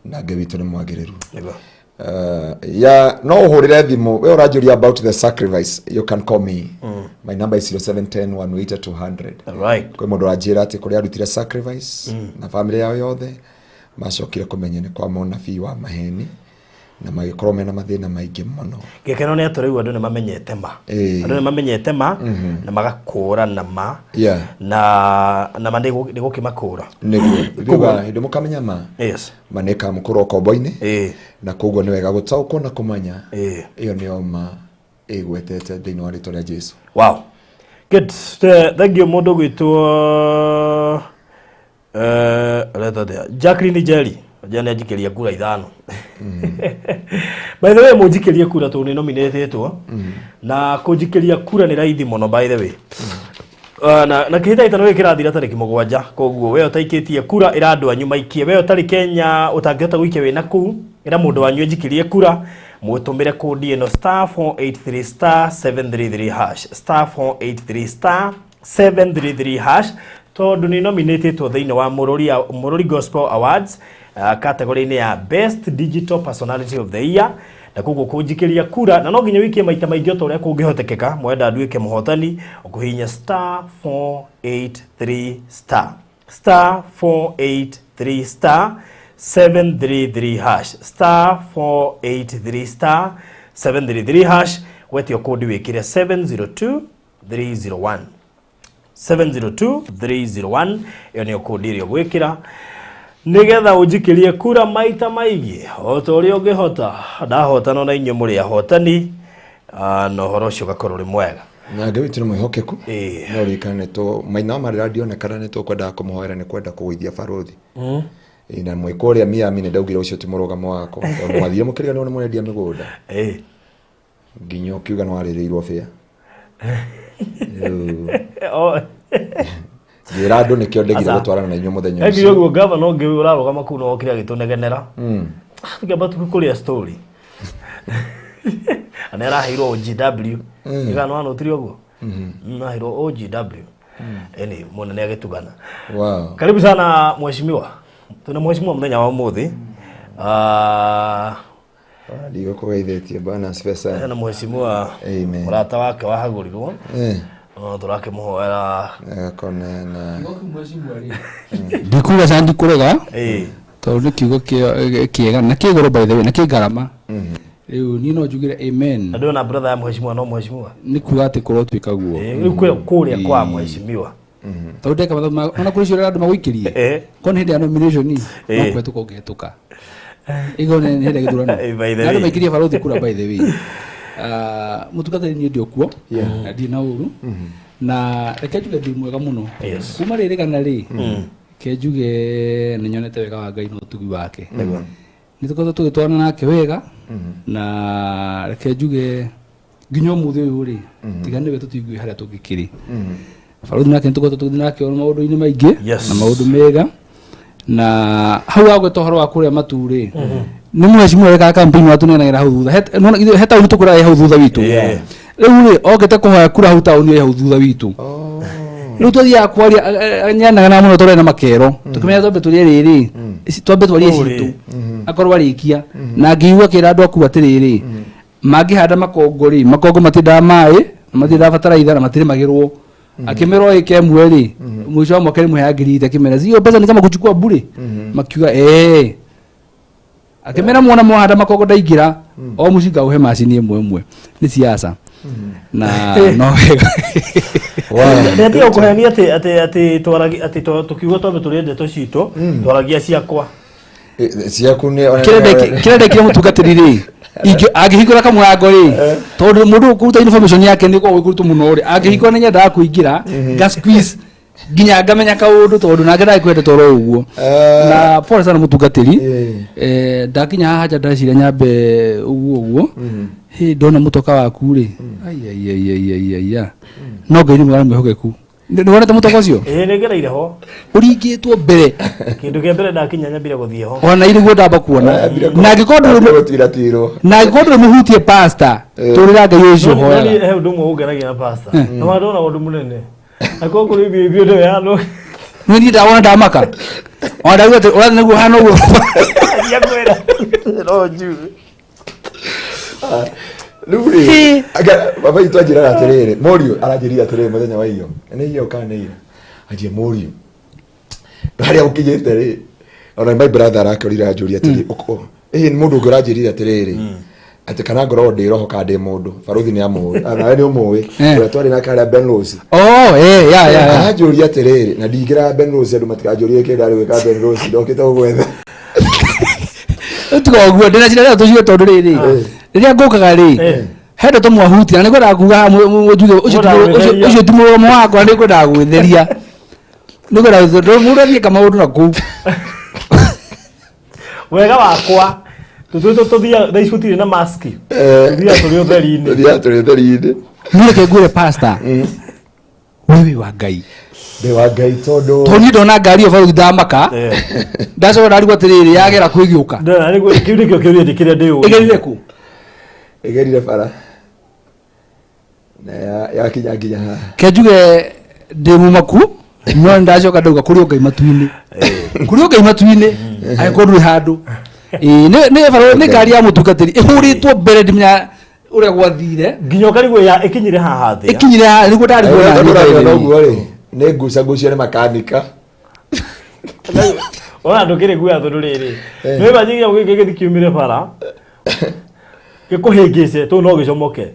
na Ngai witũ nĩ mwagĩrĩru. Nĩguo. Yeah, no ũhũrĩre thimũ we ũranjũria about the sacrifice, you can call me. My number is 0710 180 200. Kwĩ mũndũ ũranjĩra atĩ kũrĩa arutire sacrifice na famĩlĩ yao yothe macokire kũmenya nĩ kwa mũnabii wa maheni na magĩkorwo mena mathĩna maingĩ mũno. Gĩkeno nĩ atĩ rĩu andũ nĩ mamenyete ma. Andũ nĩ mamenyete ma na magakũũrana ma. Na ma nĩ gũkĩmakũũra. Nĩguo Bibilia hĩndĩ mũkamenya ma, ma nĩ ĩkamũkũra ũkombo-inĩ. Na koguo nĩ wega gũtaũkwo na kũmenya ĩyo nĩyo ma ĩgwetete thĩinĩ wa rĩtwa rĩa Jesu. Wow, good. Thank you. Mũndũ gwĩtwo aretwo atĩa? Jacqueline Njeri njeri nĩ anjikĩria kura 5. By the way, mũnjikĩrie kura tondũ nĩ nominatĩtwo, na kũnjikĩria kura nĩ raithi mũno, by the way. Na kĩhĩtahĩtano gĩkĩ kĩrathira tarĩki 7, koguo we ũtaikĩtie kura ĩra andũ anyu maikie. We ũtarĩ Kenya ũtangĩhota gũikia wĩna kũu, ĩra mũndũ wanyu anjikĩrie kura, mũtũmĩre kũndi ĩno star 483 star 733 hash, star 483 star 733 hash, tondũ nĩ nominatĩtwo thĩinĩ wa Mũrũri Gospel Awards category-inĩ ya Best Digital Personality of the Year. Na koguo kũnjikĩria kura na no nginya wĩikie maita maingĩ o ta ũrĩa kũngĩhotekeka mwenda nduĩke mũhotani, ũkũhihinya star 483 star, star 483 star 733 hash, star 483 star 733 hash. Wetio kũndi wĩkĩre 702 301, 702 301. Ĩyo nĩyo kũndi ĩrĩa ũgwĩkĩra nĩgetha ũnjikĩrie kura maita maingĩ o ta ũrĩa ũngĩhota. Ndahotana na inyuĩ mũrĩ ahotani, na ũhoro ũcio ũgakorwo ũrĩ mwega. Na Ngai witũ nĩ mwĩhokeku. No ririkane nĩ maina wa marĩra ndionekana nĩ tũkwendaga kũmũhoera nĩ kwenda kũgũithia barũthi. Na mwĩ kũrĩa Miami nĩ ndaugire ũcio ti mũrũgamo wakwa, tondũ mwathire mũkĩriganĩrwo nĩ mũrendia mĩgũnda nginya ũkiuga nĩ warĩrĩirwo bĩa. Rĩu, ngĩra andũ nĩkĩo ndegire Aca. gũtwarana na inyuĩ mũthenya Ekire ũcio. Ũguo gavana ũngĩ ũrarũgama kũu no okire agĩtũnegenera. Tũkĩamba kũrĩa story na nĩ araheirwo OGW. Igana wanotire ũguo, aheirwo OGW. Eni munene agĩtugana. Wow. Karibu sana mheshimiwa. Tuna mheshimiwa mũthenya wa ũmũthĩ. Ah, Ndigũkũgeithĩtie bwana asifiwe sana. hena mheshimiwa Amen. mũrata wake wahagũrirwo. Eh, No tũrakĩmũhoera. agakonena. Ndikuga ca ndikũrega Eh. tondũ nĩ kiugo kĩega na kĩ goro by the way na kĩ ngarama. Rĩu niĩ no njugire amen. Na ndĩrona brother ya mheshimiwa no mheshimiwa. Nĩ kuga atĩ kũrotuĩka guo. Eh, rĩu kũrĩa kwa mheshimiwa. Tondũ ndeka mathabu ona kũrĩ ciũria andũ magũikĩrie. Eh. Korwo nĩ hĩndĩ ya nomination no Eh. kũhetũka ũngĩhetũka. Ĩgo nĩ hĩndĩ ya gĩthurano. Eh, by the Na andũ way. maikĩrie barũthi kura by the way. Ah, mũtungatĩri niĩ ndĩ o kuo na ndirĩ na ũru na reke njuge ndĩ mwega mũno. Yes. Kuma rĩrĩ kana rĩ reke njuge nĩ nyonete wega wa Ngai na ũtugi wake. Nĩ tũkoretwo tũgĩtwarana nake wega na reke njuge nginya ũmũthĩ ũyũ rĩ tiga nĩwe tũtingiũĩ harĩa tũngĩkĩrĩ. Barũthi nake nĩ tũkoretwo tũgĩthiĩ nake maũndũ-inĩ maingĩ Yes. na maũndũ mega na hau wagweta ũhoro wa kũrĩa matu rĩ nĩ mũhecimiwa wekaga campaign watũnenagĩra hau thutha. Nĩwona ithuĩ he taũni tũkũraga ĩ hau thutha witũ. Yeah. Rĩu rĩ okĩte kũhoya kura hau taũni ĩ hau thutha witũ. Oh. Rĩu twathiaga kwaria nyanagana mũno tũrĩ na makero tũkĩmenya twambe tũrĩe rĩrĩ twambe twarie Kũrĩ. citũ akorwo arĩkia na ngĩigua akĩra andũ aku atĩrĩrĩ mangĩhanda makongo rĩ makongo matiendaga maĩ na matiendaga bataraitha na matirĩmagĩrwo akĩmera ĩka ĩmwe rĩ mũico wa mwaka rĩmwe ya ngiri ithatũ akĩmera sio pesa ni kama kuchukua bure makiuga eh akĩmera mwona mwahanda makongo ndaingĩra o mũcinga ũhe macini ĩmwe ĩmwe nĩ siasa na no wega. Wow. Ndĩratiga gũkũhenia atĩ atĩ atĩ twaragia atĩ tũkiuga twambe tũrĩe ndeto citũ twaragia ciakwa. Eh, ciaku nĩ Kĩrĩa ndekire mũtungatĩri rĩ angĩhingũra kamũrango rĩ tondũ mũndũ kũruta information yake nĩ gũkoragwo gwĩ kũritũ mũno rĩ angĩhingũra nĩ nyendaga kũingĩra nga squeeze nginya ngamenya kaũndũ tondũ nake ndagĩkwenda toro ũguo. Eh. Na pole sana mũtungatĩri. Eh. Eh, ndakinya haha nja ndeciria nyambe ũguo ũguo hĩ ndona mũtoka waku rĩ aiaiaiaiaia no Ngai nĩ mwega na mwĩhokeku. Nĩ wonete mũtoka ũcio Ĩĩ nĩngereire ho. ũringĩtwo mbere Kĩndũ kĩa mbere ndakinya nyambire gũthiĩ ho. ona iriguo ndamba kuona na angĩkorwo ndũrĩ Gũtiratirwo. na angĩkorwo ndũrĩ mũhutie pastor Eh. tũrĩra Ngai ũcio No hoyaga. he ũndũ ũmwe ũngenagia na pastor. Na wandona ũndũ mũnene. Akorwo kũrĩ ibio ibio ya no. Nĩ niĩ ndawona ndamaka ona ndauga atĩ ũrathiĩ nĩguo hana ũguo. Cia kwĩra. No njuge. Rĩu rĩ, baba itũ anjĩraga atĩrĩrĩ, mũriũ aranjĩrire atĩrĩrĩ mũthenya wa iyo. Nĩ iyo kana nĩ ira? Anjia mũriũ. Harĩa ũkinyĩte rĩ, ona my brother arakĩorire anjũria atĩrĩ, ĩĩ nĩ mũndũ ũngĩ ũranjĩrire atĩrĩrĩ, atĩ kana ngoragwo ndĩ roho kana ndĩ mũndũ. Barũthi nĩ amũĩ, nawe nĩ ũmũĩ. Eh. Ũrĩa twarĩ nake harĩa Ben Rose. Oh, eh, ya ya ya. Aranjũria atĩrĩrĩ, na ndingĩraga Ben Rose andũ matikanjũrie kĩrĩa ndarĩ gwĩka Ben Rose, ndokĩte gũgwetha. Tiga ũguo ndĩna cira rĩo tũciwe tondũ rĩrĩ rĩrĩa ngũkaga rĩ Eh. he ndeto mwahutia na nĩngwendaga kuga haha njuge ũcio ti Ngwendaga gwĩtheria. ũcio ti mũromo wakwa nĩngwendaga gwĩtheria nĩngwendaga gwĩtheria tondũ mũndũ athiĩka maũndũ na kũu. Wega wakwa tũtũtũ tũthiaga thaa ici gũtirĩ na maski. Eh. Tũthiaga tũrĩ ũtheri-inĩ. Tũthiaga tũrĩ ũtheri-inĩ. Niĩ reke ngwĩre pastor we wĩ wa Ngai Ndĩ wa Ngai tondũ tondũ niĩ ndona ngari ĩyo barũthi ndamaka Eh. ndacoka ndarigwo atĩrĩrĩ yagera kũ ĩgĩũka. Ndona nĩguo kĩu nĩkĩo kĩũria kĩrĩa ndĩũĩ. Ĩgerire kũ? ĩgerire bara na yakinya nginya haha. Ke njuge ndĩ mũmaku no nĩ ndacoka ndauga kũrĩ o Ngai matu-inĩ kũrĩ o Ngai matu-inĩ angĩkorwo ndũrĩ handũ. Ĩĩ, nĩ barũ nĩ ngari ya mũtungatĩri ĩhũrĩtwo mbere ndimenya ũrĩa gwathire Nginya ũkarigwo ya ĩkinyire haha thĩ. ĩkinyire haha nĩguo ndarigwo Tondũ naniĩ ũrakiona by the way. ũguo rĩ nĩ ngucangucio nĩ makanika. Ona ndũkĩrĩ guoya tondũ rĩrĩ. Eh. Nĩ imagine gĩkĩ gĩgĩthiĩ kiumire bara. Gĩkũhĩngĩce tũu no gĩcomoke.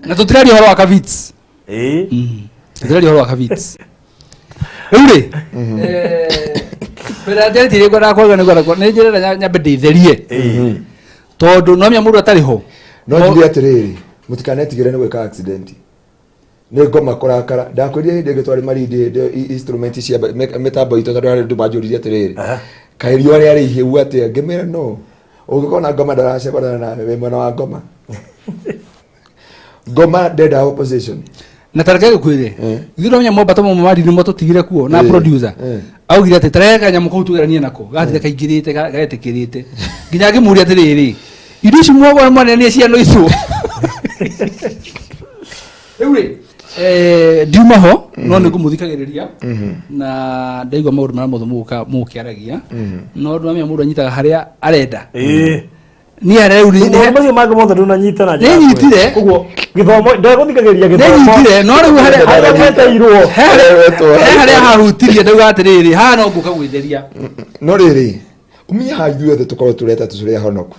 Na tũtiraria ũhoro wa Kavits. Ĩĩ. Tũtiraria ũhoro wa Kavits rĩu rĩ mbere ya njarĩtie rĩ ngwendaga kwaria nĩ nĩ njĩrenda nyambe ndĩtherie tondũ no menya mũndũ atarĩ ho. No njuge atĩrĩrĩ mũtikanetigĩre nĩ gwĩka accident nĩ ngoma kũrakara ndakwĩrire hĩndĩ ĩngĩ twarĩ Malindi hĩndĩ ĩyo instrument cia mĩtambo itũ tondũ harĩ andũ manjũririe atĩrĩrĩ kaĩ riũa rĩarĩ ihiũ atĩa ngĩmĩra no ũngĩkorwo na ngoma ndaracemana nawe wĩ mwena wa ngoma ngoma ndendaga opposition. Na tareke gĩkwĩre Eh. ithuĩ no menya mwambata mamwe ma ndini tũtigire kuo na Eh, producer eh. augire atĩ tareke kanyamũ kau tũgeranie nako gathire kaingĩrĩte gaetĩkĩrĩte nginya ngĩmũria atĩrĩrĩ indo ici mwagwa mwanene ciana icio rĩu rĩ Ndiuma ho no nĩ ngũmũthikagĩrĩria na ndaigua maũndũ marĩa mothe mũgũka mũgũkĩaragia, no ndwamenya mũndũ anyitaga harĩa arenda. Niĩ harĩa rĩu Maũndũ macio mangĩ mothe ndũnanyita na njĩra Nĩnyitire. Koguo gĩthomo ndegũthikagĩrĩria gĩthomo. Nĩnyitire, no rĩu harĩa Harĩa weteirwo. He harĩa hahutirie ndauga atĩrĩrĩ, haha no ngũka gwĩtheria. No rĩrĩ, ũmenye haha ithuĩ othe tũkorwo tũreta tũrĩ ahonoku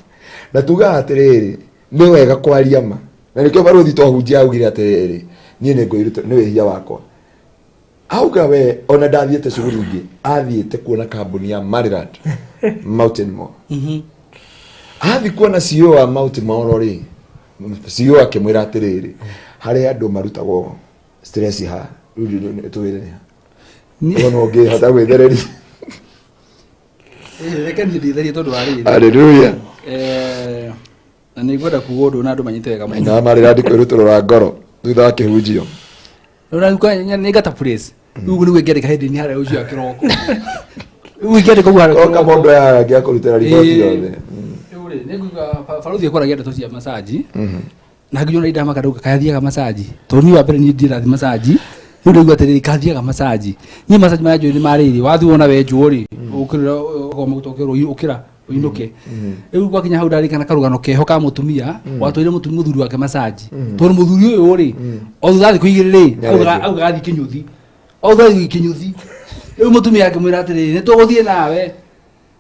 na tugaga atĩrĩrĩ, nĩ wega kwaria ma, na nĩkĩo barũthi twahunjia augire atĩrĩrĩ, niĩ nĩ ngwĩruta nĩ wĩhia wakwa. Auga we ona ndathiĩte cuguri ingĩ, athiĩte kuona kambuni ya Maryland Mountain Mall. Athiĩ kuona CEO wa Mountain Mall rĩ, CEO akĩmwĩra atĩrĩrĩ, harĩ andũ marutagwo stress ha rĩu tũwĩre nĩ ha. Ũguo no ũngĩhota gwĩthereria. Reke niĩ ndĩtherie tondũ wa rĩrĩ. Hallelujah. Na nĩ ngwenda kuga ũndũ na andũ manyite wega mũno. Na Maryland kwĩrutũrũra ngoro thutha wa kĩhunjio. Nĩ ngata place rĩu ũguo nĩguo ingĩandĩka hĩndĩ nĩ harĩa ũcio kĩroko, rĩu ingĩandĩka ũguo harĩa Oka kĩroko. mũndũ aya angĩakũrutĩra riboti yothe. Rĩu rĩ, nĩ nguga barũthi akwaragia ndeto cia macaji na nginya ona indamaka ndauga kayathiaga macaji, tondũ niĩ wa mbere niĩ ndirathiĩ macaji. Rĩu ndaigua atĩrĩrĩ, kathiaga macaji. Niĩ macaji marĩa njũĩ nĩ marĩrĩ wathiĩ wona wenjwo rĩ, ũkĩrĩra ũkoma maguta, ũkerwo ũkĩra ũinũke. Rĩu gwakinya hau ndarikana karũgano keho ka mũtumia watwarire mũthuri wake macaji, tondũ mũthuri ũyũ rĩ, o thutha wa thikũ 2 rĩ, Nĩarenjwo. augaga athiĩ kĩnyũthi, o thutha athiĩ kĩnyũthi. Rĩu mũtumia akĩmwĩra atĩrĩrĩ, nĩ tũgũthiĩ nawe.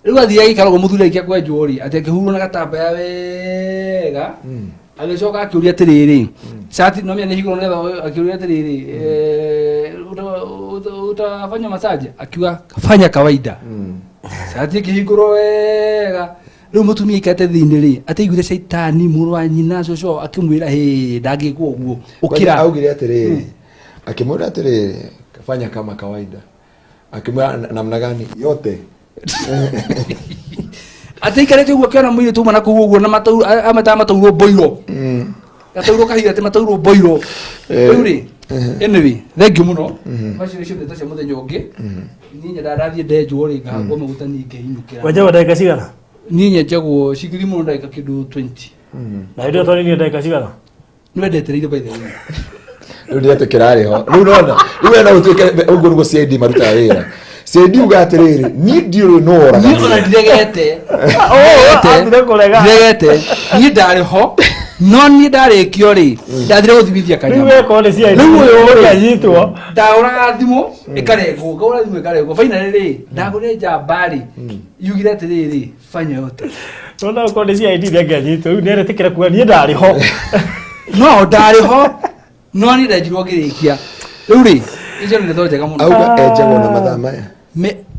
Rĩu athiĩ agĩikara ũguo, mũthuri aikia kwenjwo rĩ, atĩ akĩhurwo na gatambaya wega, agĩcoka akĩũria atĩrĩrĩ, cati no menya nĩ hingũrwo nĩgetha, akĩũria atĩrĩrĩ, "Utafanya masaji?" Akiuga, "Fanya kawaida." Cati ĩkĩhingũrwo wega. Rĩu mũtumia aikarĩte thĩinĩ rĩ, atĩ aiguire caitani mũrũ wa nyina cũcũ akĩmwĩra, hĩ, ndangĩkwo ũguo, ũkĩra. Augire atĩrĩrĩ, akĩmwĩra atĩrĩrĩ, fanya kama kawaida, akĩmwĩra namna gani yote. Atĩ aikarĩte ũguo akĩona mũirĩtu ũmwe na kũu ũguo na mataurũ, ametaga mataurũ mboiro, gataurũ kahiga, atĩ mataurũ mboiro. Rĩu rĩ, anyway, thank you mũno. Macio nĩcio ndeto cia mũthenya ũngĩ. Niĩ nyendaga ndathiĩ ndenjwo rĩ, ngahakwo maguta, niĩ ngeinũkĩra. Wenjagwo ndagĩka cigana? Niĩ nyenjagwo cingĩthiĩ mũno ndagĩka kĩndũ 20. Na hĩndĩ ĩyo twaririe ndagĩka cigana? Nĩ wendetereire, by the way. Rĩu nĩ etĩkĩra rĩ ho rĩu nona rĩu we no ũtuĩke ũguo nĩguo CID marutaga wĩra. CID uga atĩrĩrĩ, niĩ ndiũĩ nũ Niĩ ona woraganire. ndiregete. Athire kũrega. Ndiregete, niĩ ndarĩ ho, no niĩ ndarĩkio rĩ, ndathire gũthimithia Rĩu kanyama. weko nĩ CID. Rĩu ũyũ rĩ, Ũkanyitwo. ndagũraga thimũ ĩkarengwo, ngagũra thimũ ĩkarengwo, finally rĩ, ndagũrire njamba rĩ, yugire atĩrĩrĩ, fanya yote. Nona okorwo nĩ CID ndĩangĩanyitwo, rĩu nĩaretĩkĩra kuga niĩ ndarĩ ho. No ndarĩ ho, no niĩ ndenjirwo ngĩrĩkia. Rĩu rĩ, icio nĩ ndeto njega mũno. Auga enjagwo na mathaa maya.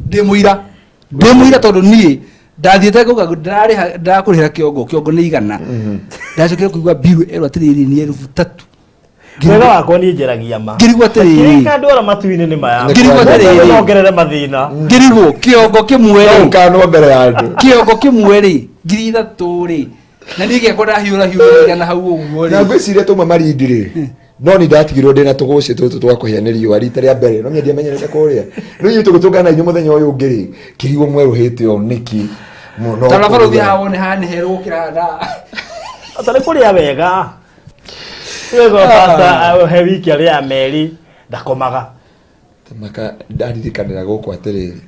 Ndĩ mũira, ndĩ mũira, tondũ niĩ ndathiĩte ngauga ndĩrarĩha, ndĩrakũrĩhĩra kĩongo, kĩongo nĩ 100. Ndacokire kũigua mbiru ĩrwo atĩrĩrĩ, nĩ 3000. Wega wakwa niĩ njaragia ma. Ngĩrigwo atĩrĩrĩ. Kĩrĩa ndwara matu-inĩ nĩ maya. Ngĩrigwo atĩrĩrĩ. Nongerere mathĩna. Ngĩrigwo kĩongo kĩmwe rĩ, Ũkanwo mbere ya andũ. Kĩongo kĩmwe rĩ, 3000 rĩ, na niĩ gĩakwa ndahiũra hiũra 100 hau ũguo Na rĩ. ngwĩciria tuma marindi rĩ, no nĩ ndatigirwo ndĩ na tũgũcĩ tũtũ twa kũhĩa nĩ riũa rita rĩa mbere, no ndiamenyerete kũrĩa. Rĩu inyuĩ tũgũtũngana inyuĩ mũthenya ũyũ ũngĩ rĩ, kĩrigwo mwerũhĩte o nĩkĩ mũno. Tondũ barũthi haha wone haha nĩ herũ gũkĩra nda. Ata nĩ kũrĩa wega. Wega pastor he wiki arĩa meri ndakomaga. Maka ndaririkanĩra gũkũ atĩrĩrĩ,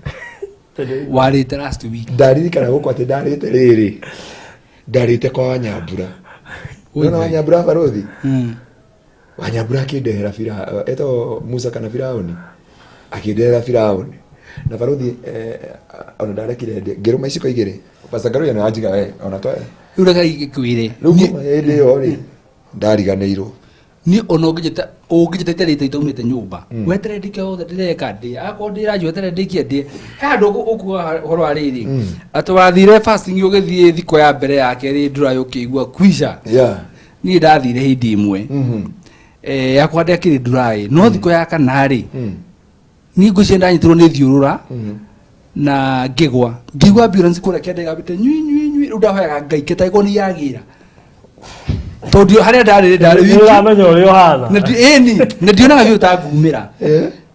Warĩte last week. Ndaririkana gũkũ atĩ ndarĩte rĩrĩ, ndarĩte kwa Wanyambura. Nona Wanyambura barũthi, Wanyambura akĩndehera etagwo Musa kana Firauni, akĩndehera Firauni na barũthi, ona ndarekire ndĩe, ngĩrũma iciko 2. Pastor Ngaruiya nĩ wanjiga we ona twa Rĩu reke ngĩkwĩre. Rĩu kuma hĩndĩ ĩyo rĩ, ndariganĩirwo. Niĩ ona ũngĩnjĩta itarĩte itaumĩte nyũmba, weterere ndĩke yothe ndĩreka ndĩe, akorwo ndĩranjua weterere ndĩkie ndĩe. He handũ ũkuga ũhoro wa rĩrĩ, atĩ wathire fasting ũgĩthiĩ thikũ ya mbere ya kerĩ ndũraĩ ũkĩigua kwisha. Niĩ ndathire hĩndĩ ĩmwe, yakwa ndĩakĩrĩ ndũraĩ, no thikũ ya kana rĩ, niĩ ngwĩciria ndanyitirwo nĩ thiũrũra na ngĩgwa, ngĩigua ambulance kũrĩa kĩanda ĩgambĩte nyui nyui nyui. Rĩu ndahoyaga Ngai kĩtagĩkorwo nĩ yagĩra, tondũ harĩa ndarĩ rĩ, ndarĩ Nĩ wiki. ũramenya ũrĩa ũhana. Na ĩni na ndionaga biũ ta ngumĩra.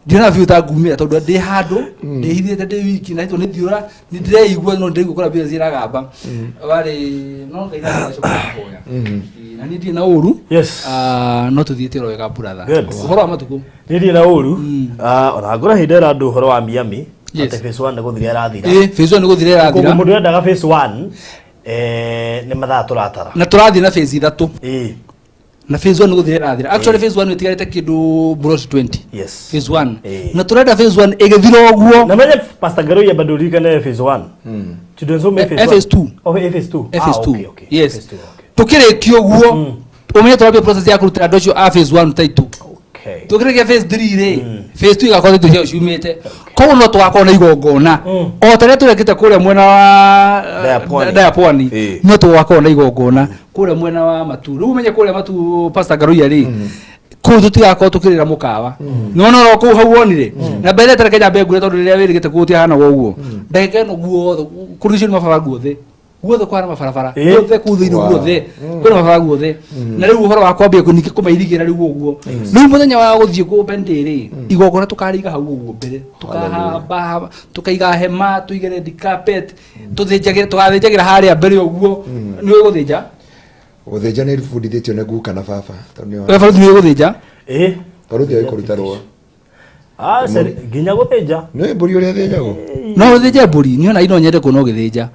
Ndionaga biũ ta ngumĩra tondũ ndĩ handũ ndĩhithĩte ndĩ wiki na nĩ thiũra nĩ ndĩreigua no ndĩraigua kũrĩa mbia ciragamba warĩ no Ngai nĩ aracoka kũhoya. Ĩĩ, na niĩ ndirĩ na ũru. Ah, no tũthiĩte oro wega, brother. Good. Ũhoro wa matukũ? Niĩ ndirĩ na ũru. Ah, ona ngũra hĩndĩ ĩra andũ ũhoro wa Miami atĩ phase 1 nĩ gũthira ĩrathira. Ĩĩ, phase 1 nĩ gũthira Koguo ĩrathira. mũndũ endaga phase 1 nĩ mathaa tũratara. Na tũrathiĩ na phase 3. Na phase 1 nĩ gũthira ĩrathira. Actually, phase 1 ĩtigarĩte kĩndũ plot 20. Phase 1, na tũrenda phase 1 ĩgĩthira ũguo. Na menye Pastor Garoya bado ririkane phase 1. Children's home phase 1. Phase 2. Oh, phase 2. Eh, phase Ah, 2. okay. Yes. Phase 2, okay. Tukĩrĩkia ũguo, ũmenye tũrambia process ya kũrutĩra andũ acio a phase 1 title. Tukĩrĩkia phase 3 rĩ, phase 2 igakorwo title ciao ciumĩte, koguo no tũgakorwo na igongona o ta rĩrĩa tũrekĩte kũrĩa mwena wa Daya Pwani. Daya Pwani. No tũgakorwo na igongona kũrĩa mwena wa Matu. Rĩu ũmenye kũrĩa Matu, Pastor Ngaruiya rĩ, kũu tũtigakorwo tũkĩrĩra mũkawa nĩwona oro kũu hau wonire na mbere tareke nyambe ngure tondũ rĩrĩa wĩrĩgĩte kũu gũtiahanaga ũguo. Ndagĩka ĩno guothe kũrigicĩrio nĩ mabarabara, guothe guothe kwana mabarabara. Guothe kũu thĩinĩ. Guothe kwĩna mabarabara guothe. Na rĩu ũhoro wa kwambia ningĩ kũmairigĩra rĩu ũguo, rĩu mũthenya wa gũthiĩ kũmbende rĩ, igongona tũkarĩiga hau ũguo mbere, tũkahamba, tũkaiga hema, tũige red carpet, tũthĩnjagĩre, tũgathĩnjagĩra harĩa mbere ũguo. Nĩ ũĩ gũthĩnja? Gũthĩnja nĩ bundithĩtio nĩ guka na baba tondũ nĩo. We baruthi, nĩ ũĩ gũthĩnja? Ĩĩ. Baruthi oĩ kũruta rũa. Ah, nginya gũthĩnja. Nĩ mbũri ũrĩa thĩnjagwo. No ũthĩnje mbũri? Niĩ ona no nyende kuona ũgĩthĩnja.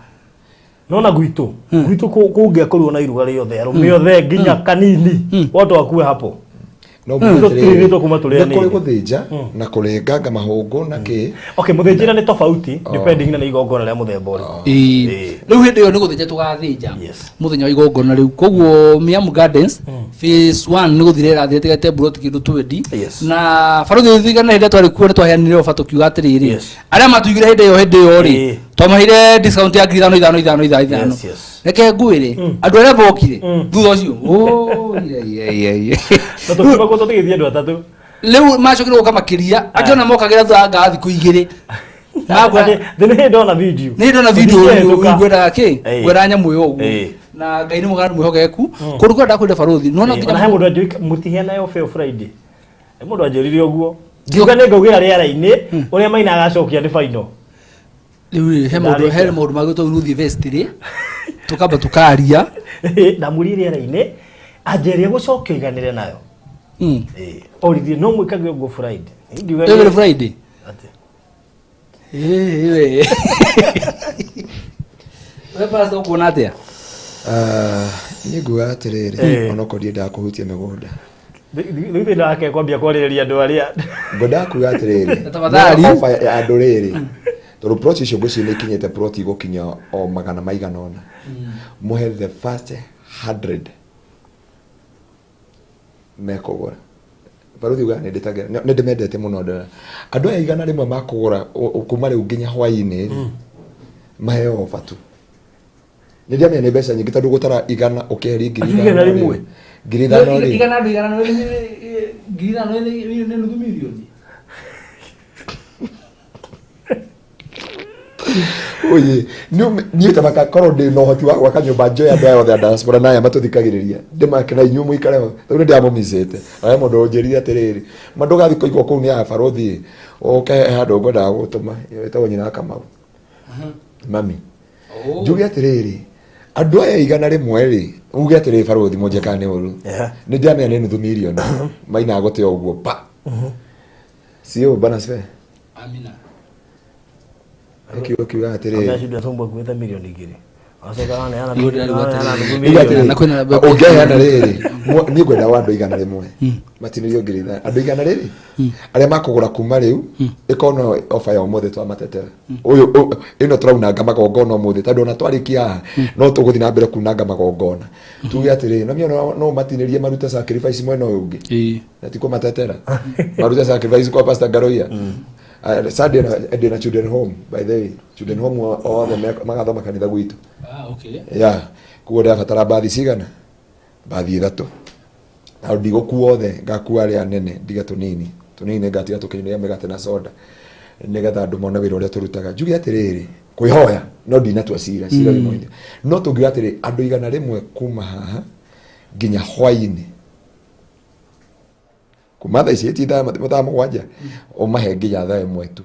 Nona gwitũ kũngĩakorirwo na iruga rĩothe, arũme othe nginya kanini wote wakue hapo. No. Tũrĩrĩtwo kuma tũrĩ Nĩ kũrĩ anini. gũthĩnja na kũrenganga mahũngũ na kĩ. Okay, mũthĩnjĩra nĩ tofauti depending na nĩ igongona rĩa mũthemba ũrĩkũ. Ĩĩ. Rĩu hĩndĩ ĩyo nĩ gũthĩnja tũgathĩnja mũthenya wa igongona rĩu. Koguo Miamu Gardens phase 1 nĩ gũthira ĩrathira, ĩtigate mburoti kĩndũ 20. Na baruthi thigana hĩndĩ ĩrĩa twarĩ kuo nĩ twaheanire ofa tũkiuga atĩrĩrĩ, arĩa matuigire hĩndĩ ĩyo rĩ, twamaheire discount ya 5,000 5 5 5 5. Reke ngwĩre, andũ arĩa mokire thutha ũcio, oh, yeah, yeah, yeah, yeah. Na tũkiuma kuo tũtigĩthiĩ andũ atatũ. Rĩu macokire gũka makĩria, angĩ ona mokagĩra thutha wa ngaa thikũ 2. Thĩ nĩ hĩndĩ ndona video. Nĩ ndona video. Ũtingĩhĩtũka. Ngwendaga kĩ? Ngwendaga nyamũ ĩyo ũguo. Na Ngai nĩ mwega na mwĩhokeku kũndũ kũrĩa ndakwĩrire baruthi nĩwona. Ona he Nginya mũndũ anjũria mũtiheanaga ofa ĩyo Friday. He mũndũ anjũririe ũguo. Ngiuga nĩ ngaugĩra rĩera-inĩ ũrĩa maina agacokia nĩ final. Rĩu rĩ, he maũndũ he maũndũ magĩ tũ gũthiĩ vestry tũkamba tũkaria. Ndamũrie rĩera-inĩ anjĩria gũcokia iganĩre nayo. Oririe no mwĩkage ũguo Friday. Ngiuga Every Friday. Atĩ. Ĩĩ, we. We pastor, ũkuona atĩa? Ah, niĩ nguga atĩrĩrĩ, onokorwo ndiendaga kũhutia mĩgũnda. Rĩu thĩna wake kwambia kwarĩrĩria andũ arĩa Ngwendaga kuga atĩrĩrĩ, Na tafadhali. nĩ ofa ya andũ rĩrĩ, tondũ plot icio ngwĩciria nĩ ikinyĩte plot igũkinya o magana maigana ũna, mũhe the first 100 mekũgũra. Baruthi ugaga nĩ ndĩtagĩra nĩ ndĩmendete mũno andũ aya. Andũ aya 100 makũgũra kuma rĩu nginya hwaĩ-inĩ rĩ, maheo ofa tu. Nĩ ndiamenya nĩ mbeca nyingĩ tondũ gũtara 100 ũkĩheria ngiri Andũ igana ithano rĩmwe. rĩ, 5,000 rĩ. 100 andũ 100 5,000 nĩ nuthu mirioni. Oye, niĩ ta makakorwo ndĩ na ũhoti wa gwaka nyũmba njoe andũ aya othe a diaspora na aya matũthikagĩrĩria ndĩmake na inyuĩ mũikare ho tondũ nĩ ndĩramũmicĩte. Na he mũndũ ũnjĩrire atĩrĩrĩ, ma ndũgathiĩ kũigwo kũu nĩ ya barothi ũke he handũ ngwendaga gũtũma ĩtagwo nyina wa Kamau mami. Njuge atĩrĩrĩ, andũ aya 100 rĩ, uge atĩrĩrĩ barothi mũnje kana nĩ ũru. Nĩ ndĩramenya nĩ nuthu mirioni mainaga gũte ũguo pa sio bana siwe. Amina. Kiugo kiugaga atĩrĩrĩ, Acio ndacomba kuĩte 2 mirioni. Acoka aneana Nĩguo ndĩrarigwo atĩrĩrĩ. nuthu Uge mirioni. atĩrĩrĩ, Na kwĩna ũngĩheana rĩrĩ, niĩ ngwenda wa andũ 100 matinĩrio 5,000, andũ 100 rĩ arĩa makũgũra kuma rĩu, ĩkorwo no ofa ya ũmũthĩ twamatetera ũyũ ĩno tũraunanga magongona ũmũthĩ, tondũ ona twarĩkia haha no tũgũthiĩ na mbere kunanga magongona. Tuge atĩrĩrĩ, no mĩona no matinĩrie marute sacrifice mwena ũyũ ũngĩ. Na ti kũmatetera, marute sacrifice kwa Pastor Ngaroia. Sunday ndĩ na children home, by the way, children home othe magathoma kanitha gwitũ. Ah, okay. Ya koguo ndĩrabatara mbathi cigana? Mbathi ithatũ, na ndigũkua othe, ngakua arĩa anene, ndiga tũnini tũnini, ngatiga tũkĩnyuria mĩgate na soda nĩgetha andũ mone wĩra ũrĩa tũrutaga. Njuge atĩrĩrĩ, kwĩhoya no ndinatua cira cira rĩmwe, no tũngiuga atĩrĩ, andũ 100 kuma haha nginya hwainĩ. Kuma thaa ici ti thaa 7 ũmahe nginya thaa 1 tu.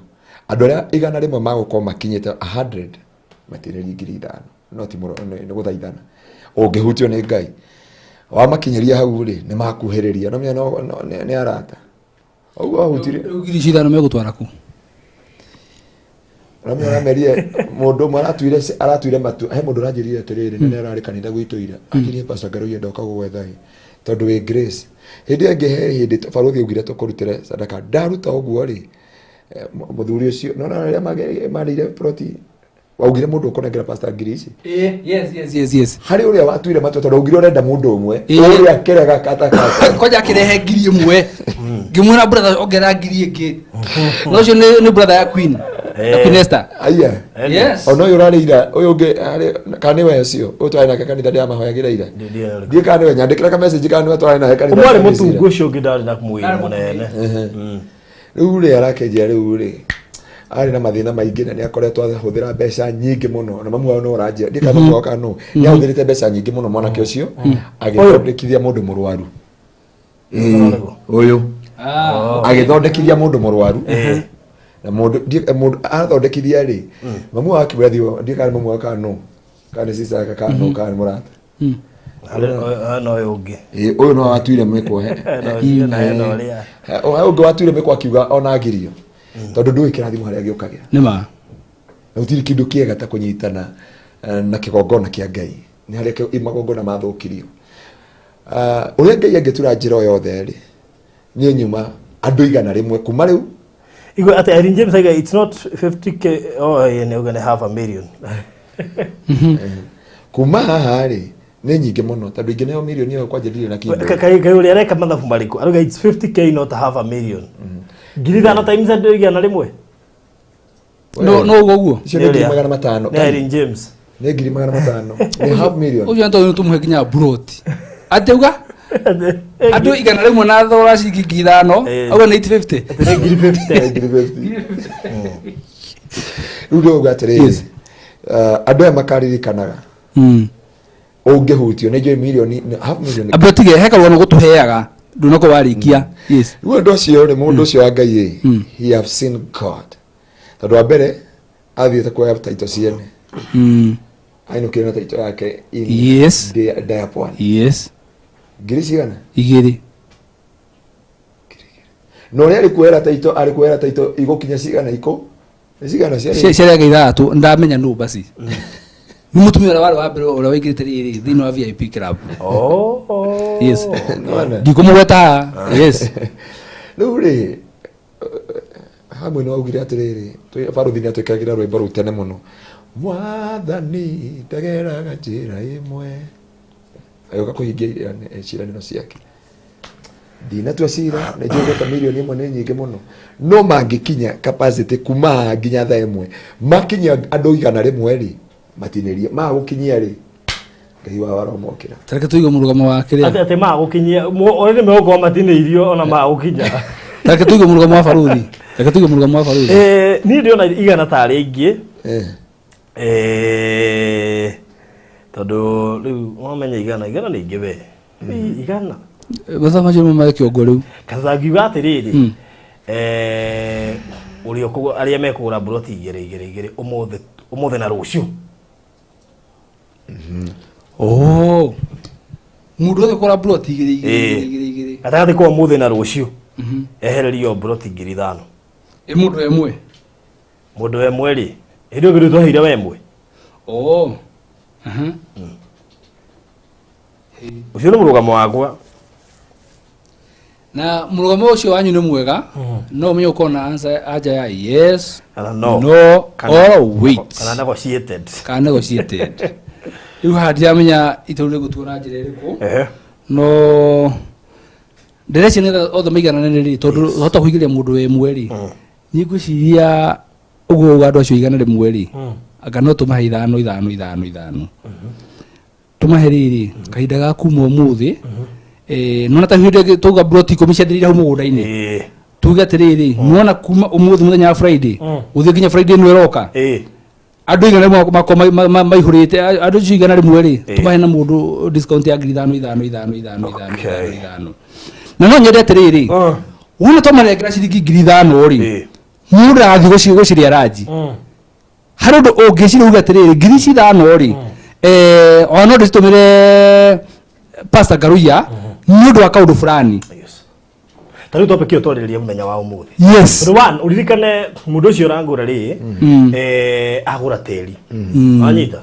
Andũ arĩa 100 magũkorwo makinyĩte 100 matinĩrie 5,000 no ti nĩ gũthaithana. Ũngĩhutio nĩ Ngai wamakinyĩria hau rĩ nĩ makuhĩrĩria no menya nĩ arata. Ũguo wahutirie. Rĩu ngiri ici ithano megũtwara kũ? Ramenya ũramerire mũndũ ũmwe aratuire matua he mũndũ ũranjĩrire atĩrĩrĩ nĩ ararĩ kanitha gwitũ ira akirie Pastor Ngaruiya ndoka gũgwetha ĩ tondũ wĩ Grace. Hĩndĩ ĩyo ĩngĩ he hĩndĩ barũthi augire tũkũrutĩre sadaka ndaruta ũguo rĩ mũthuri ũcio nona arĩa marĩire ploti waugire mũndũ ũkũnengera pastor ngiri ici. Yes. Harĩ ũrĩa watuire matua tondũ augire ũrenda mũndũ ũmwe ũrĩa akĩrega katakata Kwanja akĩrehe ngiri ĩmwe ngĩmwĩra brother ongerera ngiri ĩngĩ no ũcio nĩ brother ya Queen ya Queen Esther. Aya. Yes. Ona ũyũ ũrarĩ ira ũyũ ũngĩ kana nĩwe ũcio ũyũ twarĩ nake kanitha ndĩramahoyagĩra ira. Ndiĩ kana nĩwe nyandĩkĩra ka message kana nĩwe twarĩ nake kanitha. Ũmwe arĩ mũtungu ũcio ũngĩ ndarĩ na mwĩrĩ mũnene. Rĩu rĩ arakĩnjĩra rĩu rĩ arĩ na mathĩna maingĩ na nĩ akoretwo ahũthĩra mbeca nyingĩ mũno na mamu wao no ũranjĩra ndiĩ kana mamu wao kana nũ nĩ ahũthĩrĩte mbeca nyingĩ mũno mwanake ũcio agĩthondekithia mũndũ mũrwaru. Ũyũ agĩthondekithia mũndũ mũrwaru na mũndũ mũndũ athondekithia rĩ mamu wao akĩmwĩra thiĩ ndiĩ kana mamu wao kana nũ kana nĩ sister yake kana nũ kana nĩ mũrata. No ũyũ ũngĩ. Ũyũ no watuire mĩkwa he ũyũ ũngĩ watuire mĩkwa akiuga ona ngirio tondũ ndũĩ kĩrathimo harĩa gĩũkagĩra. Nĩ ma. Na gũtirĩ kĩndũ kĩega ta kũnyitana na kĩgongona kĩa Ngai nĩ harĩa magongona mathũkirio. Ũrĩa Ngai angĩtura njĩra o yothe rĩ niĩ nyuma andũ 100 kuma rĩu. Igwe atĩ Irene James aiga it's not 50k oh nĩ uga nĩ half a million. Kuma haha rĩ nĩ nyingĩ mũno tondũ ingĩ nayo mirioni ĩyo kwanja ndirĩ na kĩndũ. Kaĩ ũrĩa areka mathabu marĩkũ arauga it's 50k not half a million. 5,000 times andũ 100. No no ũguo ũguo. Icio nĩ 500,000. Nĩ Irene James. Nĩ 500,000. Nĩ half million. Ũcio nĩ tondũ tũmũhe nginya broti. Atĩ uga andũ 100 na thogora ciringi 5,000 auga nĩ 850. Nĩ 50,000. Ngiri 50. Rĩu ndĩrauga atĩrĩrĩ andũ aya makaririkanaga ũngĩhutio nĩ njũĩ milioni half million. Ambe ũtige he karũgano gũtũheaga ndũnakorwo warĩkia. Yes. Rĩu ũndũ ũcio rĩ mũndũ ũcio wa Ngai ĩ he have seen God tondũ wa mbere athiĩte kuoya taito ciene ainũkire na taito yake in Yes. diapone. Yes. Ngiri cigana? 2. Na ũrĩa arĩ kuoera taito arĩ kuoera taito igũkinya cigana ikũ? Nĩ cigana ciarĩ? Ciarĩ ithathatũ ndamenya nũ basi. Nĩ mũtumia ũrĩa warĩ wa mbere ũrĩa waingĩrĩte rĩrĩ thĩinĩ wa VIP club. Oh. Yes. Nĩwona? Ndikũmũgweta haha. Yes. Rĩu rĩ hamwe nĩ waugire atĩrĩrĩ barũthi nĩ atwĩkagĩra rwĩmbo rũu tene mũno mwathani ndageraga njĩra ĩmwe agĩũka kũhingia ciĩranĩro ciake. Ndinatua cira nĩ njũĩ ta milioni 1 nĩ nyingĩ mũno no mangĩkinya capacity kuma haha nginya thaa 1 makinya andũ 100 rĩ matinĩrie magũkinyia rĩ Ngai wao aromokĩra. Tareke tũigue mũrũgamo wa kĩrĩa. Atĩ magũkinyia ũrĩa nĩ megũkorwo matinĩirio ona magũkinya. Tareke tũigue mũrũgamo wa barũthi. Reke tũigue mũrũgamo wa barũthi. Niĩ ndĩrona 100 tarĩ aingĩ. Tondũ rĩu wamenya 100 nĩ ingĩ we. 100. Mathaa macio nĩmo marĩ kĩongo rĩu. Kana ngiuga atĩrĩrĩ ũrĩa arĩa mekũgũra mburoti 2 2 2 ũmũthĩ na rũciũ. Oh. Mũndũ wothe ũkũgũra mburoti 2 2 2 2. Gatagatĩ kwa ũmũthĩ na rũciũ. Ehererio mburoti 5,000. Ĩ mũndũ ĩmwe. Mũndũ ĩmwe rĩ hĩndĩ ĩyo kĩndũ twaheire we ĩmwe. Oh. Ũcio nĩ mũrũgamo wakwa. Na mũrũgamo ũcio wanyu nĩ mwega no ũmenye ũkorwo na answer anja ya yes kana no, no or wait kana negotiated kana negotiated. Rĩu haha ndiramenya itua rĩu rĩgũtuo na njĩra ĩrĩkũ no ndĩreciria nĩgetha othe maiganane rĩ tondũ hota kũingĩria mũndũ ĩmwe rĩ niĩ ngwĩciria ũguo ũguo andũ acio 100 rĩ anga no tũmahe 5 5 5 5 tũmahe rĩrĩ kahinda ga kuma ũmũthĩ nona ta hĩndĩ tauga broti 10 ciathirire hau mũgũnda-inĩ tuge atĩrĩrĩ nona kuma ũmũthĩ mũthenya wa Friday ũthiĩ nginya Friday ĩno ĩroka andũ 100 makorwo maihũrĩte andũ acio 100 rĩ tũmahe na mũndũ discount ya 5,000 5 5 5 5 5 5. Na no nyende atĩrĩrĩ, wona twamanengera ciringi 5,000 rĩ, mũndũ agathiĩ gũcirĩa ranji. Harĩ ũndũ ũngĩciria uge atĩrĩrĩ, ngiri ici ithano rĩ, ona no ndĩcitũmĩre Pastor Ngaruiya nĩ ũndũ wa kaũndũ fulani. Yes. Ta rĩu topic ĩyo twarĩrĩria mũthenya wa ũmũthĩ. Tondũ one, ũririkane mũndũ ũcio ũrangũra rĩ, agũra tĩri, wanyita,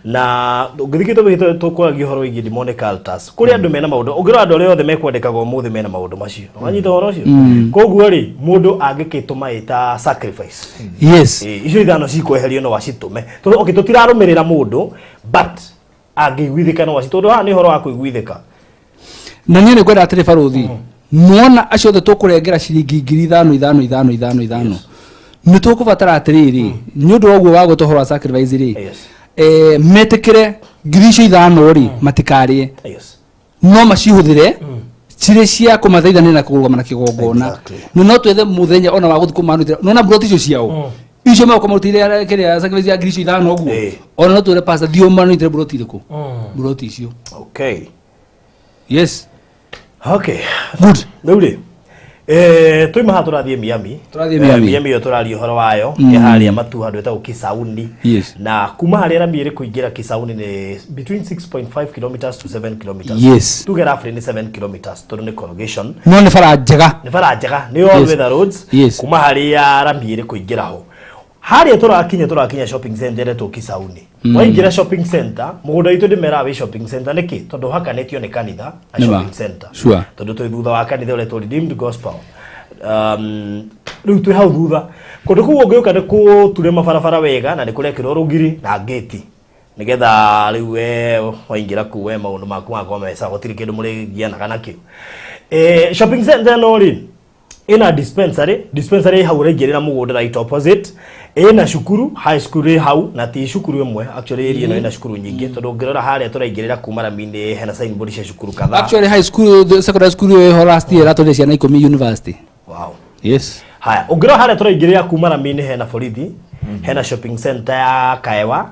na ũngĩthiĩ topic tũkwaragia ũhoro wĩgiĩ demonic altars, kũrĩ andũ mena maũndũ, ũngĩrora andũ arĩa othe mekwandĩkaga ũmũthĩ mena maũndũ macio, wanyita ũhoro ũcio. Koguo rĩ, mũndũ angĩkĩtũma ĩta sacrifice, icio ithano cikweherio, no acitũme, tondũ okay, tũtirarũmĩrĩra mũndũ, but angĩiguithĩka no aci, tondũ haha nĩ ũhoro wa kũiguithĩka. Na niĩ nĩ ngwenda atĩrĩ, barũthi, mwona acio othe tũkũrengera ciringi 5,000 ithano ithano ithano ithano, nĩ tũkũbatara atĩrĩrĩ, nĩ ũndũ wa ũguo wa gwĩta ũhoro wa sacrifice rĩ, metĩkĩre ngiri icio ithano rĩ, matikarĩe, no macihũthĩre cirĩ cia kũmateithania na kũrũgama na kĩgongona. Na no twethe mũthenya ona wa gũthiĩ kũmanutĩra nona mburoti icio ciao, icio megũkorwo marutĩire kĩrĩa sacrifice ya ngiri icio ithano ũguo. Ona no twĩre pastor, thiĩ ũmanutĩre mburoti irĩkũ, mburoti icio. Yes. Good. Rĩu rĩ, tũima haha tũrathiĩ Miami. Tũrathiĩ Miami. Miami ĩyo tũraria ũhoro wayo ĩ harĩa matu handũ ĩtagwo Kisauni. Na kuma harĩa rami ĩrĩ kũingĩra Kisauni nĩ between 6.5 kilometers to 7 kilometers. Tuge roughly nĩ 7 kilometers tondũ nĩ corrugation. No nĩ bara njega. Nĩ bara njega, nĩ all weather roads. Kuma harĩa rami ĩrĩ kũingĩra ho, harĩa tũrakinya shopping center ĩretwo Kisauni. Waingĩra shopping center, mũgũnda witũ ndĩmeraga wĩ shopping center nĩkĩ? Tondũ ũhakanĩtio nĩ kanitha na shopping center. Tondũ twĩ thutha wa kanitha ũretwo Redeemed Gospel. Rĩu twĩ hau thutha. Kũndũ kũu ũngĩũka nĩ kũture mabarabara wega na nĩ kũrekĩrwo rũgiri na ngĩti, nĩgetha rĩu we waingĩra kũu, we maũndũ maku magakorwo me sawa, gũtirĩ kĩndũ mũrĩgianaga nakĩo. Shopping center ĩno rĩ, ĩna dispensary ĩ hau ũraingĩrĩra mũgũnda, right opposite. Ĩna cukuru, high school ĩ hau, na ti cukuru ĩmwe actually, area ĩno ĩna cukuru nyingĩ, tondũ ũngĩrora harĩa tũraingĩrĩra kuma rami-inĩ hena signboard cia cukuru kadhaa. Actually high school, the secondary school ĩho last year ĩratwarire ciana 10 university. Yes. Haya, ũngĩrora harĩa tũraingĩrĩra kuma rami-inĩ hena borithi, hena shopping center ya Kaewa,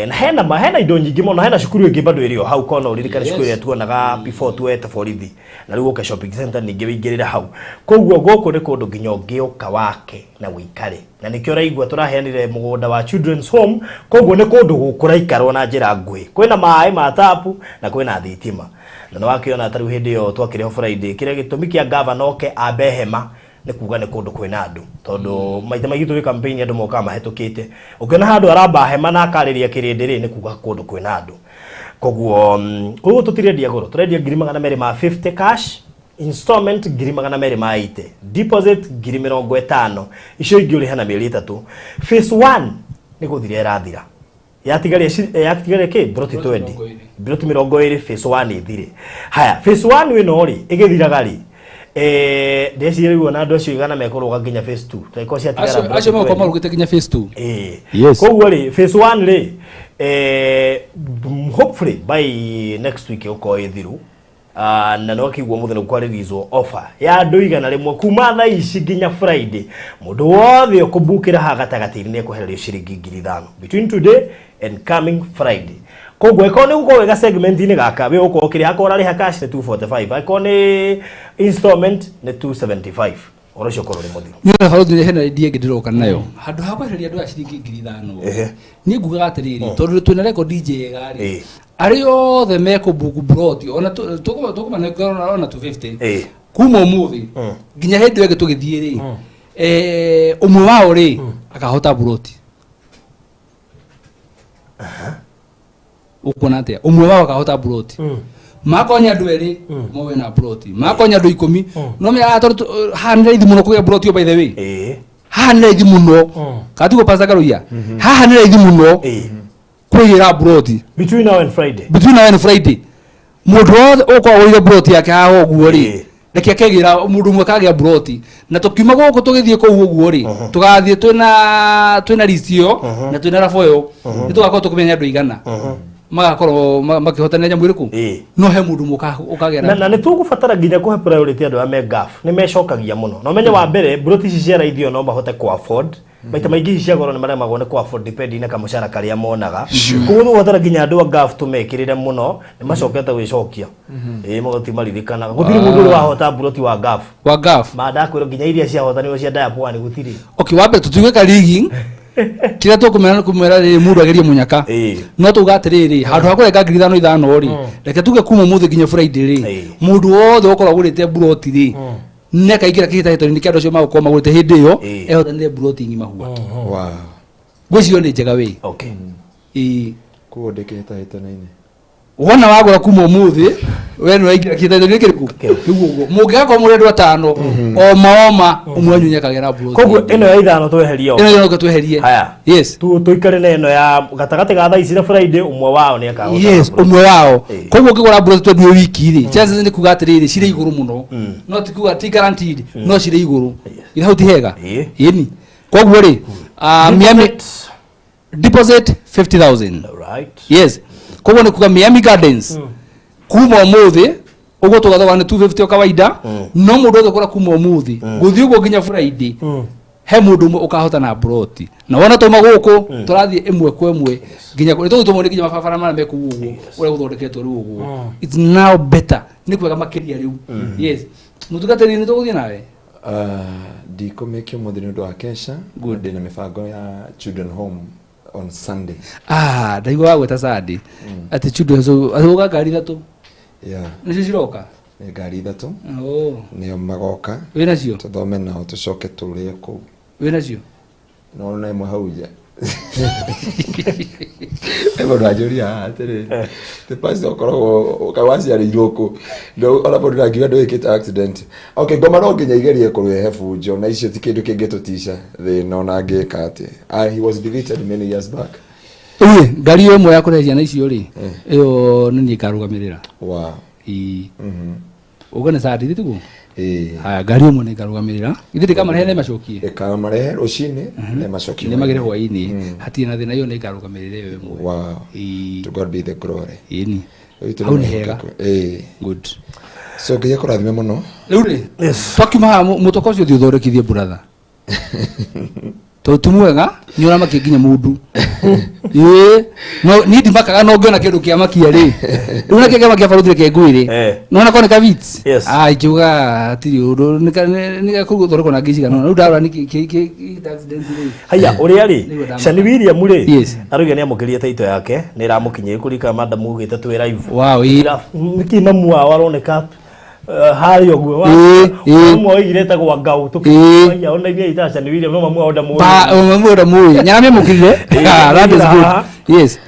na hena indo nyingĩ mũno, hena cukuru ĩngĩ bado ĩrĩ o hau kona, ũririkane cukuru ĩrĩa tuonaga before tuoete borithi, na rĩu ũke shopping center ningĩ wĩingĩrĩre hau. Koguo gũkũ nĩ kũndũ nginya ũngĩũka wake na wĩikare, na nĩkĩo ũraigua tũraheanire mũgũnda wa children's home. Koguo nĩ kũndũ gũkũraikarwo na njĩra nguhĩ, kwĩna maĩ ma tapu na kwĩna thitima, na nĩ wakĩona ta rĩu hĩndĩ ĩyo twakĩrĩ ho Friday, kĩrĩa gĩtũmi kĩa gavana oke ambe hema nĩ kuga nĩ kũndũ kwĩna andũ, tondũ maita maingĩ tũgĩ campaign andũ mokaga mahĩtũkĩte, ũkĩona handũ aramba hema na akarĩria kĩrĩndĩ rĩ, nĩ kuga kũndũ kwĩna andũ. Koguo tũtirendia goro, tũrendia 250,000 cash, installment 280,000, deposit 50,000, icio ingĩ ũrĩha na mĩeri 3. Phase 1 nĩ gũthira ĩrathira, yatigaria kĩ broti 20, broti 20, phase 1 ĩthire. Haya, phase 1 ĩno rĩ, ĩgĩthiraga rĩ, ndeciria rĩu ona andũ acio 100 mekũrũga nginya phase 2 tangĩkorwo ciatigara Acio acio broti megũkorwo 20. marũgĩte nginya phase 2. Koguo rĩ, phase 1 rĩ, hopefully by next week ĩgũkorwo ĩthiru. Na no kĩguo mũthenya kwarĩrizwo offer ya andũ 100 kuma thaa ici nginya Friday. Mũndũ wothe ũkũbukĩra haha gatagatĩ-inĩ nĩ ekwehererio ciringi 5,000 between today and coming Friday. Koguo ĩkorwo nĩ gũkorwo wĩga segment-inĩ gaka, wĩ ũkorwo ũkĩrĩha, akorwo ũrarĩha cash nĩ 245, angĩkorwo nĩ installment nĩ 275, ũhoro ũcio ũkorwo ũrĩ mũthiru. Niĩ na barũthi hena idea ĩngĩ ndĩroka nayo, handũ ha kwehereria andũ aya ciringi 5,000, niĩ ngugaga atĩrĩrĩ, tondũ twĩna rekondi njega rĩ, arĩa othe mekũbuku broti ona tũkũmanengera ona 250 kuma ũmũthĩ nginya hĩndĩ ĩyo ĩngĩ tũgĩthiĩ rĩ, ũmwe wao rĩ akahota buroti. Ũkuona atĩa? Ũmwe wao akahota buroti, makonya andũ erĩ, ũmwe wĩna buroti, makonya andũ 10, no menya tondũ haha nĩ raithi mũno kũgĩa buroti. Oh, by the way, haha nĩ raithi mũno, katiguo Pastor Karuiya? Haha nĩ raithi mũno kwĩgĩra buroti. Between now and Friday. Between now and Friday, mũndũ wothe ũkorwo agũrire buroti yake haha ũguo rĩ, reke akegĩra, mũndũ ũmwe akagĩa buroti, na tũkiuma gũkũ tũgĩthiĩ kũu ũguo rĩ, tũgathiĩ twĩna list ĩyo na twĩna rabo ĩyo, nĩ tũgakorwo tũkĩmenya andũ 100 magakorwo makĩhotanĩra nyamũ ĩrĩkũ. No he mũndũ ũmwe ũkagĩa na nĩ tũgũbatara nginya kũhe priority andũ arĩa me gaf, nĩ mecokagia mũno, na ũmenye wa mbere buroti ici cia raithi ĩyo no mahote kũ afford. Maita maingĩ ici cia goro nĩ maremagwo nĩ kũ afford depending na kamũcara karĩa monaga. Koguo tũgũbatara nginya andũ a Gulf tũmekĩrĩre mũno, nĩ macokete gwĩcokia. Ĩĩ magoti maririkanaga. Gũtirĩ mũndũ ũrĩ wahota mburoti wa Gulf. Wa Gulf. Ma ndakwĩrwo nginya iria ciahotanirwo cia Diapwani gũtirĩ. Okay, wambe tũtigwĩka rigging. Kĩrĩa tũkũmera nĩ kũmwĩra rĩrĩ mũndũ agerie mũnyaka. No tuga atĩrĩrĩ, handũ ha kũrenga 5000 ithano rĩ, reke tuge kuma ũmũthĩ nginya Friday rĩ, mũndũ wothe ũkorwo agũrĩte mburoti rĩ, nĩ akaingĩra kĩhĩtahĩtano-inĩ kĩa andũ acio magũkorwo magũrĩte hĩndĩ ĩyo, ehotanĩre mburoti ng'ima hua. Wow. Ngwĩciria nĩ njega wĩ. Okay. Ĩĩ. Koguo ndĩ kĩhĩtahĩtano-inĩ. Wona wagũra kuma ũmũthĩ, we nĩ waingĩra kĩhĩtahĩtano-inĩ kĩrĩkũ? Kĩu. Nĩguo ũguo. Mũngĩgakorwo mũrĩ andũ atano, oma oma, ũmwe wanyu nĩakagĩa na mburoti. Koguo ĩno ya ithano tweherie o. Ĩno ĩno tweherie. Haya. Yes. Tũikare na ĩno ya gatagatĩ ga thaa ici na Friday, ũmwe wao nĩ akahota. Yes, ũmwe wao. Koguo ũngĩgũra mburoti 20 wiki rĩ, chances nĩ kuga atĩrĩrĩ, cirĩ igũrũ mũno. No ti kuga ti guaranteed, no cirĩ igũrũ. Githĩ hau ti hega? Ĩĩ. Ĩni. Koguo rĩ, Miami deposit 50,000. Right. Yes. Koguo nĩ kuga Miami Gardens kuma ũmũthĩ ũguo tũgathoga nĩ 250 o kawaida, no mũndũ wothe ũkũra kuma ũmũthĩ gũthiĩ ũguo nginya Friday, he mũndũ ũmwe ũkahota na mburoti. Na wona twauma gũkũ tũrathiĩ ĩmwe kwa ĩmwe nginya nĩ tũgũthiĩ tũmone nginya mabarabara marĩa me kũu ũguo ũrĩa gũthondeketwo rĩu ũguo. It's now better, nĩ kwega makĩria rĩu. Yes, mũtungatĩri, nĩ tũgũthiĩ nawe. Ndikũmĩkia ũmũthĩ nĩ ũndũ wa kesha. Good. Ndĩna mĩbango ya children home on Sunday. Ah, ndaigua wagweta Sunday atĩ children, so atĩ gũka ngari ithatũ Yeah. nĩcio ciroka. Nĩ ngari ithatũ. Oh. Nĩo magoka. Wĩ nacio? Tũthome nao tũcoke tũrĩe kũu. Wĩ nacio? No na ĩmwe hau nja. Mũndũ anjũria haha atĩrĩrĩ, the pastor ũkoragwo kaĩ waciarĩirwo kũ? Ona mũndũ ndangiuga ndwĩkĩte accident. Okay, ngoma no nginya igerie kũrehe bunjo, na icio ti kĩndũ kĩngĩtũtica thĩna ona angĩka atĩa. Ah, he was defeated many years back. Ĩ, ngari ĩyo ĩmwe ya kũrehe ciana icio rĩ, ĩyo nĩ niĩ ngarũgamĩrĩra. Wow. Ĩ. Ũguo nĩ Saturday tiguo? Ĩĩ. Haya, ngari ĩmwe nĩ ngarũgamĩrĩra. Ithuĩ ndĩkamarehe nĩ macokie. Ĩkamarehe rũcinĩ nĩ macokie. Nĩ magĩre hwaĩ-inĩ. Hatirĩ na thĩna, ĩyo nĩ ngarũgamĩrĩra ĩyo ĩmwe. Wow. Ĩ. To God be the glory. Ĩni. Rĩu Hau nĩ hega. Ĩĩ. Good. So Ngai akũrathime mũno. Rĩu rĩ, Yes. twakiuma haha mũtoka ũcio ũthiĩ ũthondekithie brother. Tondũ ti mwega, nĩ ũramakia nginya mũndũ. Ĩĩ, no niĩ ndimakaga no ngĩona kĩndũ kĩa makia rĩ. Rĩu nakĩo kĩamakia baruthi reke ngwĩre. Nĩwona korwo nĩ ka Vitz? Yes. Ah, ingiuga hatirĩ ũndũ, nĩ gakũthondekwo na ngiri cigana ũna. Rĩu ndarora nĩ kĩ accident rĩ. Haya, ũrĩa rĩ, Nĩguo ndamaka. Shani William rĩ, Yes. arauga nĩ amũkĩrie taito yake, nĩ ĩramũkinyĩire kũrika madam ugĩte twĩ live. Wow, ĩĩ. Nĩkĩ mamu wao aroneka harĩa ũguo. Ĩĩ, ĩĩ. Mamu wao oigire etagwo Ngau. Ĩĩ. Tũkĩmenya ona iria itaga Shani William, no mamu wao ndamũĩ. Ba, mamu wao ndamũĩ. Nĩaramĩamũkĩrire? Ah, that is good. Yes.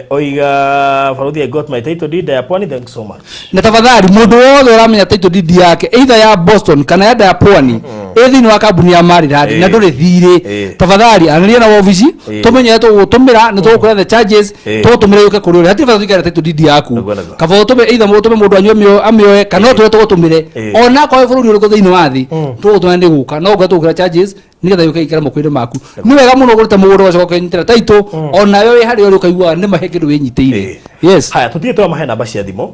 Oiga Baruthi, I got my title deed ya Pwani, thanks so much. Na tafadhali mũndũ wothe ũramenya title deed yake either ya Boston kana ya Diapwani ĩ thĩinĩ wa kambuni ya Maryland na ndũrĩ thirĩ, tafadhali anĩrĩria na wabici tũmenye tũgũtũmĩra nĩ tũgũkũra the charges, tũgũtũmĩra yũke kũrĩ ũrĩa. Hatirĩ bata tũikare title deed yaku. Nĩguo, nĩguo. Kaba ũtũme either ũtũme mũndũ wanyu amĩoe kana ũtũre tũgũtũmĩre ona akorwo wĩ bũrũri ũrĩkũ thĩinĩ wa thĩ, tũgũtũmĩra nĩ gũka no ũngĩenda tũgũkĩra charges nĩgetha yũke ĩikare moko-inĩ maku. Nĩ wega mũno ũgũrĩte mũgũnda ũgacoka ũkenyitĩra title, onawe wĩ harĩa ũrĩ ũkaiguaga nĩ mahe kĩndũ wĩnyitĩire. Yes. Haya, tũthiĩ twamahe namba cia thimũ.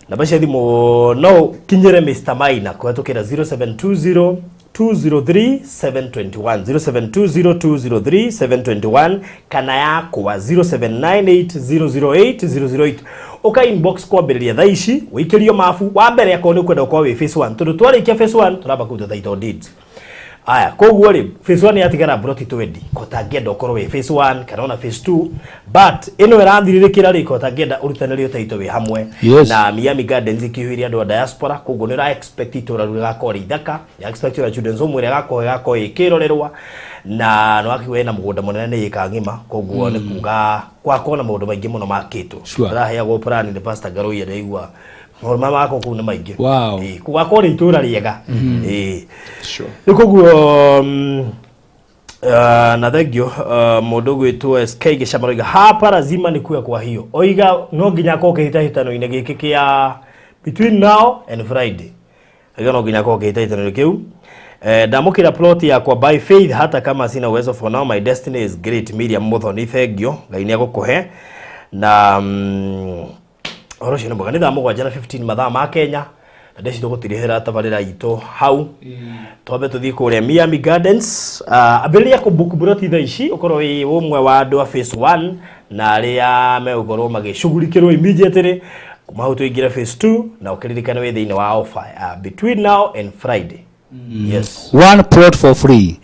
Namba cia thimũ no ũkinyĩre Mr. Maina kũhetũkĩra 0720 203 721, 0720 203 721, kana yakwa 0798 008 008. Ũka inbox kwambĩrĩria thaa ici wĩikĩrio mabu wa mbere akorwo nĩ ũkwenda gũkorwo wĩ phase 1, tondũ twarĩkia phase 1 tũramba kũruta title deeds. Aya, koguo rĩ, phase 1 yatigara broti 20, kotangĩenda ũkorwo wĩ phase 1 kana ona phase 2, but ĩno ĩrathirĩrĩkĩra rĩ, kotangĩenda ũrutanĩrio title wĩ hamwe na Miami Gardens ĩkĩihũire andũ a diaspora. Koguo nĩ ũra expect itũra rĩu rĩgakorwo rĩ ithaka, nĩ expect ũrĩa children's home ĩrĩa ĩgakorwo ĩkĩrorerwa, na nĩ wakigua ĩna mũgũnda mũnene nĩ ĩka ng'ima. Koguo nĩ kuga gwakorwo na maũndũ maingĩ mũno makĩtwo. Ndĩraheagwo plan nĩ Pastor Ngaruiya, ndaigua maũndũ marĩa magakorwo kũu nĩ maingĩ. Ĩĩ, gũgakorwo rĩ itũra rĩega. Ĩĩ. Rĩu koguo na thengio mũndũ ũgwĩtwo SK Gĩcama oiga hapa lazima ni kuwe kwa hiyo, oiga no nginya akorwo kĩhĩtahĩtano-inĩ gĩkĩ kĩa between now and Friday, oiga no nginya akorwo kĩhĩtahĩtano-inĩ kĩu. Ndamũkĩra plot yakwa by faith hata kama sina uwezo for now, my destiny is great. Miriam Muthoni, thengio, Ngai nĩ egũkũhe na ũhoro ũcio nĩ mwega. Nĩ thaa 7 na 15 mathaa ma Kenya. Na ndeci tũgũtirihĩra tabarĩra itũ hau. Twambe tũthiĩ kũrĩa Miami Gardens. Ambĩrĩria kũbook buroti thaa ici, ũkorwo wĩ ũmwe wa andũ a phase 1 na arĩa megũkorwo magĩcugurikĩrwo immediately. Kuma hau tũingĩre phase 2 na ũkĩririkane wĩ thĩinĩ wa offer between now and Friday. Yes. One plot for free.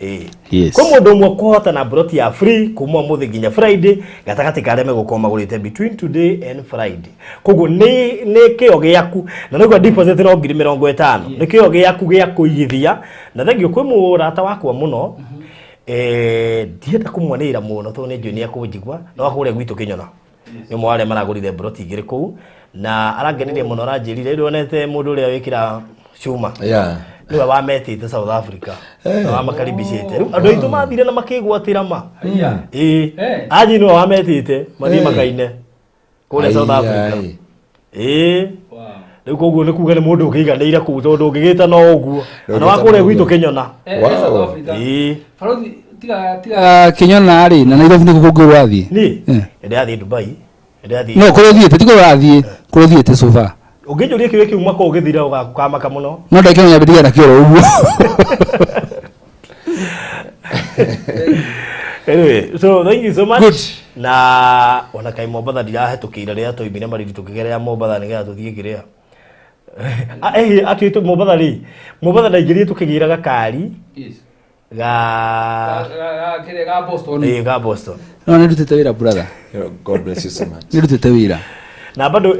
Yes. Kwĩ mũndũ ũmwe kũhotana broti ya free kuma ũmũthĩ nginya Friday, gatagatĩ ka arĩa megũkorwo magũrĩte between today and Friday. Koguo nĩ kĩo gĩaku, na nĩguo deposit no 50,000. Nĩ kĩo gĩaku gĩa kũigithia. Na thengiũ kwĩ mũrata wakwa mũno, ndienda kũmwanĩrĩra mũno tondũ nĩ njũĩ nĩ ekũnjigua, no akũrĩa gwitũ Kĩnyona. Nĩ ũmwe wa arĩa maragũrire broti igĩrĩ kũu, na arangenire mũno, aranjĩrire rĩu onete mũndũ ũrĩa wĩkĩra cuma. Nĩwe wametĩte South Africa. Na wamakaribicĩte. Rĩu andũ aitũ mathire na makĩgwatĩra ma. Ĩĩ. Anji nĩwe wametĩte mathiĩ makaine kũrĩa South Africa. Ĩĩ. Rĩu koguo nĩ kuga nĩ mũndũ ũkĩiganĩire kũu tondũ ũngĩgĩta no ũguo. Na wa kũrĩa gwitũ Kĩnyona. South Africa. Ĩĩ. Barothi tiga Kĩnyona rĩ, na Nairobi nĩkuo kũngĩ ũrathiĩ? Niĩ ndĩrathiĩ Dubai. Ndĩrathiĩ. No kũrĩa ũthiĩte ti kũrĩa ũrathiĩ, kũrĩa ũthiĩte so far. Ũngĩnjũria kĩũria kĩu mwaka ũgĩthira ũkamaka mũno. No ndakĩmenya mbĩrĩria nakĩo oro ũguo. Anyway, so thank you so much. Good. Na ona kai Mombatha ndirahetũkĩire rĩrĩa twaumire Malindi tũkĩgerera Mombatha nĩgetha tũthiĩ kĩrĩa. Atĩ Mombatha rĩ, Mombatha ndaingĩrire tũkĩgĩra gakari ga ga Boston. No nĩ ndutĩte wĩra brother. God bless you so much. Nĩ ndutĩte wĩra. Na bado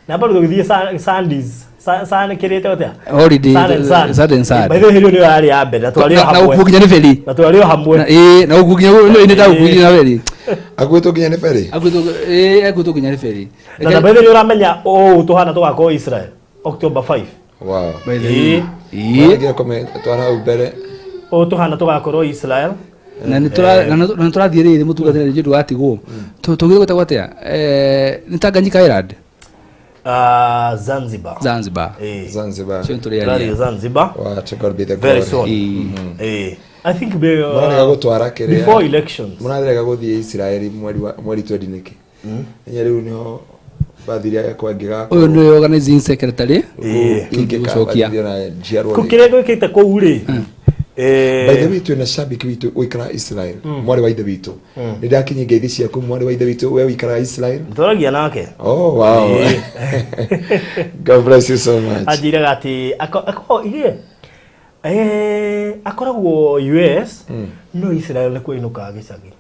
na bado tũgĩthiĩ Sandy's. San kĩrĩte atĩa? Holiday, Sun and Sand. Sun and Sand. By the way, hĩndĩ ĩyo nĩyo yarĩ ya mbere, na twarĩ o Na hamwe. gũkuo nginya nĩ ferry. Na twarĩ o hamwe. Na gũkuo nginya nĩ ndagũkuo nginya ferry. Akuĩtwo nginya nĩ ferry? Akuĩtwo nginya nĩ ferry. Na by the way, ũramenya ũũ tũhana tũgakorwo Israel October 5. Wow. By the way. Nginya comment twara hau mbere. Ũũ tũhana tũgakorwo Israel. Na nĩ tũrathiĩ rĩrĩ mũtungatĩri nĩ ndũgatigwo. Tũgĩrĩ gwĩtagwo atĩa? Nĩ Tanganyika Island? Zanzibar. Zanzibar. Zanzibar. Cio nĩ Tũrathiĩ tũrĩaria. Zanzibar. Wow, to God be the Very glory. soon. I think Mũrarega gũtwara kĩrĩa. Before elections. Mũrarega gũthiĩ Israeli mweri 20 nĩkĩ? Enya rĩu nĩho bathiria yakwa ĩngĩgakorwo. Ũyũ nĩwe organizing secretary. Ingĩkabathithio na njiarwo rĩngĩ. Kĩrĩa gwĩkĩte kũu rĩ, By the way, twĩna shabiki witũ ũikaraga Israel, mwarĩ wa ithe witũ. Nĩ ndakinyia ngeithi ciaku mwarĩ wa ithe witũ, we ũikaraga Israel. Tũragia nake. Oh, wow. God bless you so much. Anjĩraga atĩ akoragwo US, no Israel nĩkuo ainũkaga gĩcagi.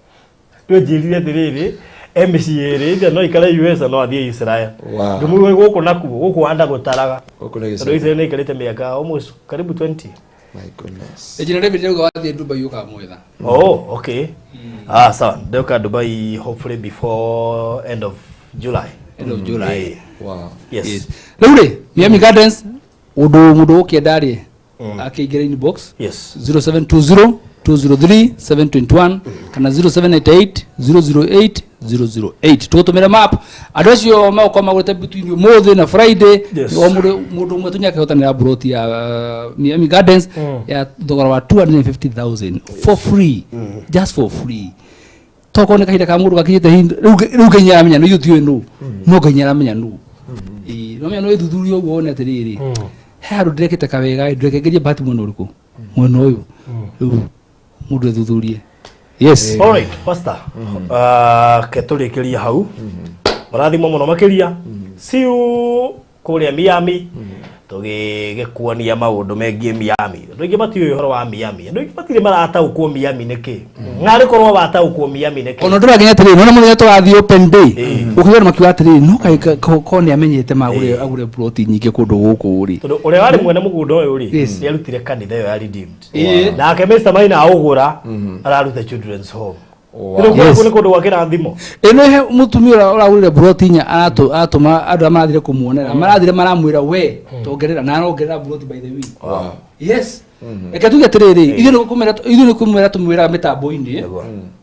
Rĩu anjĩrire atĩrĩrĩ, e mĩciĩ ĩrĩ, either no aikare US no athiĩ Israel. Wow. Ndĩmũigue gũkũ nakuo, gũkũ wanda gũtaraga. Gũkũ nĩ Tondũ gĩcagi. Israel nĩ aikarĩte mĩaka almost karibu 20. My goodness. Ejira David rĩu wathiĩ Dubai ũkamwetha. Oh, okay. Sawa. Ndoka Dubai hopefully before end of July. End of July. Wow. Yes. Yes. Rĩu rĩ, Miami Gardens ũndũ mũndũ ũkĩenda rĩ, akĩingĩra inbox. Yes. 0720 203 721 kana 0788 008 008. Tũgũtũmĩra map. Andũ acio megũkorwo magũrĩte between ũmũthĩ na Friday. Yes. O mũndũ ũmwe tu nĩakĩhotanĩra broti ya Miami Gardens ya thogora wa 250,000 for free. Just for free. Tokorwo nĩ kahinda ka mũndũ gakinyĩte hinda rĩu Ngai nĩaramenya nũ, ithuĩ tiũĩ nũ, no Ngai nĩaramenya nũ. Ĩĩ, no menya no ĩthuthurie ũguo wone atĩrĩrĩ, he handũ ndĩrekĩte kawega, ndĩrekengerie bahati mwena ũrĩkũ, mwena ũyũ. Rĩu mũndũ ethuthurie. Yes. All right, pastor. Ke tũrĩkĩrie hau. Mũrathimwo mũno makĩria. See you kũrĩa Miami. Tũgĩgĩkuonia maũndũ megiĩ Miami. Andũ aingĩ matiũĩ ũhoro wa Miami. Andũ aingĩ matirĩ marataũkwo Miami nĩkĩ. Narĩ korwo wataũkwo Miami nĩkĩ. Ona ndũrakinya atĩrĩrĩ, nona mũthenya tũrathiĩ open day, ũkĩgĩa makiuga atĩrĩrĩ, no kaĩ ko nĩamenyete magũre agũre ploti nyingĩ kũndũ gũkũ rĩ. Tondũ ũrĩa warĩ mwene mũgũnda ũyũ rĩ, Yes. nĩarutire kanitha ĩyo ya Redeemed. Nake Mr. Maina aũgũra, araruta Children's Home. Wow. Rĩu Yes. kũu nĩ kũndũ gwa kĩrathimo. Ĩno he mũtumia ũrĩa ũragũrire broti inya aratũma andũ arĩa marathire kũmuonera, marathire maramwĩra we tongerera, na arongerera broti by the way. Wow. Yes. Reke tuge atĩrĩrĩ, ithuĩ nĩ kũmwĩra tũmwĩraga mĩtambo-inĩ,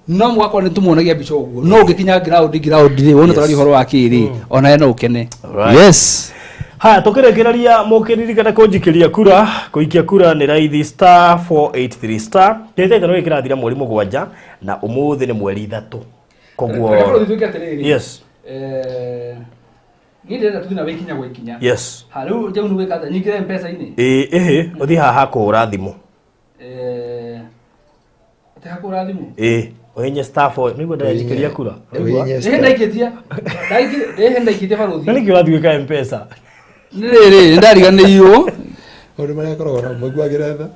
no mũgakorwo nĩ tũmuonagia mbica ũguo, no ũngĩkinya ground rĩ, wone tũraria ũhoro wa kĩ rĩ, onawe no ũkene. Right. Yes. Haya, tũkĩrĩkĩrĩria mũkĩririkana kũnjikĩria kura, kũikia kura nĩ raithi star 483 star. Kĩhĩtahĩtano gĩkĩ kĩrathira mweri 7 na ũmũthĩ nĩ mweri 3. Koguo Yes. Niĩ ndĩrenda tũthiĩ nawe ikinya gwa ikinya. Yes. Ha, rĩu njau nĩ gwĩka atĩa? Nyingĩre mpesa-inĩ. Ĩĩ, ĩhĩ, ũthiĩ haha kũhũra thimũ. Eh, atĩ hakũra thimũ. Ĩĩ, ũhinye star 4, nĩguo ndĩranjikĩria kura. Ũhihinye Ĩhĩ star. ndaikĩtie. Ĩhĩ ndaikĩtie barũthi. Na nĩkĩ ũrathiĩ gwĩka mpesa? Nĩ rĩrĩ, nĩ ndariganĩirwo. Maũndũ marĩa akoragwo namo maiguagĩra tha.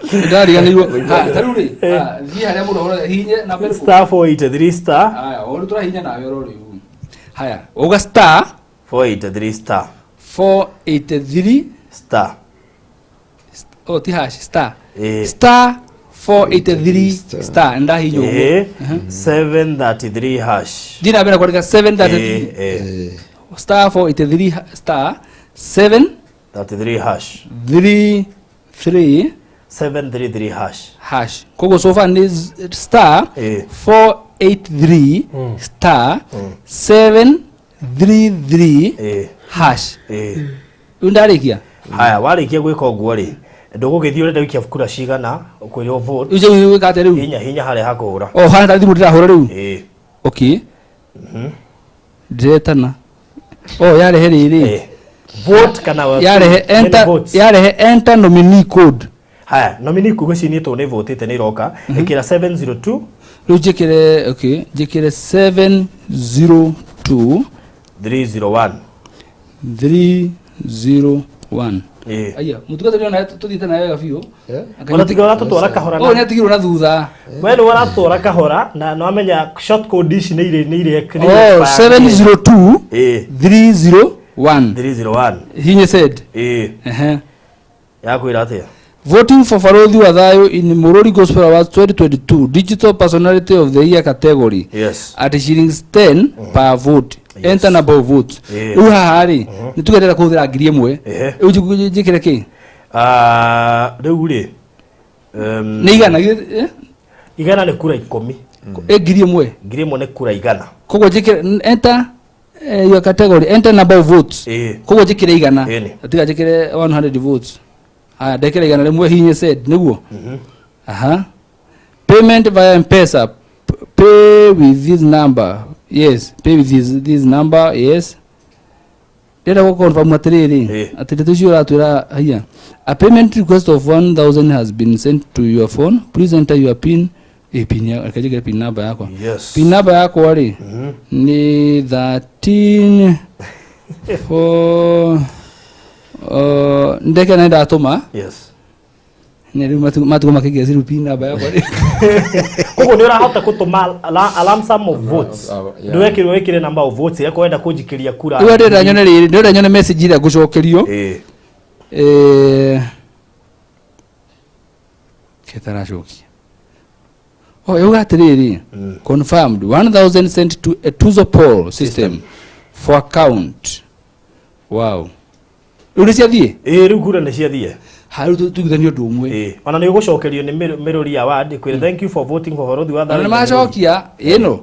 Nĩ ndariganĩirwo. Ha, ta rĩu rĩ, ha, thiĩ harĩa mũndũ ahũraga, hihinye namba ĩrĩkũ? Star 483 star Haya, o rĩu tũrahihinya nawe oro rĩu. Haya, uga star 483 star 483 star oh ti hash star Ĩĩ. star 483 Star. star ndahinya ũguo. Ĩĩ, 733 hash. Thiĩ na mbere kwandĩka 733 Ĩĩ, ĩĩ, star 483 star 7 33 hash. 3 3 733 hash. Hash. Koguo so far nĩ star Ĩĩ. 483 star 733 Ĩĩ, hash. ĩĩ. Rĩu ndarĩkia. Haya, warĩkia gwĩka ũguo rĩ, ndũgũgĩthiĩ ũrenda gũikia kura cigana, ũkwĩrwo vote. Rĩu njau gwĩka atĩa rĩu? Hinya hinya harĩa hakũhũra. O hana ta thimũ ndĩrahũra rĩu. Ĩĩ. Okay. Ndiretana. Oh, yarehe rĩrĩ. Ĩĩ. Vote kana Yarehe many enter, votes. yarehe enter nominee code. Haya, nominee kuga ciinĩ tondũ nĩ votĩte nĩ iroka. Ĩkĩra 702 Rĩu njĩkĩre, okay, njĩkĩre 702 301. 301. Ĩĩ. Aya, mũtungatĩri ona tũthiĩte nawe wega biũ. Eh? Ona tiga ũratũtwara kahora Oh, nĩ atigirwo na thutha. We nĩ ũratwara kahora na nĩ wamenya short code ici nĩ irĩ nĩ irĩ nĩ Oh, 702 Ĩĩ. 301. 301. Hinya said. Ĩĩ. Ehe. Yakwĩra atĩa? Voting for Farodhi wa Thayo in Mururi Gospel Awards 2022 Digital Personality of the Year category. Yes. At shillings 10 per vote. Yes. Enter number of votes. Yeah. Rĩu haha rĩ, nĩ tuge ndĩrenda kũhũthĩra 1000. Ehe. Rĩu njĩkĩre kĩ? Ah, rĩu rĩ Nĩ igana githĩ- eh? igana nĩ kura 10. Ĩ 1000. 1000 nĩ kura igana. Koguo njĩkĩre enter your category, enter number of votes. Ĩĩ. Koguo njĩkĩre igana. Ĩni. Tiga njĩkĩre 100 votes. Haya, ndekĩra 100 hinye said nĩguo. Aha. Payment via M-Pesa. Pay with this number. Yes, pay with this number. Yes. Ndĩrenda gũ confirm atĩrĩrĩ, Ĩĩ. atĩ ndeto icio ũratwĩra haiya. A payment request of 1000 has been sent to your phone. Please enter your PIN. Ĩ, PIN ya, reke njĩkĩre PIN number yakwa. Yes. PIN number yakwa rĩ nĩ 13 4 ndeke na ndatũma Yes. nĩ rĩu matukũ makĩngĩa ciru PIN number yakwa rĩ. Koguo nĩ ũrahota gũtũma a lump sum of votes. Yeah. Ndwekĩrwo wĩkĩre number of votes ĩrĩa kwenda kũnjikĩria kura. Rĩu ndĩrenda nyone rĩrĩ, ndĩrenda nyone message ĩrĩa ngũcokerio. Ĩĩ. Eh, ketaracokia. Oh, yuga atĩrĩrĩ, confirmed 1000 sent to a Tuzo Paul system for account. Wow. Rĩu nĩ ciathiĩ? Ĩĩ, rĩu kura nĩ ciathiĩ. Ha, rĩu tuiguithanie ũndũ ũmwe. Ĩĩ. Ona nĩ ũgũcokerio nĩ Mĩrũri Award ĩkwĩre thank you for voting for Barothi wa Na Thayo. nĩ macokia ĩno.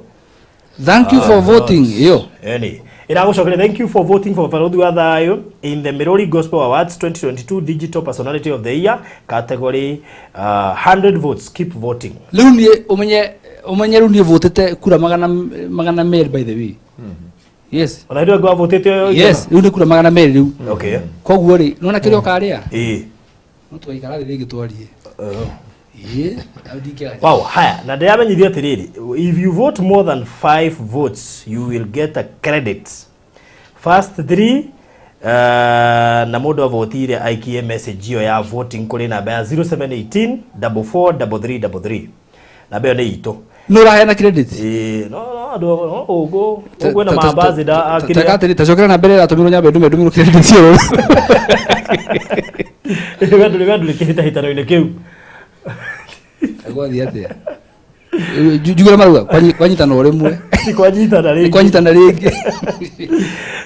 Thank you for voting ĩyo. Ĩni. Ĩragũcokeria thank you for voting for Barothi wa Thayo in the Mirori Gospel Awards 2022 Digital Personality of the Year category, 100 votes. Keep voting. Rĩu niĩ ũmenye rĩu niĩ votete kura 200 by the way. Yes. Ona rĩu angĩ wavotete ũyũ Yes, rĩu nĩ kura 200 rĩu. Okay. Koguo rĩ, nĩwona kĩrĩa ũkarĩa? Ĩĩ. No tũgaikara thĩ rĩngĩ twarie. Ĩĩ, hau ndingĩaga. Wow, haya, na ndĩramenyithia atĩrĩrĩ, if you vote more than 5 votes, you will get a credit. First 3, na mũndũ avotire aikie message ĩyo ya voting kũrĩ namba ya 0718 44 33 33. Namba ĩyo nĩ itũ. Nĩ ũraheana credit? Ĩĩ, no, no, andũ, no, ũguo, ũguo na maambassador a kĩrĩa. Teka atĩrĩ, tacokera namba ĩrĩa ĩratũmirwo nyambe ndũmĩrwo credit ĩyo. We ndũrĩ kĩhĩtahĩtano-inĩ kĩu. Gwathiĩ atĩa? Njugĩre marauga, kwanyitana o rĩmwe. Ti kwanyitana rĩngĩ. Kwanyitana rĩngĩ.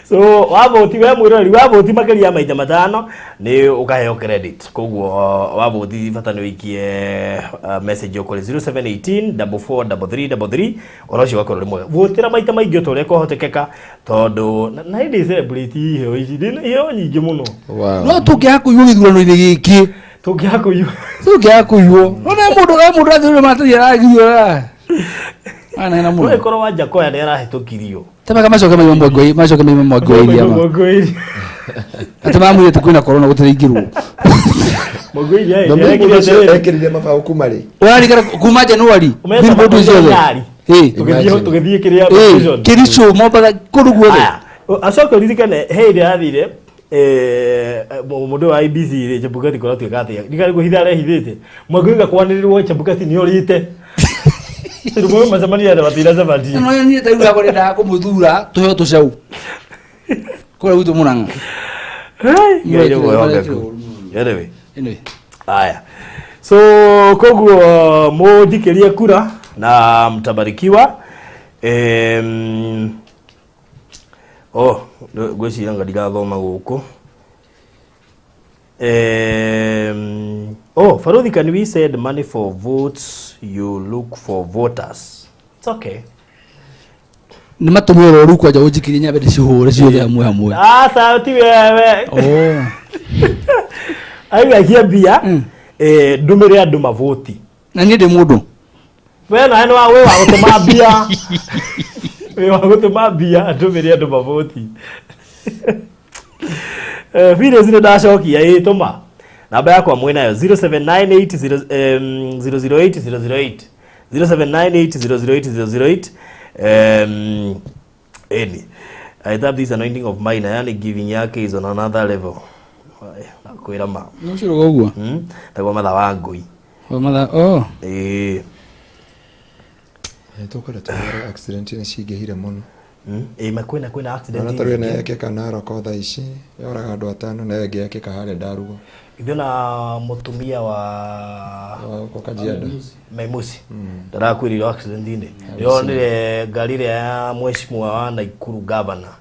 So wavoti we mwĩroreri wavoti makĩria ya maita 5 nĩ ũkaheo credit. Koguo wavoti bata nĩ ũikie message ũkũrĩ 0718 44 33 33, ũhoro ũcio ũgakorwo ũrĩ mwega. Votĩra maita maingĩ o ta ũrĩa kwahotekeka, tondũ na hĩndĩ celebrate iheo ici, ndĩna iheo nyingĩ mũno. Wow. No tũngĩaga kũiywo gĩthurano-inĩ gĩkĩ. Tũngĩaga kũiywo. Tũngĩaga kũiywo. Nona mũndũ arathiĩ maratathi aragiywo. Anena mũno. No ĩkorwo Wanjakoya nĩ arahĩtũkirio. Tamaga macoke maima mwangi macoke maima mwangi wa iria ma. Mwangi Atĩ mamwĩrĩte kwĩna corona gũtiraingĩrwo. Mwangi wa iria Na ĩrekire mũndũ ũcio atĩrĩrĩ. ekĩrire mabaũ kuma rĩ? Ũrarikana kuma January Ũmeta billboard makoria ciothe. ngari. Ĩ. Tũgĩthiĩ Imagine. tũgĩthiĩ kĩrĩa Ĩ, prison. Kericho Mombatha kũndũ guothe. Aya, acoke ũririkane he hĩndĩ yathire mũndũ wa IBC rĩ Chebukati kũratuĩka atĩa ndigari kwĩhitha arehithĩte Mwangi kwanĩrĩrwo Chebukati nĩ orĩte tondũ mwe macemania na matinacemania No niĩ ta rĩu hakwa ndendaga kũmũthura tũheo tũcau. Kũrĩa gwitũ Mũrang'a. Ngai nĩ mwĩhokeku. Anyway, Anyway. haya so koguo mũnjikĩrie kura na mtabarikiwa. Oh ngwĩciria nga ndirathoma gũkũ. Oh, Faruthi, can we send money for votes? You look for voters. It's okay. Nĩ matũmwo ũrĩa rĩu kwanja ũnjikĩrie nyambe ndĩcihũre ciothe hamwe hamwe. Ah, sauti wewe. Oh. Aiga mbia Mm. ndũmĩre andũ mavoti. Na niĩ ndĩ mũndũ. We nawe nĩ wa wĩ wa gũtũma mbia. Wĩ wa gũtũma mbia ndũmĩre andũ mavoti. Phyllis nĩ ndacokia ĩ tũma. Namba yakwa mwĩ nayo 0798 008 008 0798 008 008. Eni I tap this anointing of mine, yani giving yake is on another level. Nakwĩra ma. Nĩ ũcio ũguo. Tagwo matha wa ngui. O matha oh. Ĩĩ. Tũkwenda tũhoro accident nĩ cingĩhire mũno. Ĩĩ ma kwĩna accident. Ona tarĩu ĩno yekĩka Narok thaa ici yoraga andũ atano na ĩyo ĩngĩ yekĩka harĩa Ndarugo. Ithuĩ na mũtumia wa Wa Kajiado. Maimusi ndarakwĩrire accident-inĩ ndĩronire ngari ĩrĩa ya mheshimiwa wa Nakuru governor.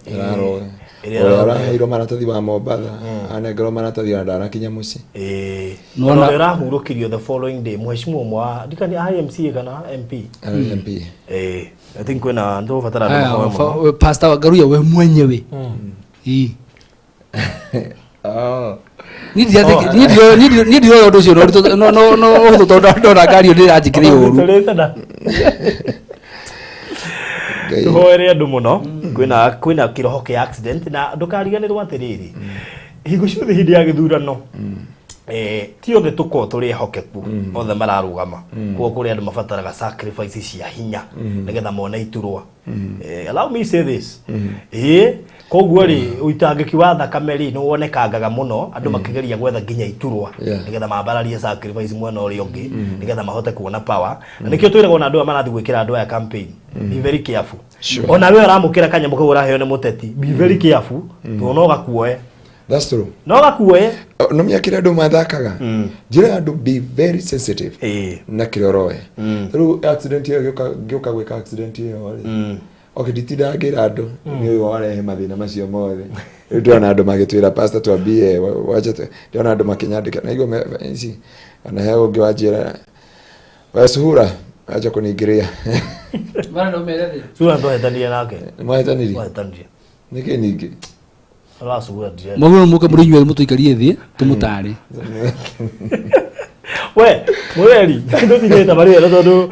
Ĩraroga. Ĩrĩa Ũrĩa ĩraroga. ũraheirwo maratathi wa Mombatha anengerwo maratathi ona ndanakinya mũciĩ. Ĩĩ Nĩwona- ũrĩa ũrahurũkirio the following day mheshimiwa ũmwe wa ndikani IMCA kana MP. Arĩ MP. Ĩĩ I think kwĩna nĩtũgũbatara andũ Haya, mahoe mũno. Pastor Ngaruiya we mwenyewe. Ĩ. Oh. Niĩ ndiroya ũndũ ũcio no ũhũthũ tondũ ndona ngari ĩyo ndĩranjĩkĩra ũru. Tũrĩte na Ngai. tuhoere andũ mũno kwĩna kĩroho kĩa accident na ndũkariganĩrwo atĩrĩrĩ hingo ciothe hĩndĩ ya gĩthurano ti othe tũkorwo tũrĩ ehokeku othe mararũgama koguo kũrĩ andũ mabataraga sacrifice cia hinya nĩgetha mone iturwa. Allow me say this, ĩĩ koguo rĩ ũitangĩki wa thakame rĩ nĩ wonekangaga mũno andũ makĩgeria gwetha nginya iturwa nĩgetha mambararie sacrifice mwena ũrĩa ũngĩ nĩgetha mahote kuona power na nĩkĩo twĩragwo na andũ aya marathiĩ gwĩkĩra andũ aya campaign, be very careful. Ona we ũramũkĩra kanyamũ kau ũraheo nĩ mũteti, be very careful tondũ no gakuoe. That's true. No gakuoe. No menya kĩrĩa andũ mathakaga njĩra ya andũ be very sensitive Ĩĩ. na kĩrĩa ũroya rĩu accident ĩyo ngĩũka gwĩka accident ĩyo rĩ, okay, nditindaga ngĩra andũ nĩ ũyũ warehe mathĩna macio mothe. Rĩu ndĩrona andũ magĩtwĩra, "Pastor, twambie wacha ndĩrona andũ makĩnyandĩka naigua ici ona he ũngĩ wanjĩra, "We Suhura, acha kũningĩrĩa." Sura ndwahetanirie nake. Nĩmwahetanirie? Ndwahetanirie. Nĩkĩ ningĩ? Ũracugura ndirenda. Mwagĩrĩirwo mũke mũrĩ inyuothe mũtũikarie thĩ tũmũtare. We mwĩreri ndũthirĩte marĩ wega tondũ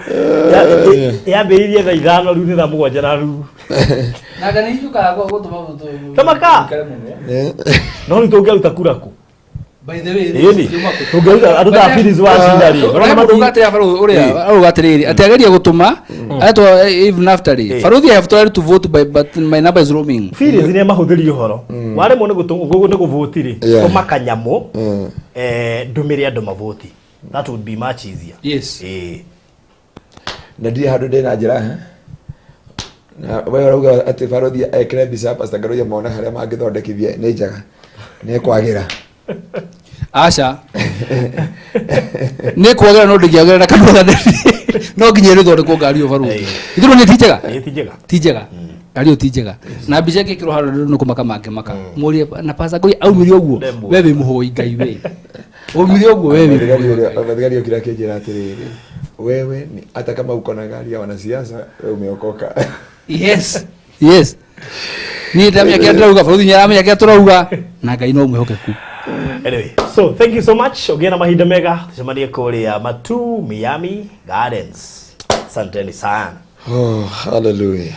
yambĩrĩirie thaa 5 rĩu nĩ thaa 7 na nuthu. Nanga nĩ icũkaga gũtũma Tamaka. No rĩu tũngĩaruta kura kũ? By the way, Ĩni tũngĩaruta andũ ta Phyllis wa Cira rĩ ũrona Ũrona atĩ baruthi ũrĩa arauga atĩrĩrĩ atĩ ageria gũtũma aretwo even after rĩ baruthi, "I have tried to vote by, but my number is roaming." Phyllis nĩ mahũthĩri ũhoro waremwo nĩ nĩ gũvoti rĩ tũma kanyamũ ndũmĩre andũ mavoti. That would be much easier. Yes. Ĩĩ. Na ndirĩ handũ ndĩ na njĩra ha? Na we ũrauga atĩ barothi ekĩre mbica ya Pastor Ngaruiya mone harĩa mangĩthondekithia nĩ njega nĩ kwagĩra. Aca nĩ kwagĩra no ndĩngĩagĩra na kanua gatheri no nginya ĩrĩthondekwo ngari ĩyo baruthi ithurwo nĩ ti njega. Ĩĩ ti njega. Ti njega ngari ĩyo ti njega na mbica ĩngĩkĩrwo handũ andũ nĩ kũmaka mangĩmaka mũrie na Pastor Ngaruiya aumire ũguo. Ndemwo. We wĩ mũhoi Ngai we umire ũguo we wĩ mũhoi Ngai. Mathigari okire akĩnjĩra atĩrĩrĩ, "Wewe ni hata kama uko na gari ya wanasiasa, wewe umeokoka." Yes, niĩ ndamenya kĩrĩa ndĩrauga baruthi nĩaramenya kĩrĩa tũrauga na Ngai no mwĩhokeku. Anyway, so thank you so much. Ũgĩe na mahinda mega tũcemanie kũrĩa Matu Miami Gardens. Asanteni sana. Oh, hallelujah.